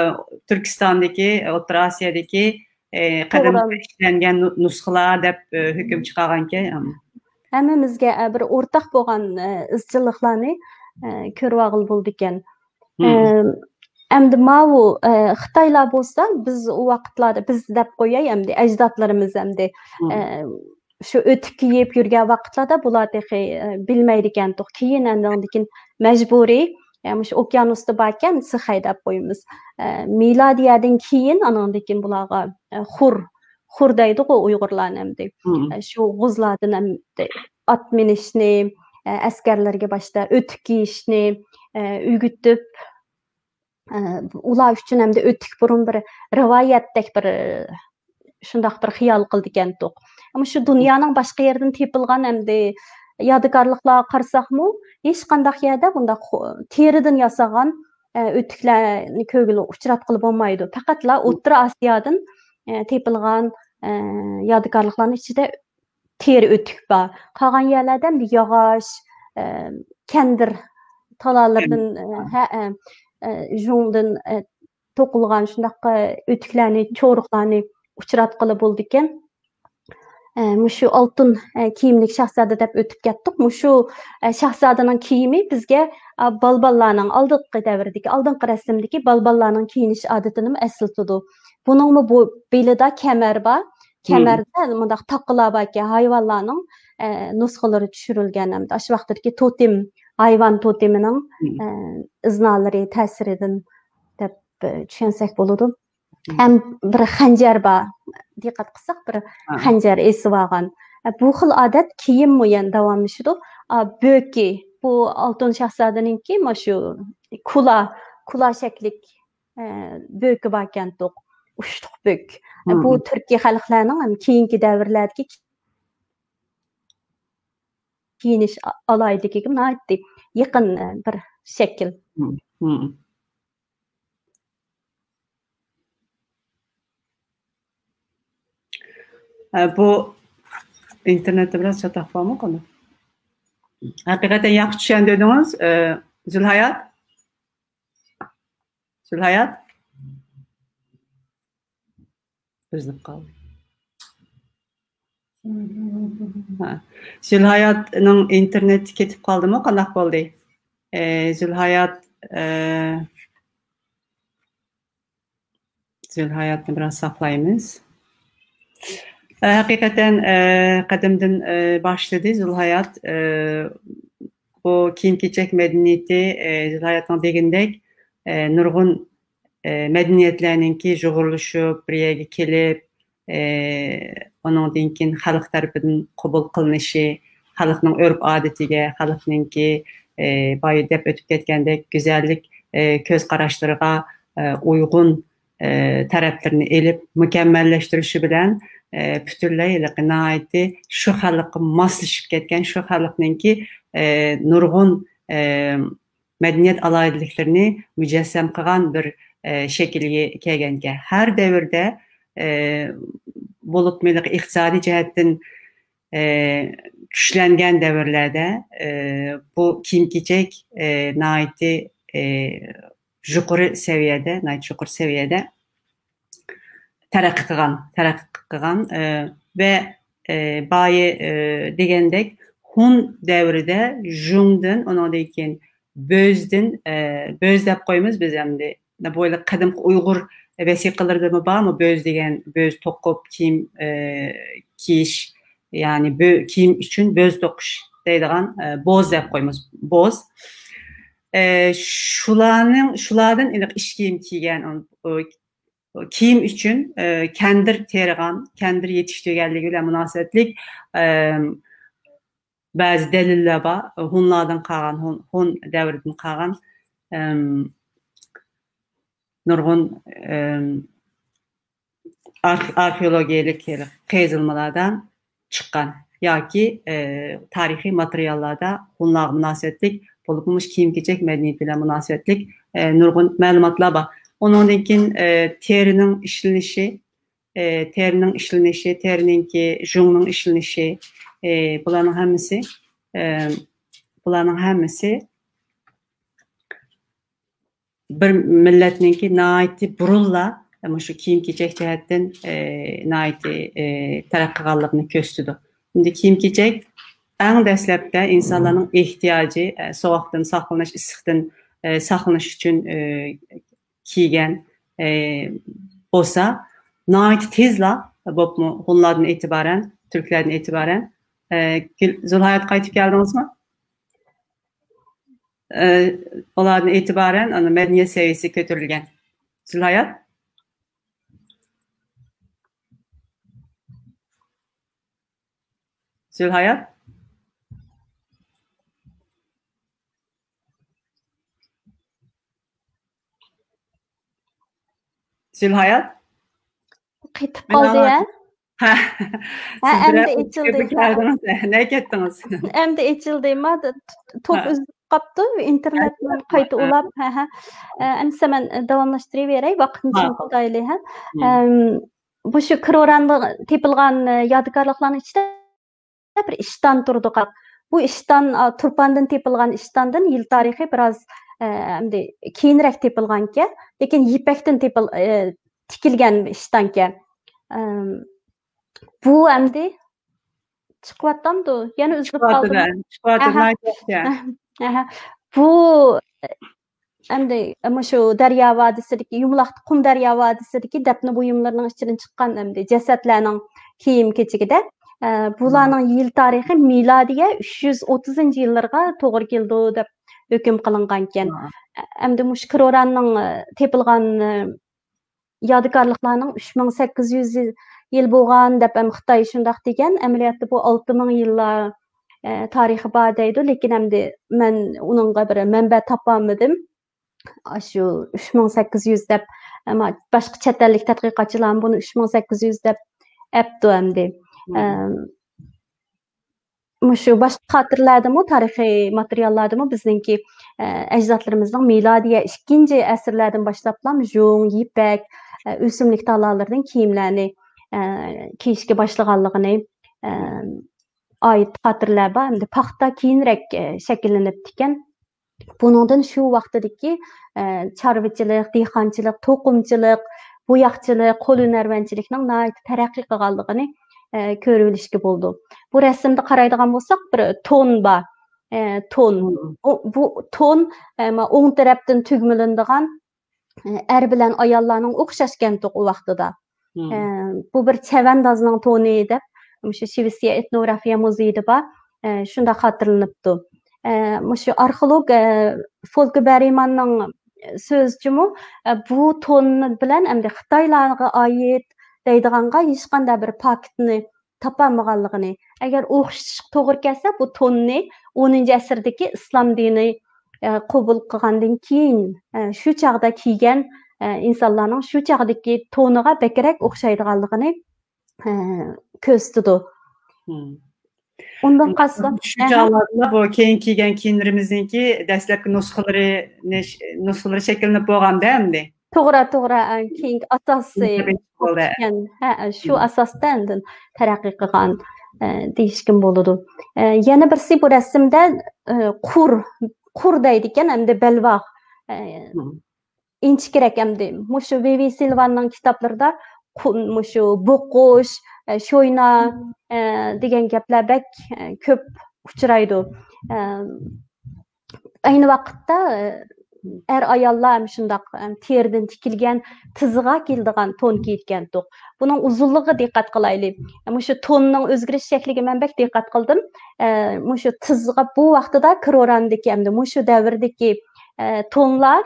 تۈركىستاندىكى، ئوتتۇرا ئاسىيادىكى، ئە، قەدىمدە توغرا. ئىشلەنگەن نۇ-، نۇسخىلار دەپ، ئە، ھۆكۈم چىقارغانىكەن. ھەممىمىزگە، ئە، بىر ئورتاق بولغان، ئە، ئىزچىللىقلارنى، ئە، كۆرۈۋالغىلى بولىدىكەن. مم. ئە، ئەمدى ماۋۇ، ئە، خىتايلار بولسا، بىز ئۇ ۋاقىتلاردا، بىز دەپ قوياي، ئەمدى ئەجدادلىرىمىز ئەمدى، مم. ئە، شۇ ئۆتۈك كىيىپ يۈرگەن ۋاقىتلاردا بۇلار تېخى، ئە، بىلمەيدىكەنتۇق. كېيىن ئاندىن كېيىن مەجبۇرىي، ئە، مۇشۇ ئوكيانۇستا باركەن، سىخەي دەپ قويىمىز. ئە، مىلادىيەدىن كېيىن ئانىڭدىن كېيىن بۇلارغا، ئە، خۇر، خۇر دەيدىغۇ ئۇيغۇرلارنى ئەمدى. مم. ئە، شۇ غۇزلاردىن ئەمدى ئات مىنىشنى، ئە، ئەسكەرلەرگە باشتا ئۆتۈك كىيىشنى، ئە، ئۆگىتىپ، ئە، ئۇلار ئۈچۈن ئەمدى ئۆتۈك بۇرۇن بىر رىۋايەتتەك بىر، شۇنداق بىر خىيال قىلىدىكەنتۇق. ئەمما شۇ دۇنيانىڭ باشقا يېرىدىن تېپىلغان ئەمدى يادىكارلىقلارغا قارىساقمۇ، ھېچقانداق يەردە بۇنداق خو-، تېرىدىن ياسىغان، ئە، ئۆتۈكلەرنى كۆرگىلى، ئۇچراتقىلى بولمايدۇ. پەقەتلا ئوتتۇرا ئاسىيادىن، ئە، تېپىلغان، ئە، يادىكارلىقلارنىڭ ئىچىدە تېرە ئۆتۈك بار. قالغان يەرلەردە ئەمدى ياغاچ، ئە، كەندىر تالالىرىدىن، ئە، ھە، ئە، ئە، ژۇڭدىن، ئە، توقۇلغان شۇنداق، ئە، ئۆتۈكلەرنى، چورۇقلارنى ئۇچراتقىلى بولىدىكەن. ئە، مۇشۇ ئالتۇن، ئە، كىيىملىك شاھزادە دەپ ئۆتۈپ كەتتۇق. مۇشۇ، ئە، شاھزادىنىڭ كىيىمى بىزگە، ئە، بالباللارنىڭ ئالدىنقى دەۋردىكى، ئالدىنقى رەسىمدىكى بالباللارنىڭ كىيىنىش ئادىتىنىمۇ ئەسلىتىدۇ. بۇنىڭمۇ بۇ بېلىدا كەمەر بار. كەمەردە مۇنداق تاقىلار باركەن، ھايۋانلارنىڭ، ئە، نۇسخىلىرى چۈشۈرۈلگەن ھەمدە ئاشۇ ۋاقىتتىكى توتېم، ھايۋان توتېمىنىڭ، ئە، ئىزنالىرى، تەسىرىدىن دەپ، ئە، چۈشەنسەك بولىدۇ. ھەم بىر خەنجەر بار. دىققەت قىلساق، بىر خەنجەر ئېسىۋالغان. ئە، بۇ خىل ئادەت كېيىنمۇ يەنە داۋاملىشىدۇ. ئا، بۆكى، بۇ ئالتۇن شاھزادىنىڭكى مانا شۇ كۇلا، كۇلا شەكلىك، ئە، بۆكى باركەنتۇق. ئۇچلۇق بۆك. ئە، بۇ تۈركىي خەلقلەرنىڭ ھەم كېيىنكى دەۋرلەردىكى كىيىنىش ئا-، ئالاھىدىلىكىگە ناھايىتى يېقىن، ئە، بىر شەكىل. ھە، بۇ ئىنتېرنېتتە بىراز چاتاق بارمۇ قانداق؟ ھەقىقەتەن ياخشى چۈشەندۈردىڭىز، ئە، زۇلھايات. زۇلھايات؟ ئۈزۈلۈپ قالدى. ھە. زۇلھاياتنىڭ ئىنتېرنېتى كېتىپ قالدىمۇ؟ قانداق بولدى؟ ئە، زۇلھايات، ئە، زۇلھاياتنى بىراز ساقلايمىز. ئە، ھەقىقەتەن، ئە، قەدىمدىن، ئە، باشلىدى زۇلھايات. ئە، بۇ كىيىم-كېچەك مەدەنىيىتى، ئە، زۇلھاياتنىڭ دېگىنىدەك، ئە، نۇرغۇن، ئە، مەدەنىيەتلەرنىڭكى يۇغۇرۇلۇشۇپ، بىر يەرگە كېلىپ، ئە، ئۇنىڭدىن كېيىن خەلق تەرىپىدىن قوبۇل قىلىنىشى، خەلقنىڭ ئۆرپ-ئادىتىگە، خەلقنىڭكى، ئە، بايا دەپ ئۆتۈپ كەتكەندەك گۈزەللىك، ئە، كۆز قاراشلىرىغا، ئە، ئۇيغۇن، ئە، تەرەپلىرىنى ئېلىپ مۇكەممەللەشتۈرۈشى بىلەن، ئە، پۈتۈنلەي ھېلىقى ناھايىتى شۇ خەلققە ماسلىشىپ كەتكەن، شۇ خەلقنىڭكى، ئە، نۇرغۇن، ئە، مەدەنىيەت ئالاھىدىلىكلىرىنى مۇجەسسەم قىلغان بىر، ئە، شەكىلگە كەلگەنىكەن. ھەر دەۋردە، ئە، بولۇپمۇ ھېلىقى ئىقتىسادىي جەھەتتىن، ئە، كۈچلەنگەن دەۋرلەردە، ئە، بۇ كىيىم-كېچەك، ئە، ناھايىتى، ئە، يۇقىرى سەۋىيەدە، ناھايىتى يۇقىرى سەۋىيەدە تەرەققىي قىلغان، تەرەققىي قىلغان، ئە، ۋە، ئە، بايا، ئە، دېگەندەك ھۇن دەۋرىدە ژۇڭدىن، ئۇنىڭدىن كېيىن بۆزدىن، ئە، بۆز دەپ قويىمىز بىز ئەمدى. بۇ قەدىمكى ئۇيغۇر، ۋەسىقىلىرىدىمۇ بارمۇ؟ بۆز دېگەن، بۆز توقۇپ كىيىم، ئە، كىيىش، يەنى بۆ-، كىيىم ئۈچۈن بۆز توقۇش دەيدىغان، ئە، بوز دەپ قويىمىز، بوز. ئە، شۇلارنىڭ، شۇلاردىن ئېنىق ئىش كىيىم كىيگەن، ئۇ، ئۇ، كىيىم ئۈچۈن، ئە، كەندىر تېرىغان، كەندىر يېتىشتۈرگەنلىكى بىلەن مۇناسىۋەتلىك، ئە، بەزى دەلىللەر بار. ھونلاردىن قالغان، ھون، ھون دەۋرىدىن قالغان، ئەم، نۇرغۇن، ئەم، ئارخ-، ئارخېئولوگىيەلىك قېزىلمىلاردا چىققان ياكى، ئە، تارىخىي ماتېرىياللاردا ھونلارغا مۇناسىۋەتلىك، بولۇپمۇ مۇشۇ كىيىم-كېچەك مەدەنىيىتى بىلەن مۇناسىۋەتلىك، ئە، نۇرغۇن مەلۇماتلار بار. ئۇنىڭدىن كېيىن، ئە، تېرىنىڭ ئىشلىنىشى، ئى، تېرىنىڭ ئىشلىنىشى، تېرىنىڭكى، ژۇڭنىڭ ئىشلىنىشى، ئى، بۇلارنىڭ ھەممىسى، ئى، بۇلارنىڭ ھەممىسى بىر مىللەتنىڭكى ناھايىتى بۇرۇنلا مۇشۇ كىيىم-كېچەك جەھەتتىن، ئى، ناھايىتى، ئى، تەرەققىي قىلغانلىقىنى كۆرسىتىدۇ. ئەمدى كىيىم-كېچەك ئەڭ دەسلەپتە ئىنسانلارنىڭ ئېھتىياجى، ئە، سوغۇقتىن ساقلىنىش، ئىسسىقتىن، ئە، ساقلىنىش ئۈچۈن، ئە، كىيگەن، ئە، بولسا، ناھايىتى تېزلا، بولۇپمۇ ھونلاردىن ئېتىبارەن، تۈركلەردىن ئېتىبارەن، ئە، گۈل-، زۇلھايات قايتىپ كەلدىڭىزمۇ؟ ئە، ئۇلاردىن ئېتىبارەن ئانا مەدەنىيەت سەۋىيەسى كۆتۈرۈلگەن. زۇلھايات؟ زۇلھايات؟ زۇلھايات؟ قېتىپ قالدى، ھە؟ ھە. ھە، ئەمدى ئېچىلدى. نەگە كەتتىڭىز؟ ئەمدى ئېچىلدى. ما، توك ئۈزۈلۈپ قاپتۇ، ئىنتېرنېتنى قايتا ئۇلاپ، ھە، ھە. ئە، ئەمسە مەن داۋاملاشتۇرۇۋېرەي، ۋاقىتنى چىڭ تۇتايلى، ھە. ئەم، بۇ شۇ كروراندا تېپىلغان، ئە، يادىكارلىقلارنىڭ ئىچىدە بىر ئىشتان تۇرىدىغان. بۇ ئىشتان، ئا، تۇرپاندىن تېپىلغان ئىشتاندىن، يىل تارىخى بىراز، ئە، ئەمدى كېيىنرەك تېپىلغانكەن، لېكىن يىپەكتىن تېپىل-، ئە، تىكىلگەن ئىشتانكەن. ئەم، بۇ ئەمدى چىقىۋاتامدۇ؟ يەنە ئۈزۈلۈپ قالدىمۇ؟ چىقىۋاتىدۇ، چىقىۋاتىدۇ، ئەھە. ئەھە. بۇ ئەمدى مۇشۇ دەريا ۋادىسىدىكى، يۇمىلاق قۇم دەريا ۋادىسىدىكى دەپنە بۇيۇملىرىنىڭ ئىچىدىن چىققان ئەمدى جەسەتلەرنىڭ كىيىم-كېچىكىدە، ئە، بۇلارنىڭ يىل تارىخى مىلادىيە ئۈچ يۈز ئوتتۇزىنچى يىللىرىغا توغرا كېلىدۇ دەپ ھۆكۈم قىلىنغانىكەن. ئە، ئەمدى مۇشۇ كروراننىڭ، ئە، تېپىلغان، ئە، يادىكارلىقلارنىڭ ئۈچ مىڭ سەككىز يۈز يىل، يىل بولغان دەپ ھەم خىتاي شۇنداق دېگەن. ئەمەلىيەتتە بۇ ئالتە مىڭ يىللار، ئە، تارىخى بار دەيدۇ، لېكىن ئەمدى مەن ئۇنىڭغا بىر مەنبە تاپالمىدىم. ئاشۇ ئۈچ مىڭ سەككىز يۈز دەپ، ئەمما باشقا چەت ئەللىك تەتقىقاتچىلارمۇ بۇنى ئۈچ مىڭ سەككىز يۈز دەپ ئەپتۇ ئەمدى. مم. ئەم، مۇشۇ باشقا خاتىرىلەردىمۇ، تارىخىي ماتېرىياللاردىمۇ بىزنىڭكى، ئە، ئەجدادلىرىمىزنىڭ مىلادىيە ئىككىنچى ئەسىرلەردىن باشلاپلا ژۇڭ، يىپەك، ئە، ئۆسۈملۈك تالالىرىدىن كىيىملەرنى، ئە، كىيىشكە باشلىغانلىقىنى، ئە، ئائىت خاتىرىلەر بار. ئەمدى پاختا كېيىنرەك، ئە، شەكىللىنىپتىكەن. بۇنىڭدىن شۇ ۋاقتىدىكى، ئە، چارۋىچىلىق، دېھقانچىلىق، توقۇمىچىلىق، بوياقچىلىق، قول ھۈنەرۋەنچىلىكنىڭ ناھايىتى تەرەققىي قىلغانلىقىنى، ئە، كۆرۈۋېلىشكە بولىدۇ. بۇ رەسىمدە قارايدىغان بولساق، بىر تون بار. ئە، تون. مم. ئۇ، بۇ تون، ئە، ما، ئوڭ تەرەپتىن تۈگمىلىنىدىغان، ئە، ئەر بىلەن ئاياللارنىڭ ئوخشاشكەنتۇق ئۇ ۋاقتىدا. مم. ئە، بۇ بىر چەۋەندازنىڭ تونى دەپ، مۇشۇ شىۋېتسىيە ئېتنوگرافىيە مۇزېيىدا بار. ئە، شۇنداق خاتىرىلىنىپتۇ. ئە، مۇشۇ ئارخېئولوگ، ئە، فولكېر بېرىماننىڭ سۆزىچىمۇ، ئە، بۇ تون بىلەن ئەمدى خىتايلارغا ئائىت دەيدىغانغا ھېچقانداق بىر پاكىتنى تاپالمىغانلىقىنى، ئەگەر ئوخشىتىشقا توغرا كەلسە، بۇ توننى ئونىنچى ئەسىردىكى ئىسلام دىنى، ئە، قوبۇل قىلغاندىن كېيىن، ئە، شۇ چاغدا كىيگەن، ئە، ئىنسانلارنىڭ شۇ چاغدىكى تونىغا بەكرەك ئوخشايدىغانلىقىنى، ئە، كۆرسىتىدۇ. مم. ئۇنداق قالسا، شۇ ئەھە. چاغلاردا بۇ كېيىن كىيگەن كىيىملىرىمىزنىڭكى دەسلەپكى نۇسخىلىرى، نۇسخىلىرى شەكىللىنىپ بولغاندا ئەمدى. توغرا، توغرا. ئە، كېيىنكى ئاساسى ئىكەن. ھە، شۇ ئاساستا ئاندىن تەرەققىي قىلغان، ئە، دېيىشكىمۇ بولىدۇ. ئە، يەنە بىرسى بۇ رەسىمدە، ئە، قۇر، قۇر دەيدىكەن، ئەمدى بەلباغ. ئە، ئىنچىكىرەك ئەمدى. مۇشۇ ۋىۋى سىلۋاننىڭ كىتابلىرىدا قۇ-، مۇشۇ بوقۇش، ئە، شوينا، ئە، دېگەن گەپلەر بەك، ئە، كۆپ ئۇچرايدۇ. ئە، ئەينى ۋاقىتتا، ئە، ئەر-ئاياللار ھەم شۇنداق، ئەم، تېرىدىن تىكىلگەن تىزىغا كېلىدىغان تون كىيىدىكەنتۇق. بۇنىڭ ئۇزۇنلۇقىغا دىققەت قىلايلى. مۇشۇ توننىڭ ئۆزگىرىش شەكلىگە مەن بەك دىققەت قىلدىم. ئە، مۇشۇ تىزغا بۇ ۋاقتىدا كرورانىدىكى، ئەمدى مۇشۇ دەۋردىكى، ئە، تونلار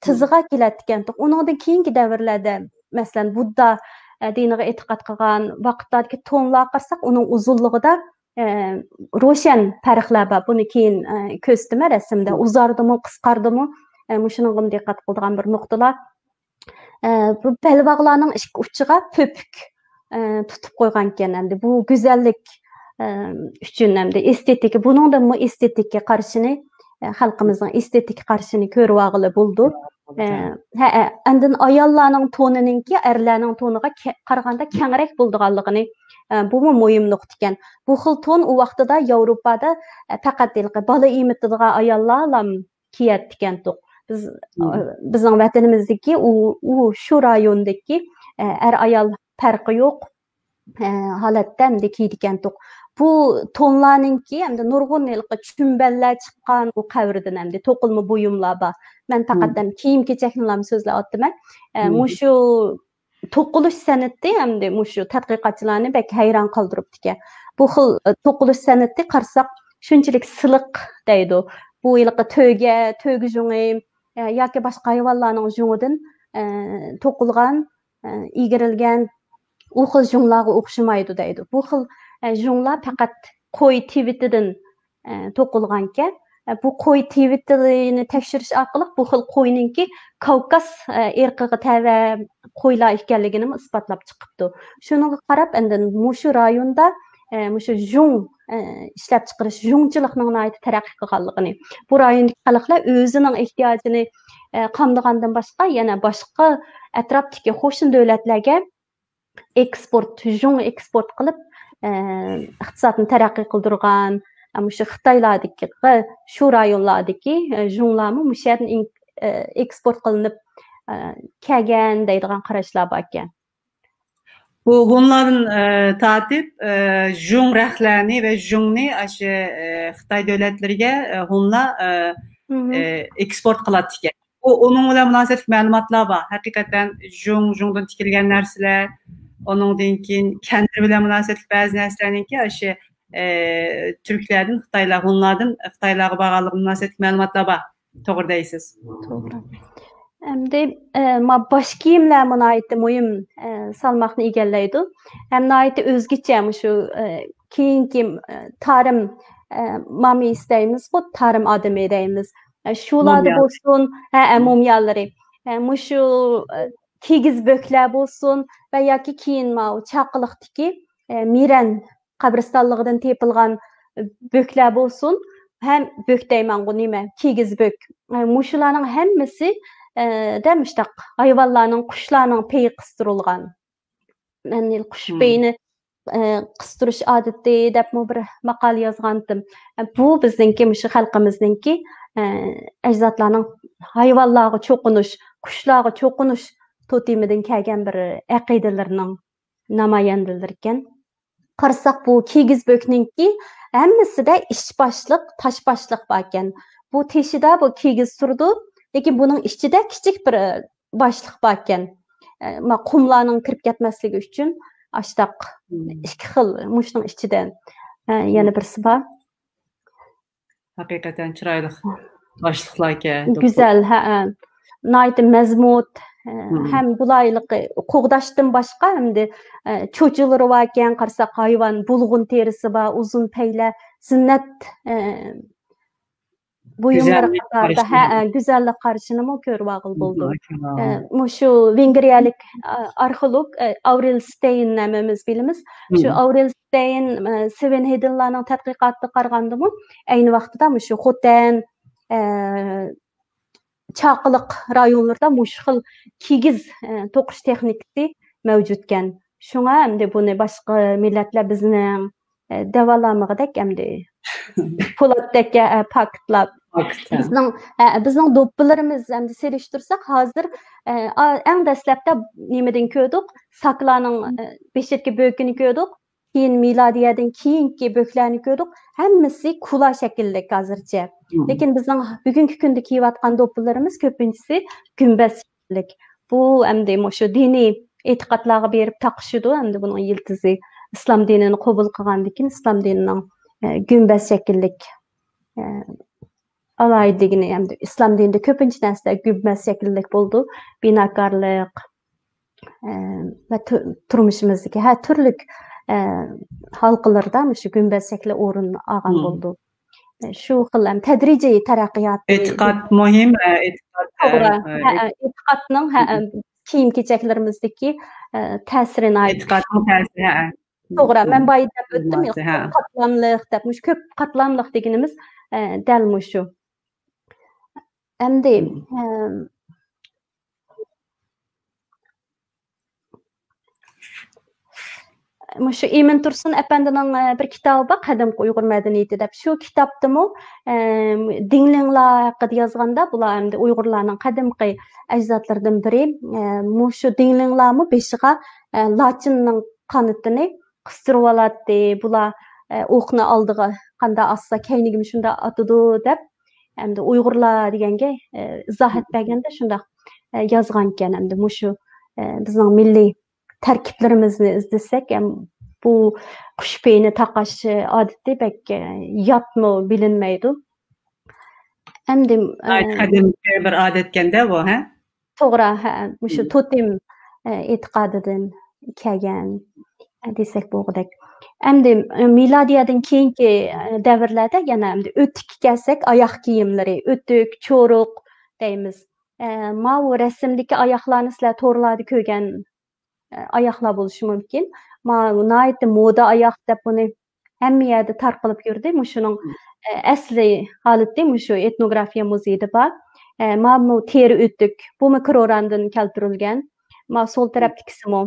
تىزىغا كېلەتتىكەنتۇق. ئۇنىڭدىن كېيىنكى دەۋرلەردە، مەسىلەن، بۇددا، ئە، دىنىغا ئېتىقاد قىلغان ۋاقىتلاردىكى تونلارغا قارىساق، ئۇنىڭ ئۇزۇنلۇقىدا، ئە، روشەن پەرقلەر بار. بۇنى كېيىن، ئە، كۆرسىتىمەن رەسىمدە. ئۇزاردىمۇ، قىسقاردىمۇ، ئە، مۇشۇنىڭغىمۇ دىققەت قىلىدىغان بىر نۇقتىلار. ئە، بۇ بەلباغلارنىڭ ئىككى ئۇچىغا پۆپۈك، ئە، تۇتۇپ قويغانىكەن. ئەمدى بۇ گۈزەللىك، ئە، ئۈچۈن، ئەمدى ئېستېتىكا، بۇنىڭدىنمۇ ئېستېتىكا قارىشىنى، ئە، خەلقىمىزنىڭ ئېستېتىكا قارىشىنى كۆرۈۋالغىلى بولىدۇ. ئە، ھە، ئە، ئاندىن ئاياللارنىڭ تونىنىڭكى ئەرلەرنىڭ تونىغا كە-، قارىغاندا كەڭرەك بولىدىغانلىقىنى، ئە، بۇمۇ مۇھىم نۇقتىكەن. بۇ خىل تون ئۇ ۋاقتىدا ياۋروپادا، ئە، پەقەت ھېلىقى بالا ئېمىتىدىغان ئاياللارلا كىيەتتىكەنتۇق. بىز، بىزنىڭ ۋەتىنىمىزدىكى ئۇ، ئۇ شۇ رايوندىكى، ئە، ئەر-ئايال پەرقى يوق، ئە، ھالەتتە ئەمدى كىيىدىكەنتۇق. بۇ تونلارنىڭكى ئەمدى نۇرغۇن ھېلىقى چۈمبەللەر چىققان ئۇ قەۋرىدىن ئەمدى توقۇلما بۇيۇملار بار. مەن پەقەت ئەمدى كىيىم-كېچەكنىلام سۆزلەۋاتىمەن. ئە، مۇشۇ توقۇلۇش سەنئىتى ئەمدى مۇشۇ تەتقىقاتچىلارنى بەك ھەيران قالدۇرۇپتىكەن. بۇ خىل، ئە، توقۇلۇش سەنئىتى قارىساق شۇنچىلىك سىلىق دەيدۇ. بۇ ھېلىقى تۆگە، تۆگە ژۇڭى، ئە، ياكى باشقا ھايۋانلارنىڭ ژۇڭىدىن، ئە، توقۇلغان، ئە، ئىگىرىلگەن ئۇ خىل ژۇڭلارغا ئوخشىمايدۇ دەيدۇ. بۇ خىل، ئە، ژۇڭلار پەقەت قوي تىۋىتىدىن، ئە، توقۇلغانىكەن. ئە، بۇ قوي تىۋىتىنى تەكشۈرۈش ئارقىلىق بۇ خىل قوينىڭكى كاۋكاز، ئە، ئىرقىغا تەۋە قويلار ئىكەنلىكىنىمۇ ئىسپاتلاپ چىقىپتۇ. شۇنىڭغا قاراپ، ئاندىن مۇشۇ رايوندا، ئە، مۇشۇ ژۇڭ، ئە، ئىشلەپچىقىرىش، ژۇڭچىلىقنىڭ ناھايىتى تەرەققىي قىلغانلىقىنى، بۇ رايوندىكى خەلقلەر ئۆزىنىڭ ئېھتىياجىنى، ئە، قامدىغاندىن باشقا، يەنە باشقا ئەتراپتىكى قوشنا دۆلەتلەرگە ئېكسپورت، ژۇڭ ئېكسپورت قىلىپ، ئە، ئىقتىسادنى تەرەققىي قىلدۇرغان، ئە، مۇشۇ خىتايلاردىكى، شۇ رايونلاردىكى، ئە، ژۇڭلارمۇ مۇشۇ يەردىن ئىن-، ئە، ئېكسپورت قىلىنىپ، ئە، كەلگەن دەيدىغان قاراشلار باركەن. بۇ ھونلاردىن، ئە، تارتىپ، ئە، ژۇڭ رەختلەرنى ۋە ژۇڭنى ئاشۇ، ئە، خىتاي دۆلەتلىرىگە، ئە، ھونلار، ئە، ئە، ئېكسپورت قىلاتتىكەن. ئۇ، ئۇنىڭ بىلەن مۇناسىۋەتلىك مەلۇماتلار بار. ھەقىقەتەن ژۇڭ، ژۇڭدىن تىكىلگەن نەرسىلەر، ئۇنىڭدىن كېيىن كەندىر بىلەن مۇناسىۋەتلىك بەزى نەرسىلەرنىڭكى ئاشۇ، ئە، تۈركلەردىن خىتايلار، ھونلاردىن خىتايلارغا بارغانلىقى مۇناسىۋەتلىك مەلۇماتلار بار. توغرا دەيسىز. توغرا. ئەمدى، ئە، ما باش كىيىملەرمۇ ناھايىتى مۇھىم، ئە، سالماقنى ئىگىلەيدۇ. ھەم ناھايىتى ئۆزگىچە مۇشۇ، ئە، كېيىنكى، ئە، تارىم، ئە، مامىيىس دەيمىزغۇ، تارىم ئادىمى دەيمىز. ئە، شۇلاردا بولسۇن، ھە، ئە، مۇمىيالىرى. ئە، مۇشۇ، ئە، كىگىز بۆكلەر بولسۇن ۋە ياكى كېيىن ماۋۇ چاقىلىقتىكى، ئە، مىرەن قەبرىستانلىقىدىن تېپىلغان بۆكلەر بولسۇن، ھەم بۆك دەيمەنغۇ، نېمە، كىگىز بۆك. ئە، مۇشۇلارنىڭ ھەممىسى، ئە، دە مۇشتاق ھايۋانلارنىڭ، قۇشلارنىڭ پېيى قىستۇرۇلغان. مەن قۇش پېيىنى، ئە، قىستۇرۇش ئادىتى دەپمۇ بىر ماقالە يازغانتىم. ئە، بۇ بىزنىڭكى، مۇشۇ خەلقىمىزنىڭكى، ئە، ئەجدادلارنىڭ ھايۋانلارغا چوقۇنۇش، قۇشلارغا چوقۇنۇش توتېمىدىن كەلگەن بىر ئەقىدىلىرىنىڭ نامايەندىلىرىكەن. قارىساق، بۇ كىگىز بۆكنىڭكى ھەممىسىدە ئىچ باشلىق، تاش باشلىق باركەن. بۇ تېشىدا بۇ كىگىز تۇرىدۇ، لېكىن بۇنىڭ ئىچىدە كىچىك بىر باشلىق باركەن. ئە، ما، قۇملارنىڭ كىرىپ كەتمەسلىكى ئۈچۈن ئاشتاق ئىككى خىل مۇشۇنىڭ ئىچىدە، ئە، يەنە بىرسى بار. ھەقىقەتەن چىرايلىق باشلىقلاركەن. گۈزەل، ھە، ناھايىتى مەزمۇت، ھەم بۇلايلىقى قوغداشتىن باشقا، ئەمدى، ئە، چوچىلىرى باركەن، قارىساق، ھايۋان، بۇلغۇن تېرىسى بار، ئۇزۇن پەيلەر، زىننەت، ئە، بۇيۇملىرى قاتارىدا، ھە، ئە، گۈزەللىك قارىشىنىمۇ كۆرۈۋالغىلى بولىدۇ. ئە، مۇشۇ ۋېنگرىيەلىك، ئە، ئارخېئولوگ، ئە، ئاۋرېل ستېين ھەممىمىز بىلىمىز. شۇ ئاۋرېل ستېين، ئە، سۋېنھېدېنلارنىڭ تەتقىقاتىغا قارىغاندىمۇ، ئەينى ۋاقتىدا مۇشۇ خوتەن، ئە، چاقىلىق رايونلىرىدا مۇشۇ خىل كىگىز، ئە، توقۇش تېخنىكىسى مەۋجۇتكەن. شۇڭا ئەمدى بۇنى باشقا مىللەتلەر بىزنىڭ، ئە، دەۋالالمىغۇدەك ئەمدى پولاتتەك، ئە، پاكىتلاپ. بىزنىڭ، ئە، بىزنىڭ دوپپىلىرىمىز ئەمدى سېلىشتۇرساق، ھازىر، ئە، ئا-، ئەڭ دەسلەپتە نېمىدىن كۆردۇق؟ ساكىلارنىڭ، ئە، بېشىدىكى بۆكىنى كۆردۇق. كېيىن مىلادىيەدىن كېيىنكى بۆكلەرنى كۆردۇق. ھەممىسى كۇلا شەكىللىك ھازىرچە. لېكىن بىزنىڭ بۈگۈنكى كۈندە كىيىۋاتقان دوپپىلىرىمىز كۆپىنچىسى گۈمبەز شەكىللىك. بۇ ئەمدى مۇشۇ دىنىي ئېتىقادلارغا بېرىپ تاقىشىدۇ. ئەمدى بۇنىڭ يىلتىزى ئىسلام دىنىنى قوبۇل قىلغاندىن كېيىن ئىسلام دىنىنىڭ، ئە، گۈمبەز شەكىللىك، ئە، ئالاھىدىلىكىنى، ئەمدى ئىسلام دىنىدا كۆپىنچە نەرسىلەر گۈمبەز شەكىللىك بولىدۇ. بىناكارلىق، ئە، ۋە تۇ-، تۇرمۇشىمىزدىكى ھەر تۈرلۈك، ئە، ھالقىلىرىدا مۇشۇ گۈمبەز شەكلى ئورۇن ئالغان بولىدۇ. ئە، شۇ خىل ھەم تەدرىجىي تەرەققىيات. ئېتىقاد مۇھىم، ئە، ئېتىقاد، توغرا. ئە، ھە، ئە، ئېتىقادنىڭ، ھە، ئە، كىيىم-كېچەكلىرىمىزدىكى، ئە، تەسىرى ناھايىتى ئېتىقادنىڭ تەسىرى، ھە. توغرا، مەن بايا دەپ ئۆتتۈم، ھە. كۆپ قاتلاملىق دەپ، مۇشۇ كۆپ قاتلاملىق دېگىنىمىز، ئە، دەل مۇشۇ. ئەمدى، ئە، مۇشۇ ئىمىن تۇرسۇن ئەپەندىنىڭ، ئە، بىر كىتابى بار، قەدىمكى ئۇيغۇر مەدەنىيىتى دەپ. شۇ كىتابتىمۇ، ئە، دىڭلىڭلار ھەققىدە يازغاندا، بۇلار ئەمدى ئۇيغۇرلارنىڭ قەدىمكى ئەجدادلىرىدىن بىرى. ئە، مۇشۇ دىڭلىڭلارمۇ بېشىغا، ئە، لاچىننىڭ قانىتىنى قىستۇرۇۋالاتتى. بۇلار، ئە، ئوقنى ئالدىغا قانداق ئاتسا، كەينىگىمۇ شۇنداق ئاتىدۇ دەپ، ئەمدى ئۇيغۇرلار دېگەنگە، ئە، ئىزاھات بەرگەندە شۇنداق، ئە، يازغانىكەن. ئەمدى مۇشۇ، ئە، بىزنىڭ مىللىي تەركىبلىرىمىزنى ئىزدىسەك، ئەم، بۇ قۇش پېيىنى تاقاش ئادىتى بەك، ئە، ياتمۇ بىلىنمەيدۇ. ئەمدى، ئە، قەدىمكى بىر ئادەتكەندە بۇ، ھە؟ توغرا، ھە، مۇشۇ توتېم، ئە، ئېتىقادىدىن كەلگەن، ئە، دېسەك بولغۇدەك. ئەمدى، ئە، مىلادىيەدىن كېيىنكى، ئە، دەۋرلەردە يەنە ئەمدى ئۆتۈككە كەلسەك، ئاياغ كىيىملىرى، ئۆتۈك، چورۇق دەيمىز. ئە، ماۋۇ رەسىمدىكى ئاياغلارنى سىلەر تورلاردا كۆرگەن، ئە، ئاياغلار بولۇشى مۇمكىن. ماۋۇ ناھايىتى مودا ئاياغ دەپ بۇنى ھەممە يەردە تارقىلىپ يۈردى. مۇشۇنىڭ، ئە، ئەسلى ھالىتى مۇشۇ ئېتنوگرافىيە مۇزېيىدا بار. ئە، ماۋۇ تېرە ئۆتۈك، بۇمۇ كرورانىدىن كەلتۈرۈلگەن. ماۋۇ سول تەرەپتىكىسىمۇ.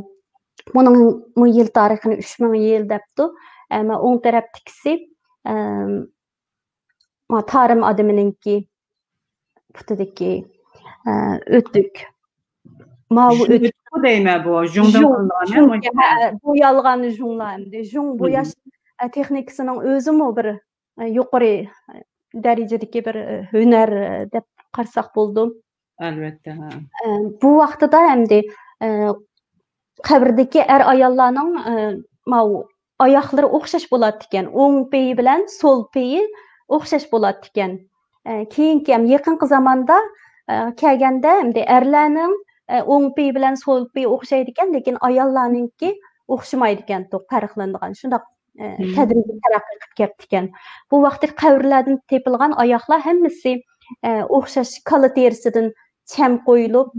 بۇنىڭمۇ يىل تارىخىنى ئۈچ مىڭ يىل دەپتۇ. ئە، ماۋۇ ئوڭ تەرەپتىكىسى، ئە، ماۋۇ تارىم ئادىمىنىڭكى پۇتىدىكى، ئە، ئۆتۈك. ماۋۇ ئۆتۈك. دەيمەن بۇ، ژۇڭدىن قىلىنغان، ھە، بۇ يالغان ژۇڭلار ئەمدى. ژۇڭ بوياش، ئە، تېخنىكىسىنىڭ ئۆزىمۇ بىر، ئە، يۇقىرى، ئە، دەرىجىدىكى بىر، ئە، ھۈنەر، ئە، دەپ قارىساق بولىدۇ. ئەلۋەتتە، ھە. ئە، بۇ ۋاقتىدا ئەمدى، ئە، قەبرىدىكى ئەر-ئاياللارنىڭ، ئە، ماۋۇ ئاياقلىرى ئوخشاش بولاتتىكەن. ئوڭ پېيى بىلەن سول پېيى ئوخشاش بولاتتىكەن. ئە، كېيىنكى ھەم يېقىنقى زاماندا، ئە، كەلگەندە ئەمدى ئەرلەرنىڭ، ئە، ئوڭ پېيى بىلەن سول پېيى ئوخشايدىكەن، لېكىن ئاياللارنىڭكى ئوخشىمايدىكەن، پەرقلىنىدىغان. شۇنداق، ئە، تەدرىجىي تەرەققىي قىلىپ كەپتىكەن. بۇ ۋاقىتتىكى قەبرىلەردىن تېپىلغان ئاياغلار ھەممىسى، ئە، ئوخشاش كالا تېرىسىدىن چەم قويۇلۇپ،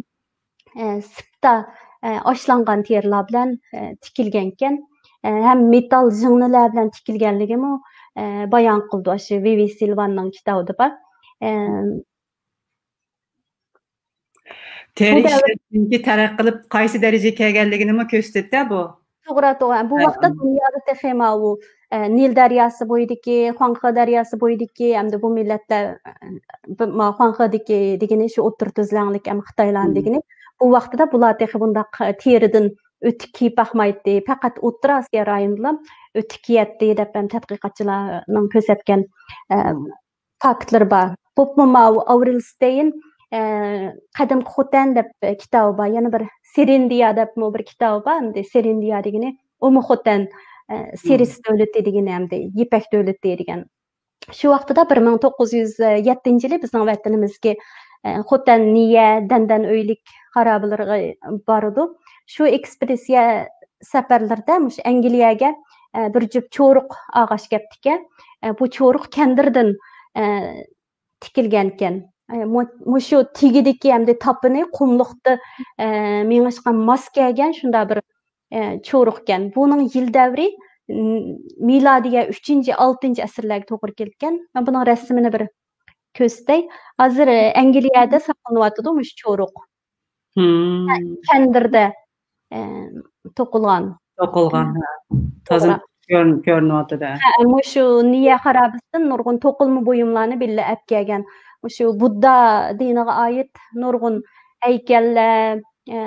ئە، سىپتا، ئە، ئاشلانغان تېرىلار بىلەن، ئە، تىكىلگەنكەن. ئە، ھەم مېتال ژىڭنىلەر بىلەن تىكىلگەنلىكىمۇ، ئە، بايان قىلىدۇ، ئاشۇ ۋىۋى سىلۋاننىڭ كىتابىدا بار. ئە، تېرە ئىشلەشنىڭكى تەرەققىي قىلىپ قايسى دەرىجىگە كەلگەنلىكىنىمۇ كۆرسىتىدۇ بۇ. توغرا، توغرا. بۇ ۋاقىتتا دۇنيادا تېخى ماۋۇ، ئە، نىل دەرياسى بويىدىكى، خۇاڭخې دەرياسى بويىدىكى، ئەمدى بۇ مىللەتلەر، ئە، بۇ، ما، خۇاڭخېدىكى دېگىنى شۇ ئوتتۇرا تۈزلەڭلىك ھەم خىتايلارنىڭ دېگىنى. بۇ ۋاقتىدا بۇلار تېخى بۇنداق تېرىدىن ئۆتۈك كىيىپ باقمايتتى. پەقەت ئوتتۇرا ئاسىيا رايونىدىلا ئۆتۈك كىيەتتى دەپ ھەم تەتقىقاتچىلارنىڭ كۆرسەتكەن، ئە، فاكتلىرى بار. بولۇپمۇ ماۋۇ ئاۋرېل ستېين، ئە، قەدىمكى خوتەن دەپ كىتابى بار. يەنە بىر سېرېندىيا دەپمۇ بىر كىتابى بار. ئەمدى سېرېندىيا دېگىنى ئومۇ خوتەن، ئە، سىرىس دۆلىتى دېگىنى، ئەمدى يىپەك دۆلىتى دېگەن. شۇ ۋاقتىدا بىر مىڭ توققۇز يۈز يەتتىنچى يىلى بىزنىڭ ۋەتىنىمىزگە، ئە، خوتەن نىيە، دەندەن ئۆيلۈك خارابىلىرىغا بارىدۇ. شۇ ئېكسپېدىتسىيە سەپەرلىرىدە مۇشۇ ئەنگلىيەگە، ئە، بىر جۈپ چورۇق ئالغاچ كەپتىكەن. ئە، بۇ چورۇق كەندىردىن، ئە، تىكىلگەنكەن. ئە، مۇ-، مۇشۇ تېگىدىكى ھەمدە تاپىنى قۇملۇقتا، ئە، مېڭىشقا ماس كەلگەن شۇنداق بىر، ئە، چورۇقكەن. بۇنىڭ يىل دەۋرى، م-، مىلادىيە ئۈچىنچى، ئالتىنچى ئەسىرلەرگە توغرا كېلىدىكەن. مەن بۇنىڭ رەسىمىنى بىر كۆرسىتەي. ھازىر، ئە، ئەنگلىيەدە ساقلىنىۋاتىدۇ مۇشۇ چورۇق. كەندىردە، ئە، توقۇلغان. توقۇلغان، ھە. تازا كۆرۈن-، كۆرۈنۈۋاتىدۇ. ھە، مۇشۇ نىيە خارابىسىدىن نۇرغۇن توقۇلما بۇيۇملارنى بىللە ئەپ كەلگەن. مۇشۇ بۇددا دىنىغا ئائىت نۇرغۇن ھەيكەللەر، ئە،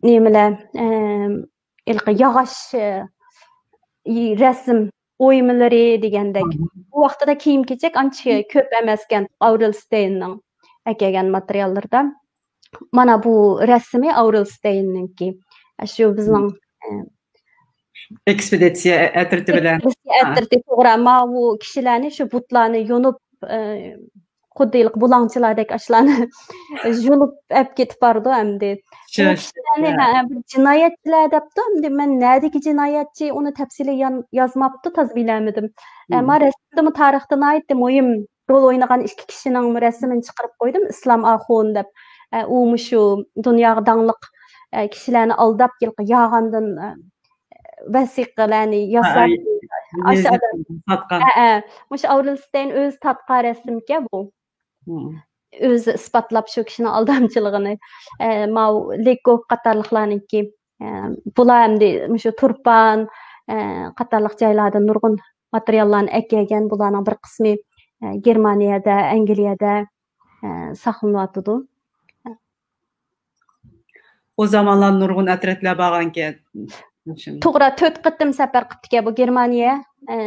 نېمىلەر، ئە، ھېلىقى ياغاچ، ئى، رەسىم ئويمىلىرى دېگەندەك. بۇ ۋاقتىدا كىيىم-كېچەك ئانچە كۆپ ئەمەسكەن، ئاۋرېل ستېيننىڭ ئەكەلگەن ماتېرىياللىرىدا. مانا بۇ رەسىمى ئاۋرېل ستېيننىڭكى. شۇ بىزنىڭ، ئە، ئېكسپېدىتسىيە ئەترىتى بىلەن. ئېكسپېدىتسىيە ئەترىتى، توغرا. ماۋۇ كىشىلەرنى، شۇ بۇتلارنى يۇنۇپ، ئە، خۇددى ھېلىقى بۇلاڭچىلاردەك ئاشۇلارنى يۇلۇپ ئەپ كېتىپ بارىدۇ ئەمدى. شۇ، بۇ شۇ، كىشىلەرنى، يا. ھە، بىر جىنايەتچىلەر دەپتۇ. ئەمدى مەن نەدىكى جىنايەتچى، ئۇنى تەپسىلىي يان-، يازماپتۇ، تازا بىلەلمىدىم. ئەمما رەسىمدىمۇ تارىختىن ناھايىتى مۇھىم رول ئوينىغان ئىككى كىشىنىڭ رەسىمىنى چىقىرىپ قويدۇم. ئىسلام ئاخۇن دەپ. ئە، ئۇ مۇشۇ دۇنياغا داڭلىق، ئە، كىشىلەرنى ئالداپ، يالغاندىن، ئە، ۋەسىقىلەرنى ياساپ، ئاشۇ ئادەم، ساتقان. ھە، ھە. مۇشۇ ئاۋرېل ستېين ئۆزى تارتقان رەسىمكەن بۇ. ئۆزى ئىسپاتلاپ شۇ كىشىنىڭ ئالدامچىلىقىنى. ئە، ماۋۇ لېكوف قاتارلىقلارنىڭكى. ئە، بۇلار ئەمدى مۇشۇ تۇرپان، ئە، قاتارلىق جايلاردىن نۇرغۇن ماتېرىياللارنى ئەكەلگەن. بۇلارنىڭ بىر قىسمى، ئە، گېرمانىيەدە، ئەنگلىيەدە، ئە، ساقلىنىۋاتىدۇ. ئۇ زامانلار نۇرغۇن ئەترەتلەر بارغانكەن. توغرا، تۆت قېتىم سەپەر قىپتىكەن بۇ گېرمانىيە، ئە،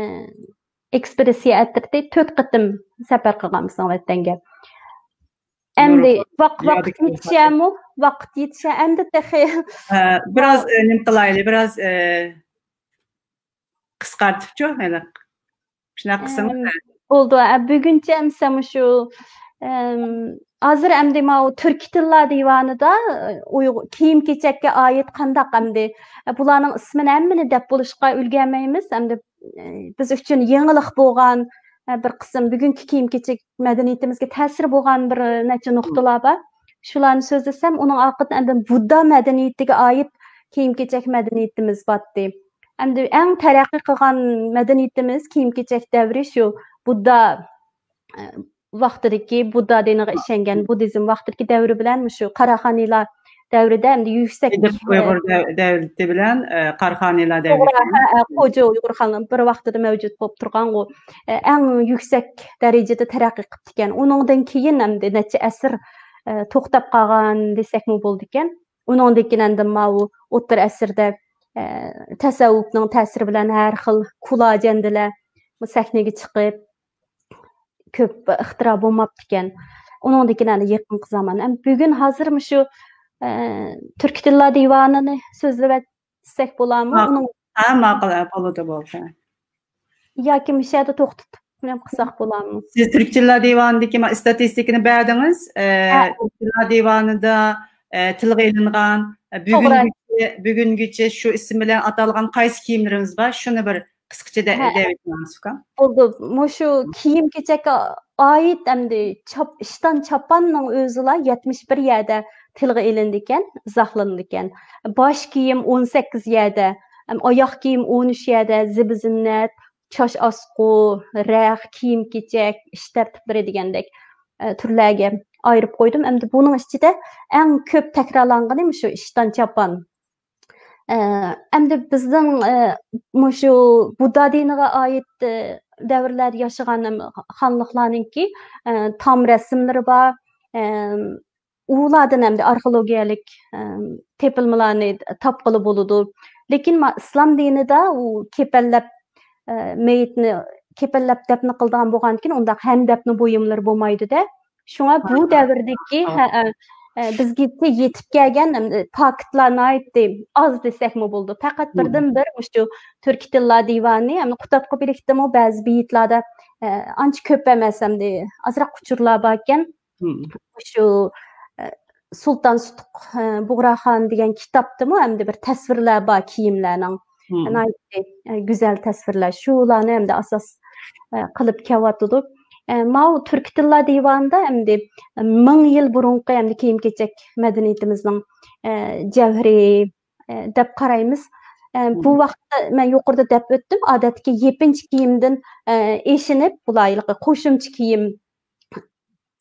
ئېكسپېدىتسىيە ئەترىتى تۆت قېتىم سەپەر قىلغان بىزنىڭ ۋەتەنگە. ئەمدى ۋاق-، ۋاقىت يېتىشەمۇ؟ ۋاقىت يېتىشە-، ئەمدى تېخى. ئە، بىراز، ئە، نېمە قىلايلى، بىراز، ئە، قىسقارتىپچۇ، ھېلى. شۇنداق قىلسىڭىز. ئەم، بولدى. ئە، بۈگۈنچە ئەمسە مۇشۇ، ئەم، ھازىر ئەمدى ماۋۇ تۈركىي تىللار دىۋانىدا، ئۇيغۇر كىيىم-كېچەككە ئائىت قانداق ئەمدى، ئە، بۇلارنىڭ ئىسمىنى ھەممىنى دەپ بولۇشقا ئۈلگەرمەيمىز. ئەمدى، ئە، بىز ئۈچۈن يېڭىلىق بولغان، ئە، بىر قىسىم بۈگۈنكى كىيىم-كېچەك مەدەنىيىتىمىزگە تەسىرى بولغان بىر نەچچە نۇقتىلار بار. شۇلارنى سۆزلىسەم، ئۇنىڭ ئارقىدىن ئاندىن بۇددا مەدەنىيىتىگە ئائىت كىيىم-كېچەك مەدەنىيىتىمىز بارتتى. ئەمدى ئەڭ تەرەققىي قىلغان مەدەنىيىتىمىز كىيىم-كېچەك دەۋرى شۇ بۇددا، ئە، ۋاقتىدىكى، بۇددا دىنىغا ئىشەنگەن، بۇددىزم ۋاقتىدىكى دەۋرى بىلەن مۇشۇ قاراخانىيلار دەۋرىدە ئەمدى يۈكسەك، ئېدىپ ئۇيغۇر دەۋ-، دەۋلىتى بىلەن، ئە، قاراخانىيلار دەۋرى. توغرا، ھە، ھە، خوجا ئۇيغۇر خانلىرى بىر ۋاقتىدا مەۋجۇت بولۇپ تۇرغانغۇ. ئە، ئەڭ يۈكسەك دەرىجىدە تەرەققىي قىپتىكەن. ئۇنىڭدىن كېيىن ئەمدى نەچچە ئەسىر، ئە، توختاپ قالغان دېسەكمۇ بولىدىكەن. ئۇنىڭدىن كېيىن ئاندىن ماۋۇ ئوتتۇرا ئەسىردە، ئە، تەسەۋۋۇپنىڭ تەسىرى بىلەن ھەر خىل كۇلاجەندىلەر سەھنىگە چىقىپ، كۆپ ئىختىرا بولماپتىكەن. ئۇنىڭدىن كېيىن ئەنە يېقىنقى زامان. ئەم، بۈگۈن ھازىر مۇشۇ، ئە، تۈركىي تىللار دىۋانىنى سۆزلىۋەتسەك بولارمۇ؟ ھا، ئۇنىڭ ھا، ماقۇل، ھە، بولىدۇ، بولىدۇ. ياكى مۇشۇ يەردە توختىتىپ نېمە قىلساق بولارمۇ؟ سىز تۈركىي تىللار دىۋانىدىكى ما-، ئىستاتىستىكىنى بەردىڭىز. ئە، ھە. تۈركىي تىللار دىۋانىدا، ئە، تىلغا ئېلىنغان، ئە، توغرا. بۈگۈنگىچە، بۈگۈنگىچە شۇ ئىسىم بىلەن ئاتالغان قايسى كىيىملىرىمىز بار؟ شۇنى بىر قىسقىچە دە-، ھە. دەۋېتىڭىز، ئۇكام. بولدى. مۇشۇ كىيىم-كېچەككە ئائىت ئەمدى چاپ-، ئىشتان چاپاننىڭ ئۆزىلا يەتمىش بىر يەردە تىلغا ئېلىنىدىكەن، ئىزاھلىنىدىكەن. باش كىيىم ئون سەككىز يەردە، ئەم، ئاياغ كىيىم ئون ئۈچ يەردە، زىبۇ-زىننەت، چاچ ئاسقۇ، رەخ، كىيىم-كېچەك، ئىش تەرتىپلىرى دېگەندەك، ئە، تۈرلەرگە ئايرىپ قويدۇم. ئەمدى بۇنىڭ ئىچىدە ئەڭ كۆپ تەكرارلانغىنى مۇشۇ ئىشتان چاپان. ئە، ئەمدى بىزنىڭ، ئە، مۇشۇ بۇددا دىنىغا ئائىت، ئە، دەۋرلەردە ياشىغان، ئەم، خانلىقلارنىڭكى، ئە، تام رەسىملىرى بار. ئە، ئۇلاردىن ئەمدى ئارخېئولوگىيەلىك، ئە، تېپىلمىلارنى تاپقىلى بولىدۇ. لېكىن ما-، ئىسلام دىنىدا ئۇ كېپەنلەپ، ئە، مېيىتنى كېپەنلەپ دەپنە قىلىدىغان بولغاندىكىن، ئۇنداق ھەمدەپنە بۇيۇملىرى بولمايدۇ-دە. شۇڭا بۇ دەۋردىكى، ھە، ئە، ئە، بىزگىچە يېتىپ كەلگەن، ئەم، پاكىتلار ناھايىتى ئاز دېسەكمۇ بولىدۇ. پەقەت بىردىنبىر مۇشۇ تۈركىي تىللار دىۋانى، ئەمدى قۇتادغۇ بىلىكتىمۇ بەزى بېيىتلاردا، ئە، ئانچە كۆپ ئەمەس، ئەمدى ئازراق ئۇچۇرلار باركەن. مۇشۇ، ئە، سۇلتان سۇتۇق، ئە، بۇغراخان دېگەن كىتابتىمۇ ئەمدى بىر تەسۋىرلەر بار كىيىملەرنىڭ. ناھايىتى، ئە، گۈزەل تەسۋىرلەر. شۇلارنى ئەمدى ئاساس، ئە، قىلىپ كېلىۋاتىدۇ. ئە، ماۋۇ تۈركىي تىللار دىۋانىدا ئەمدى مىڭ يىل بۇرۇنقى ئەمدى كىيىم-كېچەك مەدەنىيىتىمىزنىڭ، ئە، جەۋھىرى، ئە، دەپ قارايمىز. ئە، بۇ ۋاقىتتا مەن يۇقىرىدا دەپ ئۆتتۈم، ئادەتتىكى يېپىنچە كىيىمدىن، ئە، ئېشىنىپ، بۇلار ھېلىقى قوشۇمچە كىيىم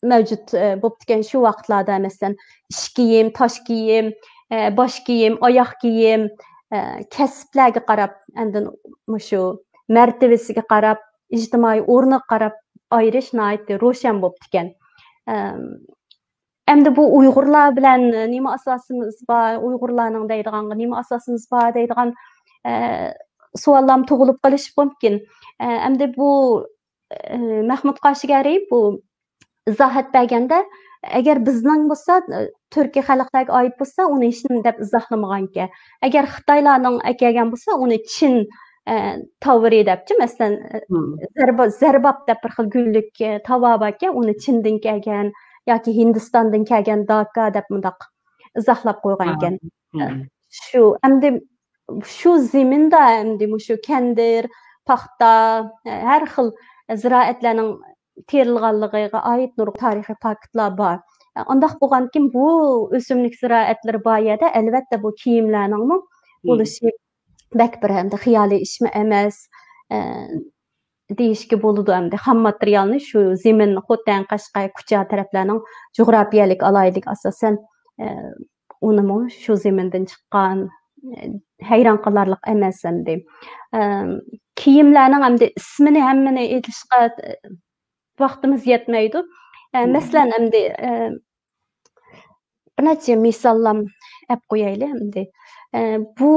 مەۋجۇت، ئە، بوپتىكەن شۇ ۋاقىتلاردا، مەسىلەن، ئىش كىيىم، تاش كىيىم، ئە، باش كىيىم، ئاياغ كىيىم، ئە، كەسىپلەرگە قاراپ، ئاندىن مۇشۇ مەرتىۋىسىگە قاراپ، ئىجتىمائىي ئورنىغا قاراپ ئايرىش ناھايىتى روشەن بوپتىكەن. ئەم، ئەمدى بۇ ئۇيغۇرلار بىلەن نېمە ئاساسىمىز بار، ئۇيغۇرلارنىڭ دەيدىغانغا نېمە ئاساسىمىز بار دەيدىغان، ئە، سوئاللارمۇ تۇغۇلۇپ قېلىشى مۇمكىن. ئە، ئەمدى بۇ، ئە، مەھمۇد قاشىگەرى بۇ ئىزاھات بەرگەندە، ئەگەر بىزنىڭ بولسا، ئە، تۈركىي خەلقلەرگە ئائىت بولسا، ئۇنى ھېچنېمە دەپ ئىزاھلىمىغانىكەن. ئەگەر خىتايلارنىڭ ئەكەلگەن بولسا، ئۇنى چىن، ئە، تاۋىرى دەپچۇ، مەسىلەن، ئە، مم. زەربا-، زەرباب دەپ بىر خىل گۈللۈك، ئە، تاۋار باركەن، ئۇنى چىندىن كەلگەن ياكى ھىندىستاندىن كەلگەن داكا دەپ مۇنداق ئىزاھلاپ قويغانىكەن. ھا. مم. شۇ، ئەمدى شۇ زېمىندا ئەمدى مۇشۇ كەندىر، پاختا، ھەر خىل زىرائەتلەرنىڭ تېرىلغانلىقىغا ئائىت نۇرغۇن تارىخىي پاكىتلار بار. ئۇنداق بولغاندىكىن بۇ ئۆسۈملۈك زىرائەتلىرى بار يەردە ئەلۋەتتە بۇ كىيىملەرنىڭمۇ مم. بولۇشى بەك بىر ئەمدى خىيالىي ئىشمۇ ئەمەس، ئە، دېيىشكە بولىدۇ. ئەمدى خام ماتېرىيالنى شۇ زېمىن، خوتەن، قەشقەر، كۇچا تەرەپلەرنىڭ جۇغراپىيەلىك ئالاھىدىلىكى ئاساسەن، ئە، ئۇنىمۇ شۇ زېمىندىن چىققان، ئە، ھەيران قالارلىق ئەمەس ئەمدى. ئە، كىيىملەرنىڭ ئەمدى ئىسمىنى ھەممىنى ئېيتىشقا، ئە، ۋاقتىمىز يەتمەيدۇ. ئە، مم. مەسىلەن، ئەمدى، ئە، بىر نەچچە مىساللام ئەپ قويايلى ئەمدى. ئە، بۇ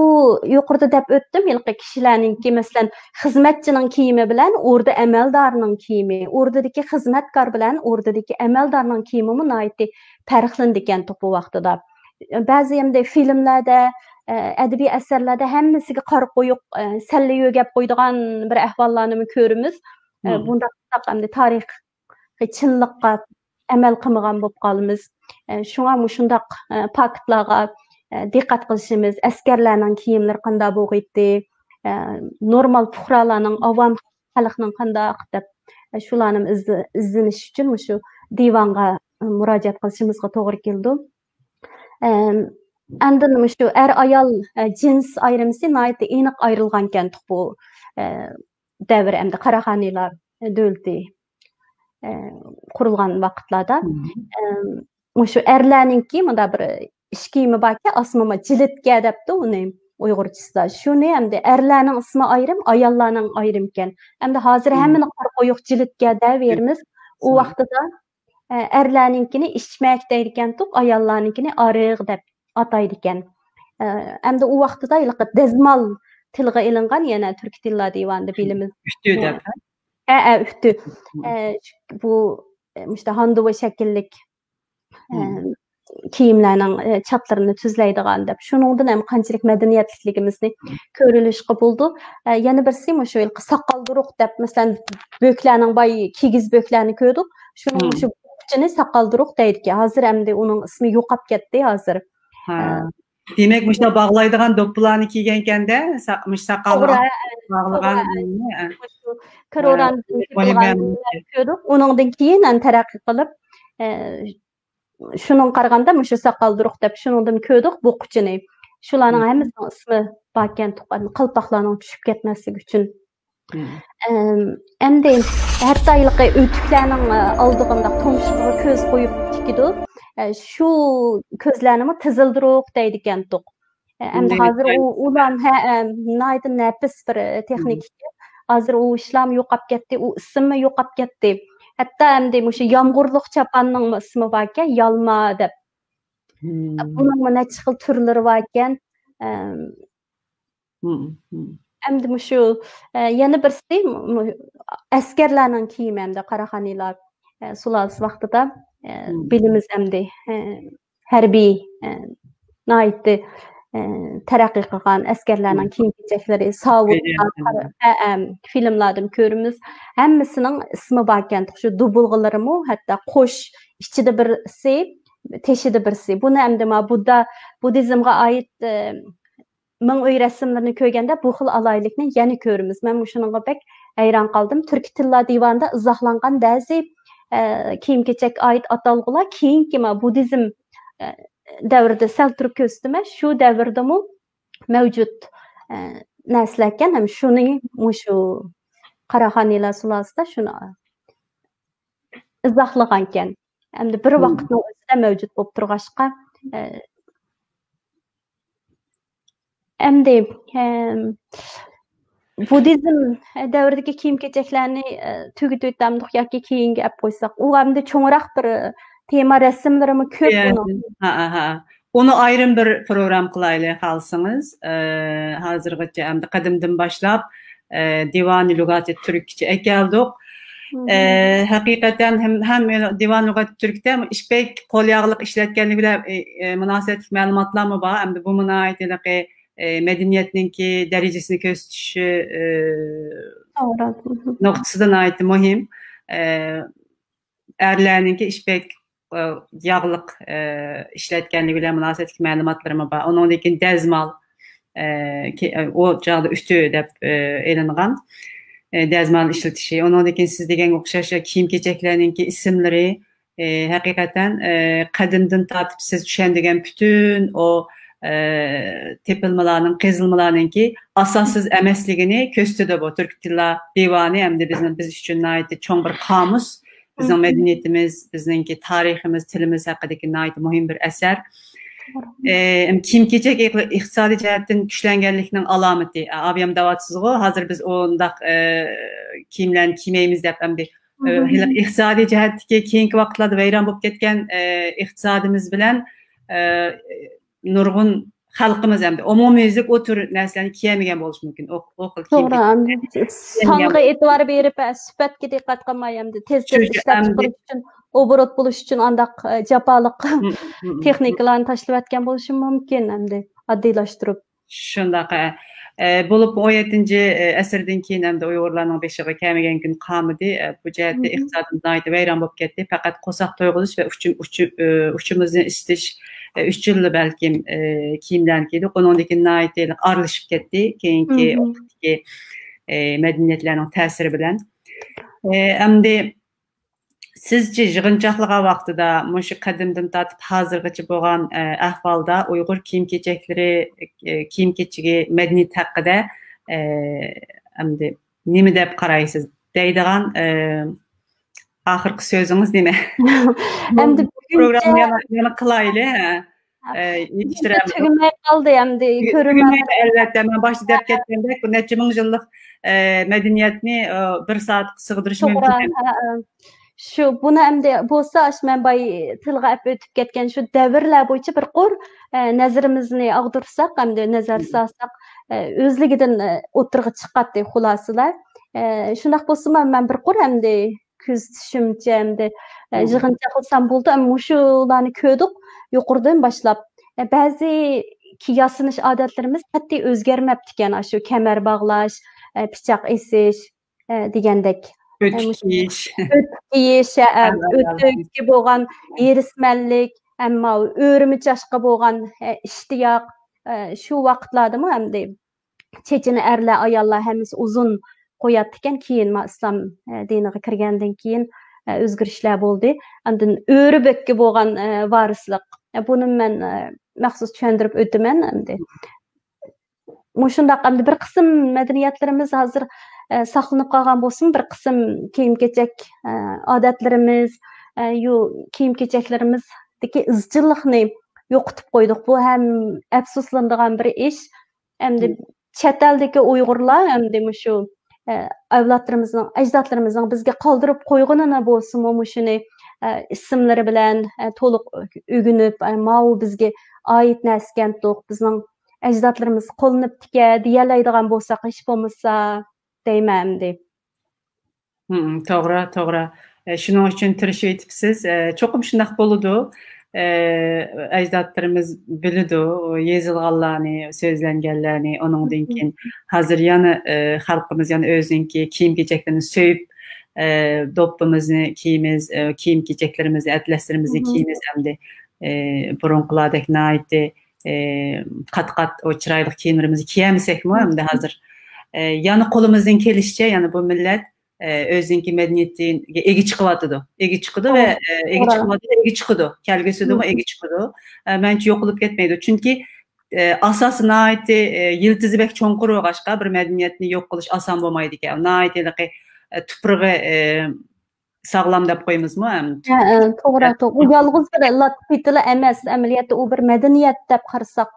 يۇقىرىدا دەپ ئۆتتۈم، ھېلىقى كىشىلەرنىڭكى، مەسىلەن، خىزمەتچىنىڭ كىيىمى بىلەن ئوردا ئەمەلدارنىڭ كىيىمى، ئوردىدىكى خىزمەتكار بىلەن ئوردىدىكى ئەمەلدارنىڭ كىيىمىمۇ ناھايىتى پەرقلىنىدىكەن بۇ ۋاقتىدا. بەزى ئەمدى فىلىملەردە، ئە، ئەدەبىي ئەسەرلەردە ھەممىسىگە قارا قويۇق، ئە، سەللە يۆگەپ قويىدىغان بىر ئەھۋاللارنىمۇ كۆرىمىز. ئە، مم. بۇنداق ئەمدى تارىخ چىنلىققا ئەمەل قىلمىغان بولۇپ قالىمىز. ئە، شۇڭا مۇشۇنداق، ئە، پاكىتلارغا، ئە، دىققەت قىلىشىمىز، ئەسكەرلەرنىڭ كىيىملىرى قانداق بولغىيتتى، ئە، نورمال پۇقرالارنىڭ، ئاۋام خەلقنىڭ قانداق دەپ، ئە، شۇلارنى ئىزدە-، ئىزدىنىش ئۈچۈن مۇشۇ دىۋانغا، ئە، مۇراجىئەت قىلىشىمىزغا توغرا كېلىدۇ. ئەم، ئاندىن مۇشۇ ئەر-ئايال، ئە، جىنس ئايرىمىسى ناھايىتى ئېنىق ئايرىلغانكەن بۇ، ئە، دەۋر ئەمدى قاراخانىيلار دۆلىتى، ئە، قۇرۇلغان ۋاقىتلاردا. مم. ئەم، مۇشۇ ئەرلەرنىڭكى مۇنداق بىر ئىش كىيىمى باركەن، ئاسمىما جىلىتكە دەپتۇ ئۇنى ئۇيغۇرچىسىدا. شۇنى ئەمدى ئەرلەرنىڭ ئىسمى ئايرىم، ئاياللارنىڭ ئايرىمكەن. ئەمدى ھازىر مم. ھەممىنى قارا قويۇق جىلىتكە دەۋېرىمىز. ئۇ ۋاقتىدا ئە، ئەرلەرنىڭكىنى ئىچمەك دەيدىكەنتۇق، ئاياللارنىڭكىنى ئارىق دەپ ئاتايدىكەن. ئە، ئەمدى ئۇ ۋاقتىدا ھېلىقى دەزمال تىلغا ئېلىنغان، يەنە تۈركىي تىللار دىۋانىدا بىلىمىز. ئۈتتۈ دەپ، ھە؟ ھە، ھە، ئۈتتۈ. ئە، بۇ، ئە، مۇشۇنداق ھاندۇۋا شەكىللىك، ئە، كىيىملەرنىڭ، ئە، چاتلىرىنى تۈزلەيدىغان دەپ. شۇنىڭدىن ھەم قانچىلىك مەدەنىيەتلىكلىكىمىزنى كۆرۈۋېلىشقا بولىدۇ. ئە، يەنە بىرسى مۇشۇ ھېلىقى ساقالدۇرۇق دەپ، مەسىلەن، بۆكلەرنىڭ باي كىگىز بۆكلەرنى كۆردۇق. شۇنىڭ مۇشۇ بۇققۇچىنى ساقالدۇرۇق دەيدىكەن. ھازىر ئەمدى ئۇنىڭ ئىسمى يوقاپ كەتتى ھازىر. ھە. ئە، دېمەك، مۇشۇنداق باغلايدىغان دوپپىلارنى كىيگەنكەندە، سا-، مۇشۇ ساقالغا توغرا، باغلىغان توغرا. ئۇنى، ئە. مۇشۇ كروران ھە. كۆردۇق. ئۇنىڭدىن كېيىن، ئەن تەرەققىي قىلىپ، ئە، شۇنىڭغا قارىغاندا مۇشۇ ساقالدۇرۇق دەپ شۇنىڭدىن كۆردۇق بۇققۇچىنى. شۇلارنىڭ ھەممىسىنىڭ ئىسمى باركەن، تۇغقان قالپاقلارنىڭ چۈشۈپ كەتمەسلىكى ئۈچۈن. ئەم، ئەمدى ھەتتا ھېلىقى ئۆتۈكلەرنىڭ، ئە، ئالدىغا مۇنداق تۇمشۇقىغا كۆز قويۇپ تىكىدۇ. ئە، شۇ كۆزلەرنىمۇ تىزىلدۇرۇق دەيدىكەنتۇق. ئە، ئەمدى ھازىر ئۇ، ئۇلار ھە، ئە، ناھايىتى نەپىس بىر، ئە، تېخنىكا ئىكەن. ھازىر ئۇ ئىشلارمۇ يوقاپ كەتتى، ئۇ ئىسىممۇ يوقاپ كەتتى. ھەتتا ئەمدى مۇشۇ يامغۇرلۇق چاپاننىڭمۇ ئىسمى باركەن، يالما دەپ. بۇنىڭمۇ نەچچە خىل تۈرلىرى باركەن. ئەم، ئەمدى مۇشۇ، ئە، يەنە بىرسى، مۇ-، ئەسكەرلەرنىڭ كىيىمى ئەمدى قاراخانىيلار، ئە، سۇلالىسى ۋاقتىدا، ئە، بىلىمىز ئەمدى، ئە، ھەربىي، ئە، ناھايىتى، ئە، تەرەققىي قىلغان ئەسكەرلەرنىڭ كىيىم-كېچەكلىرى، ساۋۇتلار، قارا-، ئە، ئە، فىلىملاردىمۇ كۆرىمىز. ھەممىسىنىڭ ئىسمى باركەن. شۇ دۇبۇلغىلىرىمۇ ھەتتا قوش، ئىچىدە بىرسى، تېشىدا بىرسى. بۇنى ئەمدى ما بۇددا، بۇددىزمغا ئائىت، ئە، مىڭ ئۆي رەسىملىرىنى كۆرگەندە بۇ خىل ئالاھىدىلىكنى يەنە كۆرىمىز. مەن مۇشۇنىڭغا بەك ھەيران قالدىم. تۈركىي تىللار دىۋانىدا ئىزاھلانغان بەزى، ئە، كىيىم-كېچەككە ئائىت ئاتالغۇلار كېيىنكى ما بۇددىزم، ئە، دەۋرىدە سەل تۇرۇپ كۆرسىتىمەن. شۇ دەۋردىمۇ مەۋجۇت، ئە، نەرسىلەركەن. ھەم شۇنى مۇشۇ قاراخانىيلار سۇلالىسىدا شۇنى ئىزاھلىغانكەن. ئەمدى بىر ۋاقىتنىڭ ئۆزىدە مەۋجۇت بولۇپ تۇرغاچقا، ئە، ئەمدى، ئەم، بۇددىزم دەۋرىدىكى كىيىم-كېچەكلەرنى، ئە، تۈگىتىۋېتەمدۇق ياكى كېيىنگە ئەپ قويساق؟ ئۇ ئەمدى چوڭراق بىر، تېما رەسىملىرىمۇ كۆپ ئۇنىڭ. ھە، ھە. ئۇنى ئايرىم بىر پروگرام قىلايلى خالىسىڭىز. ئە، ھازىرغىچە ئەمدى قەدىمدىن باشلاپ، ئە، دىۋانى لۇغاتى تۈركچە ئەكەلدۇق. ئە، ھەقىقەتەن ھەم، ھەم دىۋان لۇغاتى تۈركتە ئىپەك قول ياغلىق ئىشلەتكەنلىكى بىلەن، ئە، ئە، مۇناسىۋەتلىك مەلۇماتلارمۇ بار. ئەمدى بۇمۇ ناھايىتى ھېلىقى، ئە، مەدەنىيەتنىڭكى دەرىجىسىنى كۆرسىتىشى، ئە، نۇقتىسىدا ناھايىتى مۇھىم. ئە، ئەرلەرنىڭكى ئىپەك، ئە، ياغلىق، ئە، ئىشلەتكەنلىكى بىلەن مۇناسىۋەتلىك مەلۇماتلىرىمۇ بار. ئۇنىڭدىن كېيىن دەزمال، ئە، كى-، ئە، ئۇ چاغدا ئۈتۈ دەپ، ئە، ئېلىنغان. ئە، دەزمال ئىشلىتىشى. ئۇنىڭدىن كېيىن سىز دېگەنگە ئوخشاش كىيىم-كېچەكلەرنىڭكى ئىسىملىرى، ئە، ھەقىقەتەن، ئە، قەدىمدىن تارتىپ سىز چۈشەندۈرگەن پۈتۈن ئۇ، ئە، تېپىلمىلارنىڭ، قېزىلمىلارنىڭكى ئاساسسىز ئەمەسلىكىنى كۆرسىتىدۇ بۇ تۈركىي تىللار دىۋانى. ئەمدى بىزنىڭ، بىز ئۈچۈن ناھايىتى چوڭ بىر قامۇس. بىزنىڭ مەدەنىيىتىمىز، بىزنىڭكى تارىخىمىز، تىلىمىز ھەققىدىكى ناھايىتى مۇھىم بىر ئەسەر. ئە، كىيىم-كېچەك ئىقتىسادىي جەھەتتىن كۈچلەنگەنلىكنىڭ ئالامىتى. ئە، ئابىيام دەۋاتىسىزغۇ، ھازىر بىز ئۇنداق، ئە، كىيىملەرنى كىيمەيمىز دەپ ئەمدى، ئە، ھېلىقى ئىقتىسادىي جەھەتتىكى كېيىنكى ۋاقىتلاردا ۋەيران بولۇپ كەتكەن، ئە، ئىقتىسادىمىز بىلەن، ئە، نۇرغۇن خەلقىمىز ئەمدى ئومۇميۈزلۈك ئۇ تۈر نەرسىلەرنى كىيەلمىگەن بولۇشى مۇمكىن. ئۇ، ئۇ خىل كىيىم توغرا، ئەمدى سانغا ئېتىبار بېرىپ، ئە، سۈپەتكە دىققەت قىلماي، ئەمدى تېز، تېز ئىشلەپچىقىرىش ئۈچۈن، ئوبوروت بولۇش ئۈچۈن ئانداق، ئە، جاپالىق تېخنىكىلارنى تاشلىۋەتكەن بولۇشى مۇمكىن، ئەمدى ئاددىيلاشتۇرۇپ. شۇنداق، ھە. ئە، بولۇپمۇ ئون يەتتىنچى ئەسىردىن كېيىن ئەمدى ئۇيغۇرلارنىڭ بېشىغا كەلمىگەن كۈن قالمىدى. ئە، بۇ جەھەتتە ئىقتىسادىمىز ناھايىتى ۋەيران بولۇپ كەتتى. پەقەت قورساق تويغۇزۇش ۋە ئۇچۇم-، ئۇچۇ-، ئە، ئۇچىمىزنى ئىسىتىش، ئە، ئۈچۈنلا بەلكىم، ئە، كىيىملەرنى كىيدۇق. ئۇنىڭدىن كېيىن ناھايىتى ئارىلىشىپ كەتتى. كېيىنكى ۋاقىتتىكى، ئە، مەدەنىيەتلەرنىڭ تەسىرى بىلەن. ئە، ئەمدى سىزچە يىغىنچاقلىغان ۋاقتىدا مۇشۇ قەدىمدىن تارتىپ ھازىرغىچە بولغان، ئە، ئەھۋالدا ئۇيغۇر كىيىم-كېچەكلىرى، ئە، كىيىم-كېچىكى مەدەنىيىتى ھەققىدە، ئە، ئەمدى نېمە دەپ قارايسىز؟ دەيدىغان، ئە، ئاخىرقى سۆزىڭىز نېمە؟ ئەمدى بۇ پروگراممىنى يەنە، يەنە قىلايلى، ھە. ئە، يېتىشتۈرەلمىدۇق. تۈگىمەي قالدى ئەمدى. تۈگىمەيدۇ، ئەلۋەتتە. مەن باشتا دەپ كەتكەندەك، بۇ نەچچە مىڭ يىللىق، ئە، مەدەنىيەتنى، ئە، بىر سائەتتە سىغدۇرۇش مۇمكىن ئەمەس. شۇ، بۇنى ئەمدى بولسا، ئاشۇ مەن باي تىلغا ئەپ ئۆتۈپ كەتكەن شۇ دەۋرلەر بويىچە بىر قۇر، ئە، نەزىرىمىزنى ئاغدۇرساق، ئەمدى نەزەر سالساق، ئە، ئۆزلۈكىدىن، ئە، ئوتتۇرىغا چىقاتتى خۇلاسىلەر. ئە، شۇنداق بولسىمۇ، مەن بىر قۇر ئەمدى كۆزىتىشىمچە، ئەمدى، ئە، يىغىنچاق قىلسام بولىدۇ. ئەمما مۇشۇلارنى كۆردۇق يۇقىرىدىن باشلاپ. ئە، بەزى كى-، ياسىنىش ئادەتلىرىمىز قەتئىي ئۆزگەرمەپتىكەن. ئاشۇ كەمەر باغلاش، ئە، پىچاق ئېسىش، ئە، دېگەندەك. ئۆتۈك كىيىش. ئۆتۈك كىيىش، ئە، ئۆتۈككە بولغان ھېرىسمەنلىك، ئەمما ئۆرىمە چاچقا بولغان، ئە، ئىشتىياق، ئە، شۇ ۋاقىتلاردىمۇ ئەمدى چېچىنى ئەرلەر، ئاياللار ھەممىسى ئۇزۇن قوياتتىكەن. كېيىن ما ئىسلام، ئە، دىنىغا كىرگەندىن كېيىن، ئە، ئۆزگىرىشلەر بولدى. ئاندىن ئۆرە بۆككە بولغان، ئە، ۋارىسلىق. ئە، بۇنى مەن، ئە، مەخسۇس چۈشەندۈرۈپ ئۆتىمەن ئەمدى. مۇشۇنداق ئەمدى بىر قىسىم مەدەنىيەتلىرىمىز ھازىر، ئە، ساقلىنىپ قالغان بولسىمۇ، بىر قىسىم كىيىم-كېچەك، ئە، ئادەتلىرىمىز، ئە، يۇ-، كىيىم-كېچەكلىرىمىزدىكى ئىزچىللىقنى يوقىتىپ قويدۇق. بۇ ھەم ئەپسۇسلىنىدىغان بىر ئىش. ئەمدى چەت ئەلدىكى ئۇيغۇرلار ئەمدى مۇشۇ، ئە، ئەۋلادلىرىمىزنىڭ، ئەجدادلىرىمىزنىڭ بىزگە قالدۇرۇپ قويغىنىنى بولسىمۇ مۇشۇنى، ئە، ئىسىملىرى بىلەن، ئە، تولۇق ئۆگىنىپ، ئە، ماۋۇ بىزگە ئائىت نەرسىكەنتۇق، بىزنىڭ ئەجدادلىرىمىز قوللىنىپتىكەن دېيەلەيدىغان بولساق ھېچ بولمىسا دەيمەن ئەمدى. ھىم، توغرا، توغرا. ئە، شۇنىڭ ئۈچۈن تىرىشىۋېتىپسىز. ئە، چوقۇم شۇنداق بولىدۇ. ئە، ئەجدادلىرىمىز بىلىدۇ يېزىلغانلارنى، سۆزلەنگەنلەرنى، ئۇنىڭدىن كېيىن ھازىر يەنە، ئە، خەلقىمىز يەنە ئۆزىنىڭكى كىيىم-كېچەكلىرىنى سۆيۈپ، ئە، دوپپىمىزنى كىيىمىز، ئە، كىيىم-كېچەكلىرىمىزنى، ئەتلەسلىرىمىزنى كىيىمىز ئەمدى، ئە، بۇرۇنقىلاردەك ناھايىتى، ئە، قات-قات ئۇ چىرايلىق كىيىملىرىمىزنى كىيەلمىسەكمۇ ئەمدى ھازىر، ئە، يەنە قولىمىزدىن كېلىشىچە يەنە بۇ مىللەت ئە، ئۆزىنىڭكى مەدەنىيىتىگە ئىگە چىقىۋاتىدۇ. ئىگە چىقىدۇ ۋە، ئە، ئىگە چىقىۋاتىدۇ، ئىگە چىقىدۇ. كەلگۈسىدىمۇ ئىگە چىقىدۇ. ئە، مەنچە يوقىلىپ كەتمەيدۇ. چۈنكى، ئە، ئاساسى ناھايىتى، ئە، يىلتىزى بەك چوڭقۇر بولغاچقا، بىر مەدەنىيەتنى يوق قىلىش ئاسان بولمايدىكەن. ناھايىتى ھېلىقى، ئە، تۇپرىقى، ئە، ساغلام دەپ قويىمىزمۇ؟ ھە، ھە، توغرا، توغرا. ئۇ يالغۇز بىر لاتپىتىلا ئەمەس، ئەمەلىيەتتە ئۇ بىر مەدەنىيەت دەپ قارىساق.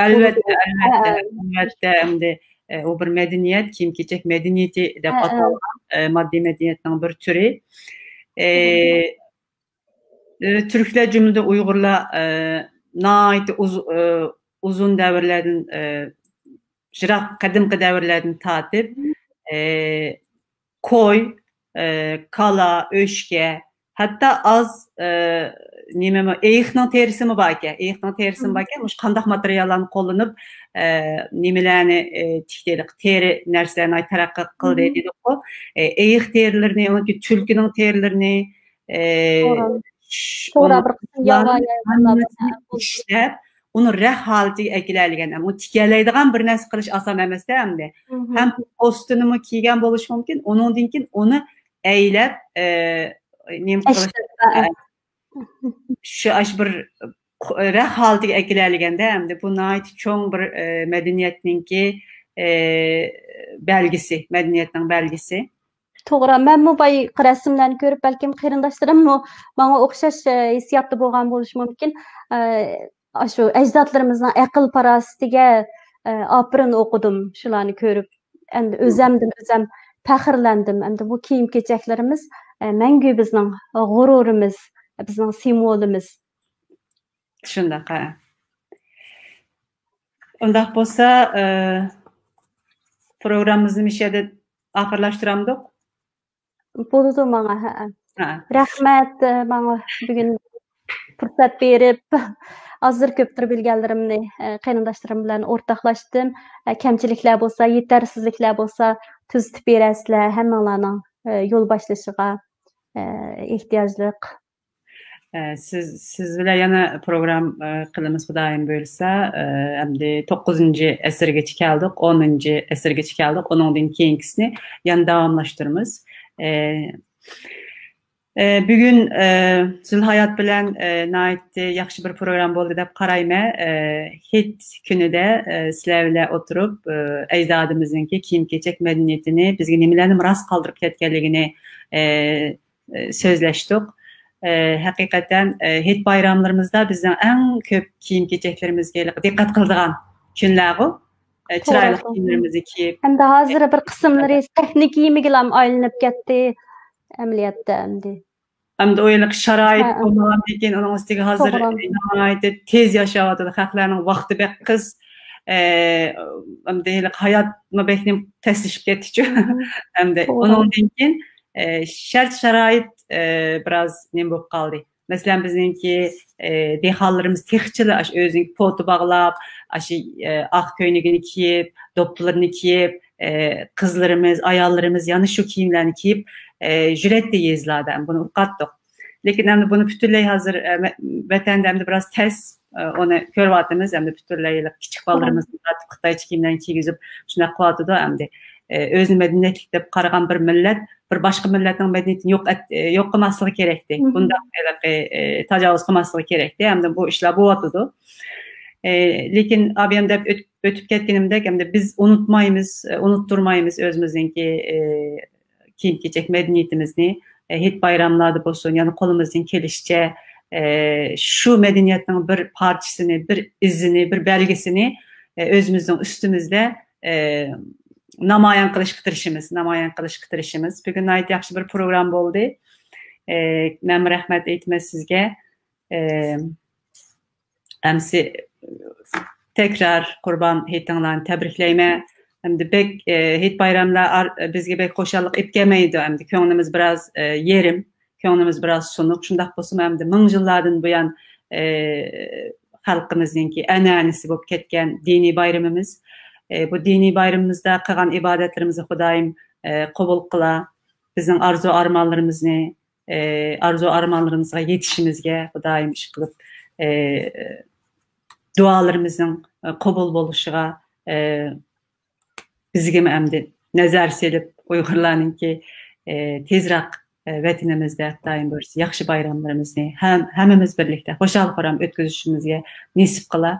ئەلۋەتتە، ئەلۋەتتە، ئەلۋەتتە، ئەمدى، ئە، ئۇ بىر مەدەنىيەت، كىيىم-كېچەك مەدەنىيىتى دەپ ئاتالغان، ئە، ماددىي مەدەنىيەتنىڭ بىر تۈرى. ئە، ئە، تۈركلەر، جۈملىدىن ئۇيغۇرلار، ئە، ناھايىتى ئۇز-، ئە، ئۇزۇن دەۋرلەردىن، ئە، يىراق قەدىمكى دەۋرلەردىن تارتىپ، ئە، قوي، ئە، كالا، ئۆچكە، ھەتتا ئاز، ئە، نېمىمۇ، ئېيىقنىڭ تېرىسىمۇ بار ئىكەن. ئېيىقنىڭ تېرىسىمۇ بار ئىكەن. مۇشۇ قانداق ماتېرىياللارنى قوللىنىپ، ئە، نېمىلەرنى، ئە، تىكتى، تېرە نەرسىلەرنى تەرەققىي قىلدى دېدۇققۇ. ئە، ئېيىق تېرىلىرىنى، ئۇنىڭ تۈلكىنىڭ تېرىلىرىنى، ئە، توغرا، بىر قىسىم ياۋا يايغانلار ئىشلەپ، ئۇنى رەخ ھالىتىگە ئەكېلەلىگەن. ئۇنى تىكەلەيدىغان بىر نەرسە قىلىش ئاسان ئەمەستە ئەمدى. ھەم پوستىنىمۇ كىيگەن بولۇشى مۇمكىن. ئۇنىڭدىن كېيىن ئۇنى ئەيلەپ، ئە، نېمە قىلىش، ئە، شۇ، ئاشۇ بىر رەخ ھالىتىگە ئەكېلەلىگەندە ئەمدى بۇ ناھايىتى چوڭ بىر، ئە، مەدەنىيەتنىڭكى، ئە، بەلگىسى، مەدەنىيەتنىڭ بەلگىسى. توغرا، مەنمۇ بايىقى رەسىملەرنى كۆرۈپ، بەلكىم قېرىنداشلىرىممۇ ماڭا ئوخشاش، ئە، ھېسسىياتتا بولغان بولۇشى مۇمكىن. ئە، ئاشۇ ئەجدادلىرىمىزنىڭ ئەقىل-پاراسىتىگە، ئە، ئاپىرىن ئوقۇدۇم شۇلارنى كۆرۈپ. ئەمدى ئۆزەمدىن ئۆزەم پەخىرلەندىم. ئەمدى بۇ كىيىم-كېچەكلىرىمىز، ئە، مەڭگۈ بىزنىڭ غۇرۇرىمىز، بىزنىڭ سىمۋولىمىز. شۇنداق، ھە. ئۇنداق بولسا، ئە، پروگراممىمىزنى مۇشۇ يەردە ئاخىرلاشتۇرامدۇق؟ بولىدۇ ماڭا، ھە. ھە. رەھمەت، ئە، ماڭا بۈگۈن پۇرسەت بېرىپ، ئازدۇر كۆپتۇر بىلگەنلىرىمنى، ئە، قېرىنداشلىرىم بىلەن ئورتاقلاشتىم. ئە، كەمچىلىكلەر بولسا، يېتەرسىزلىكلەر بولسا، تۈزىتىپ بېرەرسىلەر. ھەممىڭلارنىڭ، ئە، يول باشلىشىغا، ئە، ئېھتىياجلىق. ئە، سىز، سىز بىلەن يەنە پروگرام، ئە، قىلىمىز، خۇدايىم بۇيرۇسا. ئە، ئەمدى توققۇزىنچى ئەسىرگىچە كەلدۇق، ئونىنچى ئەسىرگىچە كەلدۇق. ئۇنىڭدىن كېيىنكىسىنى يەنە داۋاملاشتۇرىمىز. ئە، ئە، بۈگۈن، ئە، زۇلھايات بىلەن، ئە، ناھايىتى ياخشى بىر پروگرام بولدى دەپ قارايمەن. ئە، ھېيت كۈنىدە، ئە، سىلەر بىلەن ئولتۇرۇپ، ئە، ئەجدادىمىزنىڭكى كىيىم-كېچەك مەدەنىيىتىنى، بىزگە نېمىلەرنى مىراس قالدۇرۇپ كەتكەنلىكىنى، ئە، ئە، سۆزلەشتۇق. ئە، ھەقىقەتەن، ئە، ھېيت بايراملىرىمىزدا بىزنىڭ ئەڭ كۆپ كىيىم-كېچەكلىرىمىزگە دىققەت قىلىدىغان كۈنلەرغۇ. ئە، توغرا، چىرايلىق توغرا. كىيىملىرىمىزنى كىيىپ، ھەمدە ھازىر بىر قىسىملىرى سەھنە كىيىمىگىلا ئايلىنىپ كەتتى ئەمەلىيەتتە ئەمدى. ئەمدى ئۇ ھېلىقى شارائىت ھە، ھە. بولمىغاندىن كېيىن ئۇنىڭ ئۈستىگە ھازىر توغرا. ناھايىتى تېز ياشاۋاتىدۇ. خەقلەرنىڭ ۋاقتى بەك قىس. ئە، ئەمدى ھېلىقى ھاياتمۇ بەكنى تەسلىشىپ كەتتىچۇ. مم. ئەمدى توغرا. ئۇنىڭدىن كېيىن، ئە، شەرت-شارائىت، ئە، بىراز نېمە بولۇپ قالدى. مەسىلەن، بىزنىڭكى، ئە، دېھقانلىرىمىز تېخىچىلا ئاشۇ ئۆزىنىڭكى پوتا باغلاپ، ئاشۇ، ئە، ئاق كۆينىكىنى كىيىپ، دوپپىلىرىنى كىيىپ، ئە، قىزلىرىمىز، ئاياللىرىمىز يەنە شۇ كىيىملەرنى كىيىپ، ئە، يۈرەتتى يېزىلاردا. بۇنى ئۇقاتتۇق. لېكىن ئەمدى بۇنى پۈتۈنلەي ھازىر، ئە، مە-، ۋەتەندە ئەمدى بىراز تەس، ئە، ئۇنى كۆرۈۋاتىمىز. ئەمدى پۈتۈنلەي كىچىك بالىلىرىمىزنى تارتىپ خىتايچە كىيىملەرنى كىيگۈزۈپ شۇنداق قىلىۋاتىدۇ ئەمدى. ئە، ئۆزىنى مەدەنىيەتلىك دەپ قارىغان بىر مىللەت بىر باشقا مىللەتنىڭ مەدەنىيىتىنى يوق ئەت-، ئە، يوق قىلماسلىقى كېرەكتى. مم. بۇنداق ھېلىقى، ئە، تاجاۋۇز قىلماسلىقى كېرەكتى. ئەمدى بۇ ئىشلار بولۇۋاتىدۇ. ئە، لېكىن ئابىيام دەپ ئۆت-، ئۆتۈپ كەتكىنىمدەك، ئەمدى بىز ئۇنتۇمايمىز، ئە، ئۇنتتۇرمايمىز ئۆزىمىزنىڭكى، ئە، كىيىم-كېچەك مەدەنىيىتىمىزنى، ئە، ھېيت بايراملاردا بولسۇن، يەنە قولىمىزدىن كېلىشىچە، ئە، شۇ مەدەنىيەتنىڭ بىر پارچىسىنى، بىر ئىزىنى، بىر بەلگىسىنى، ئە، ئۆزىمىزنىڭ ئۈستىمىزدە، ئە، نامايان قىلىشقا تىرىشىمىز، نامايان قىلىشقا تىرىشىمىز. بۈگۈن ناھايىتى ياخشى بىر پروگرام بولدى. ئە، مەنمۇ رەھمەت ئېيتىمەن سىزگە. ئە، ئەمسە تەكرار قۇربان ھېيتىڭلارنى تەبرىكلەيمەن. ئەمدى بەك، ئە، ھېيت بايراملار ئار-، بىزگە بەك خۇشاللىق ئېلىپ كەلمەيدۇ. ئەمدى كۆڭلىمىز بىراز، ئە، يېرىم، كۆڭلىمىز بىراز سۇنۇق. شۇنداق بولسىمۇ، ئەمدى مىڭ يىللاردىن بۇيان، ئە، خەلقىمىزنىڭكى ئەنئەنىسى بولۇپ كەتكەن دىنىي بايرىمىمىز. ئە، بۇ دىنىي بايرىمىمىزدا قىلغان ئىبادەتلىرىمىزنى خۇدايىم، ئە، قوبۇل قىلا. بىزنىڭ ئارزۇ-ئارمانلىرىمىزنى، ئە، ئارزۇ-ئارمانلىرىمىزغا يېتىشىمىزگە خۇدايىم ئىشقىلىپ، ئە، دۇئالىرىمىزنىڭ، ئە، قوبۇل بولۇشىغا، ئە، بىزگىمۇ ئەمدى نەزەر سېلىپ، ئۇيغۇرلارنىڭكى، ئە، تېزراق، ئە، ۋەتىنىمىزدە خۇدايىم بۇيرۇسا ياخشى بايراملىرىمىزنى ھەم-، ھەممىمىز بىرلىكتە خۇشال-خۇرام ئۆتكۈزۈشىمىزگە نېسىپ قىلا.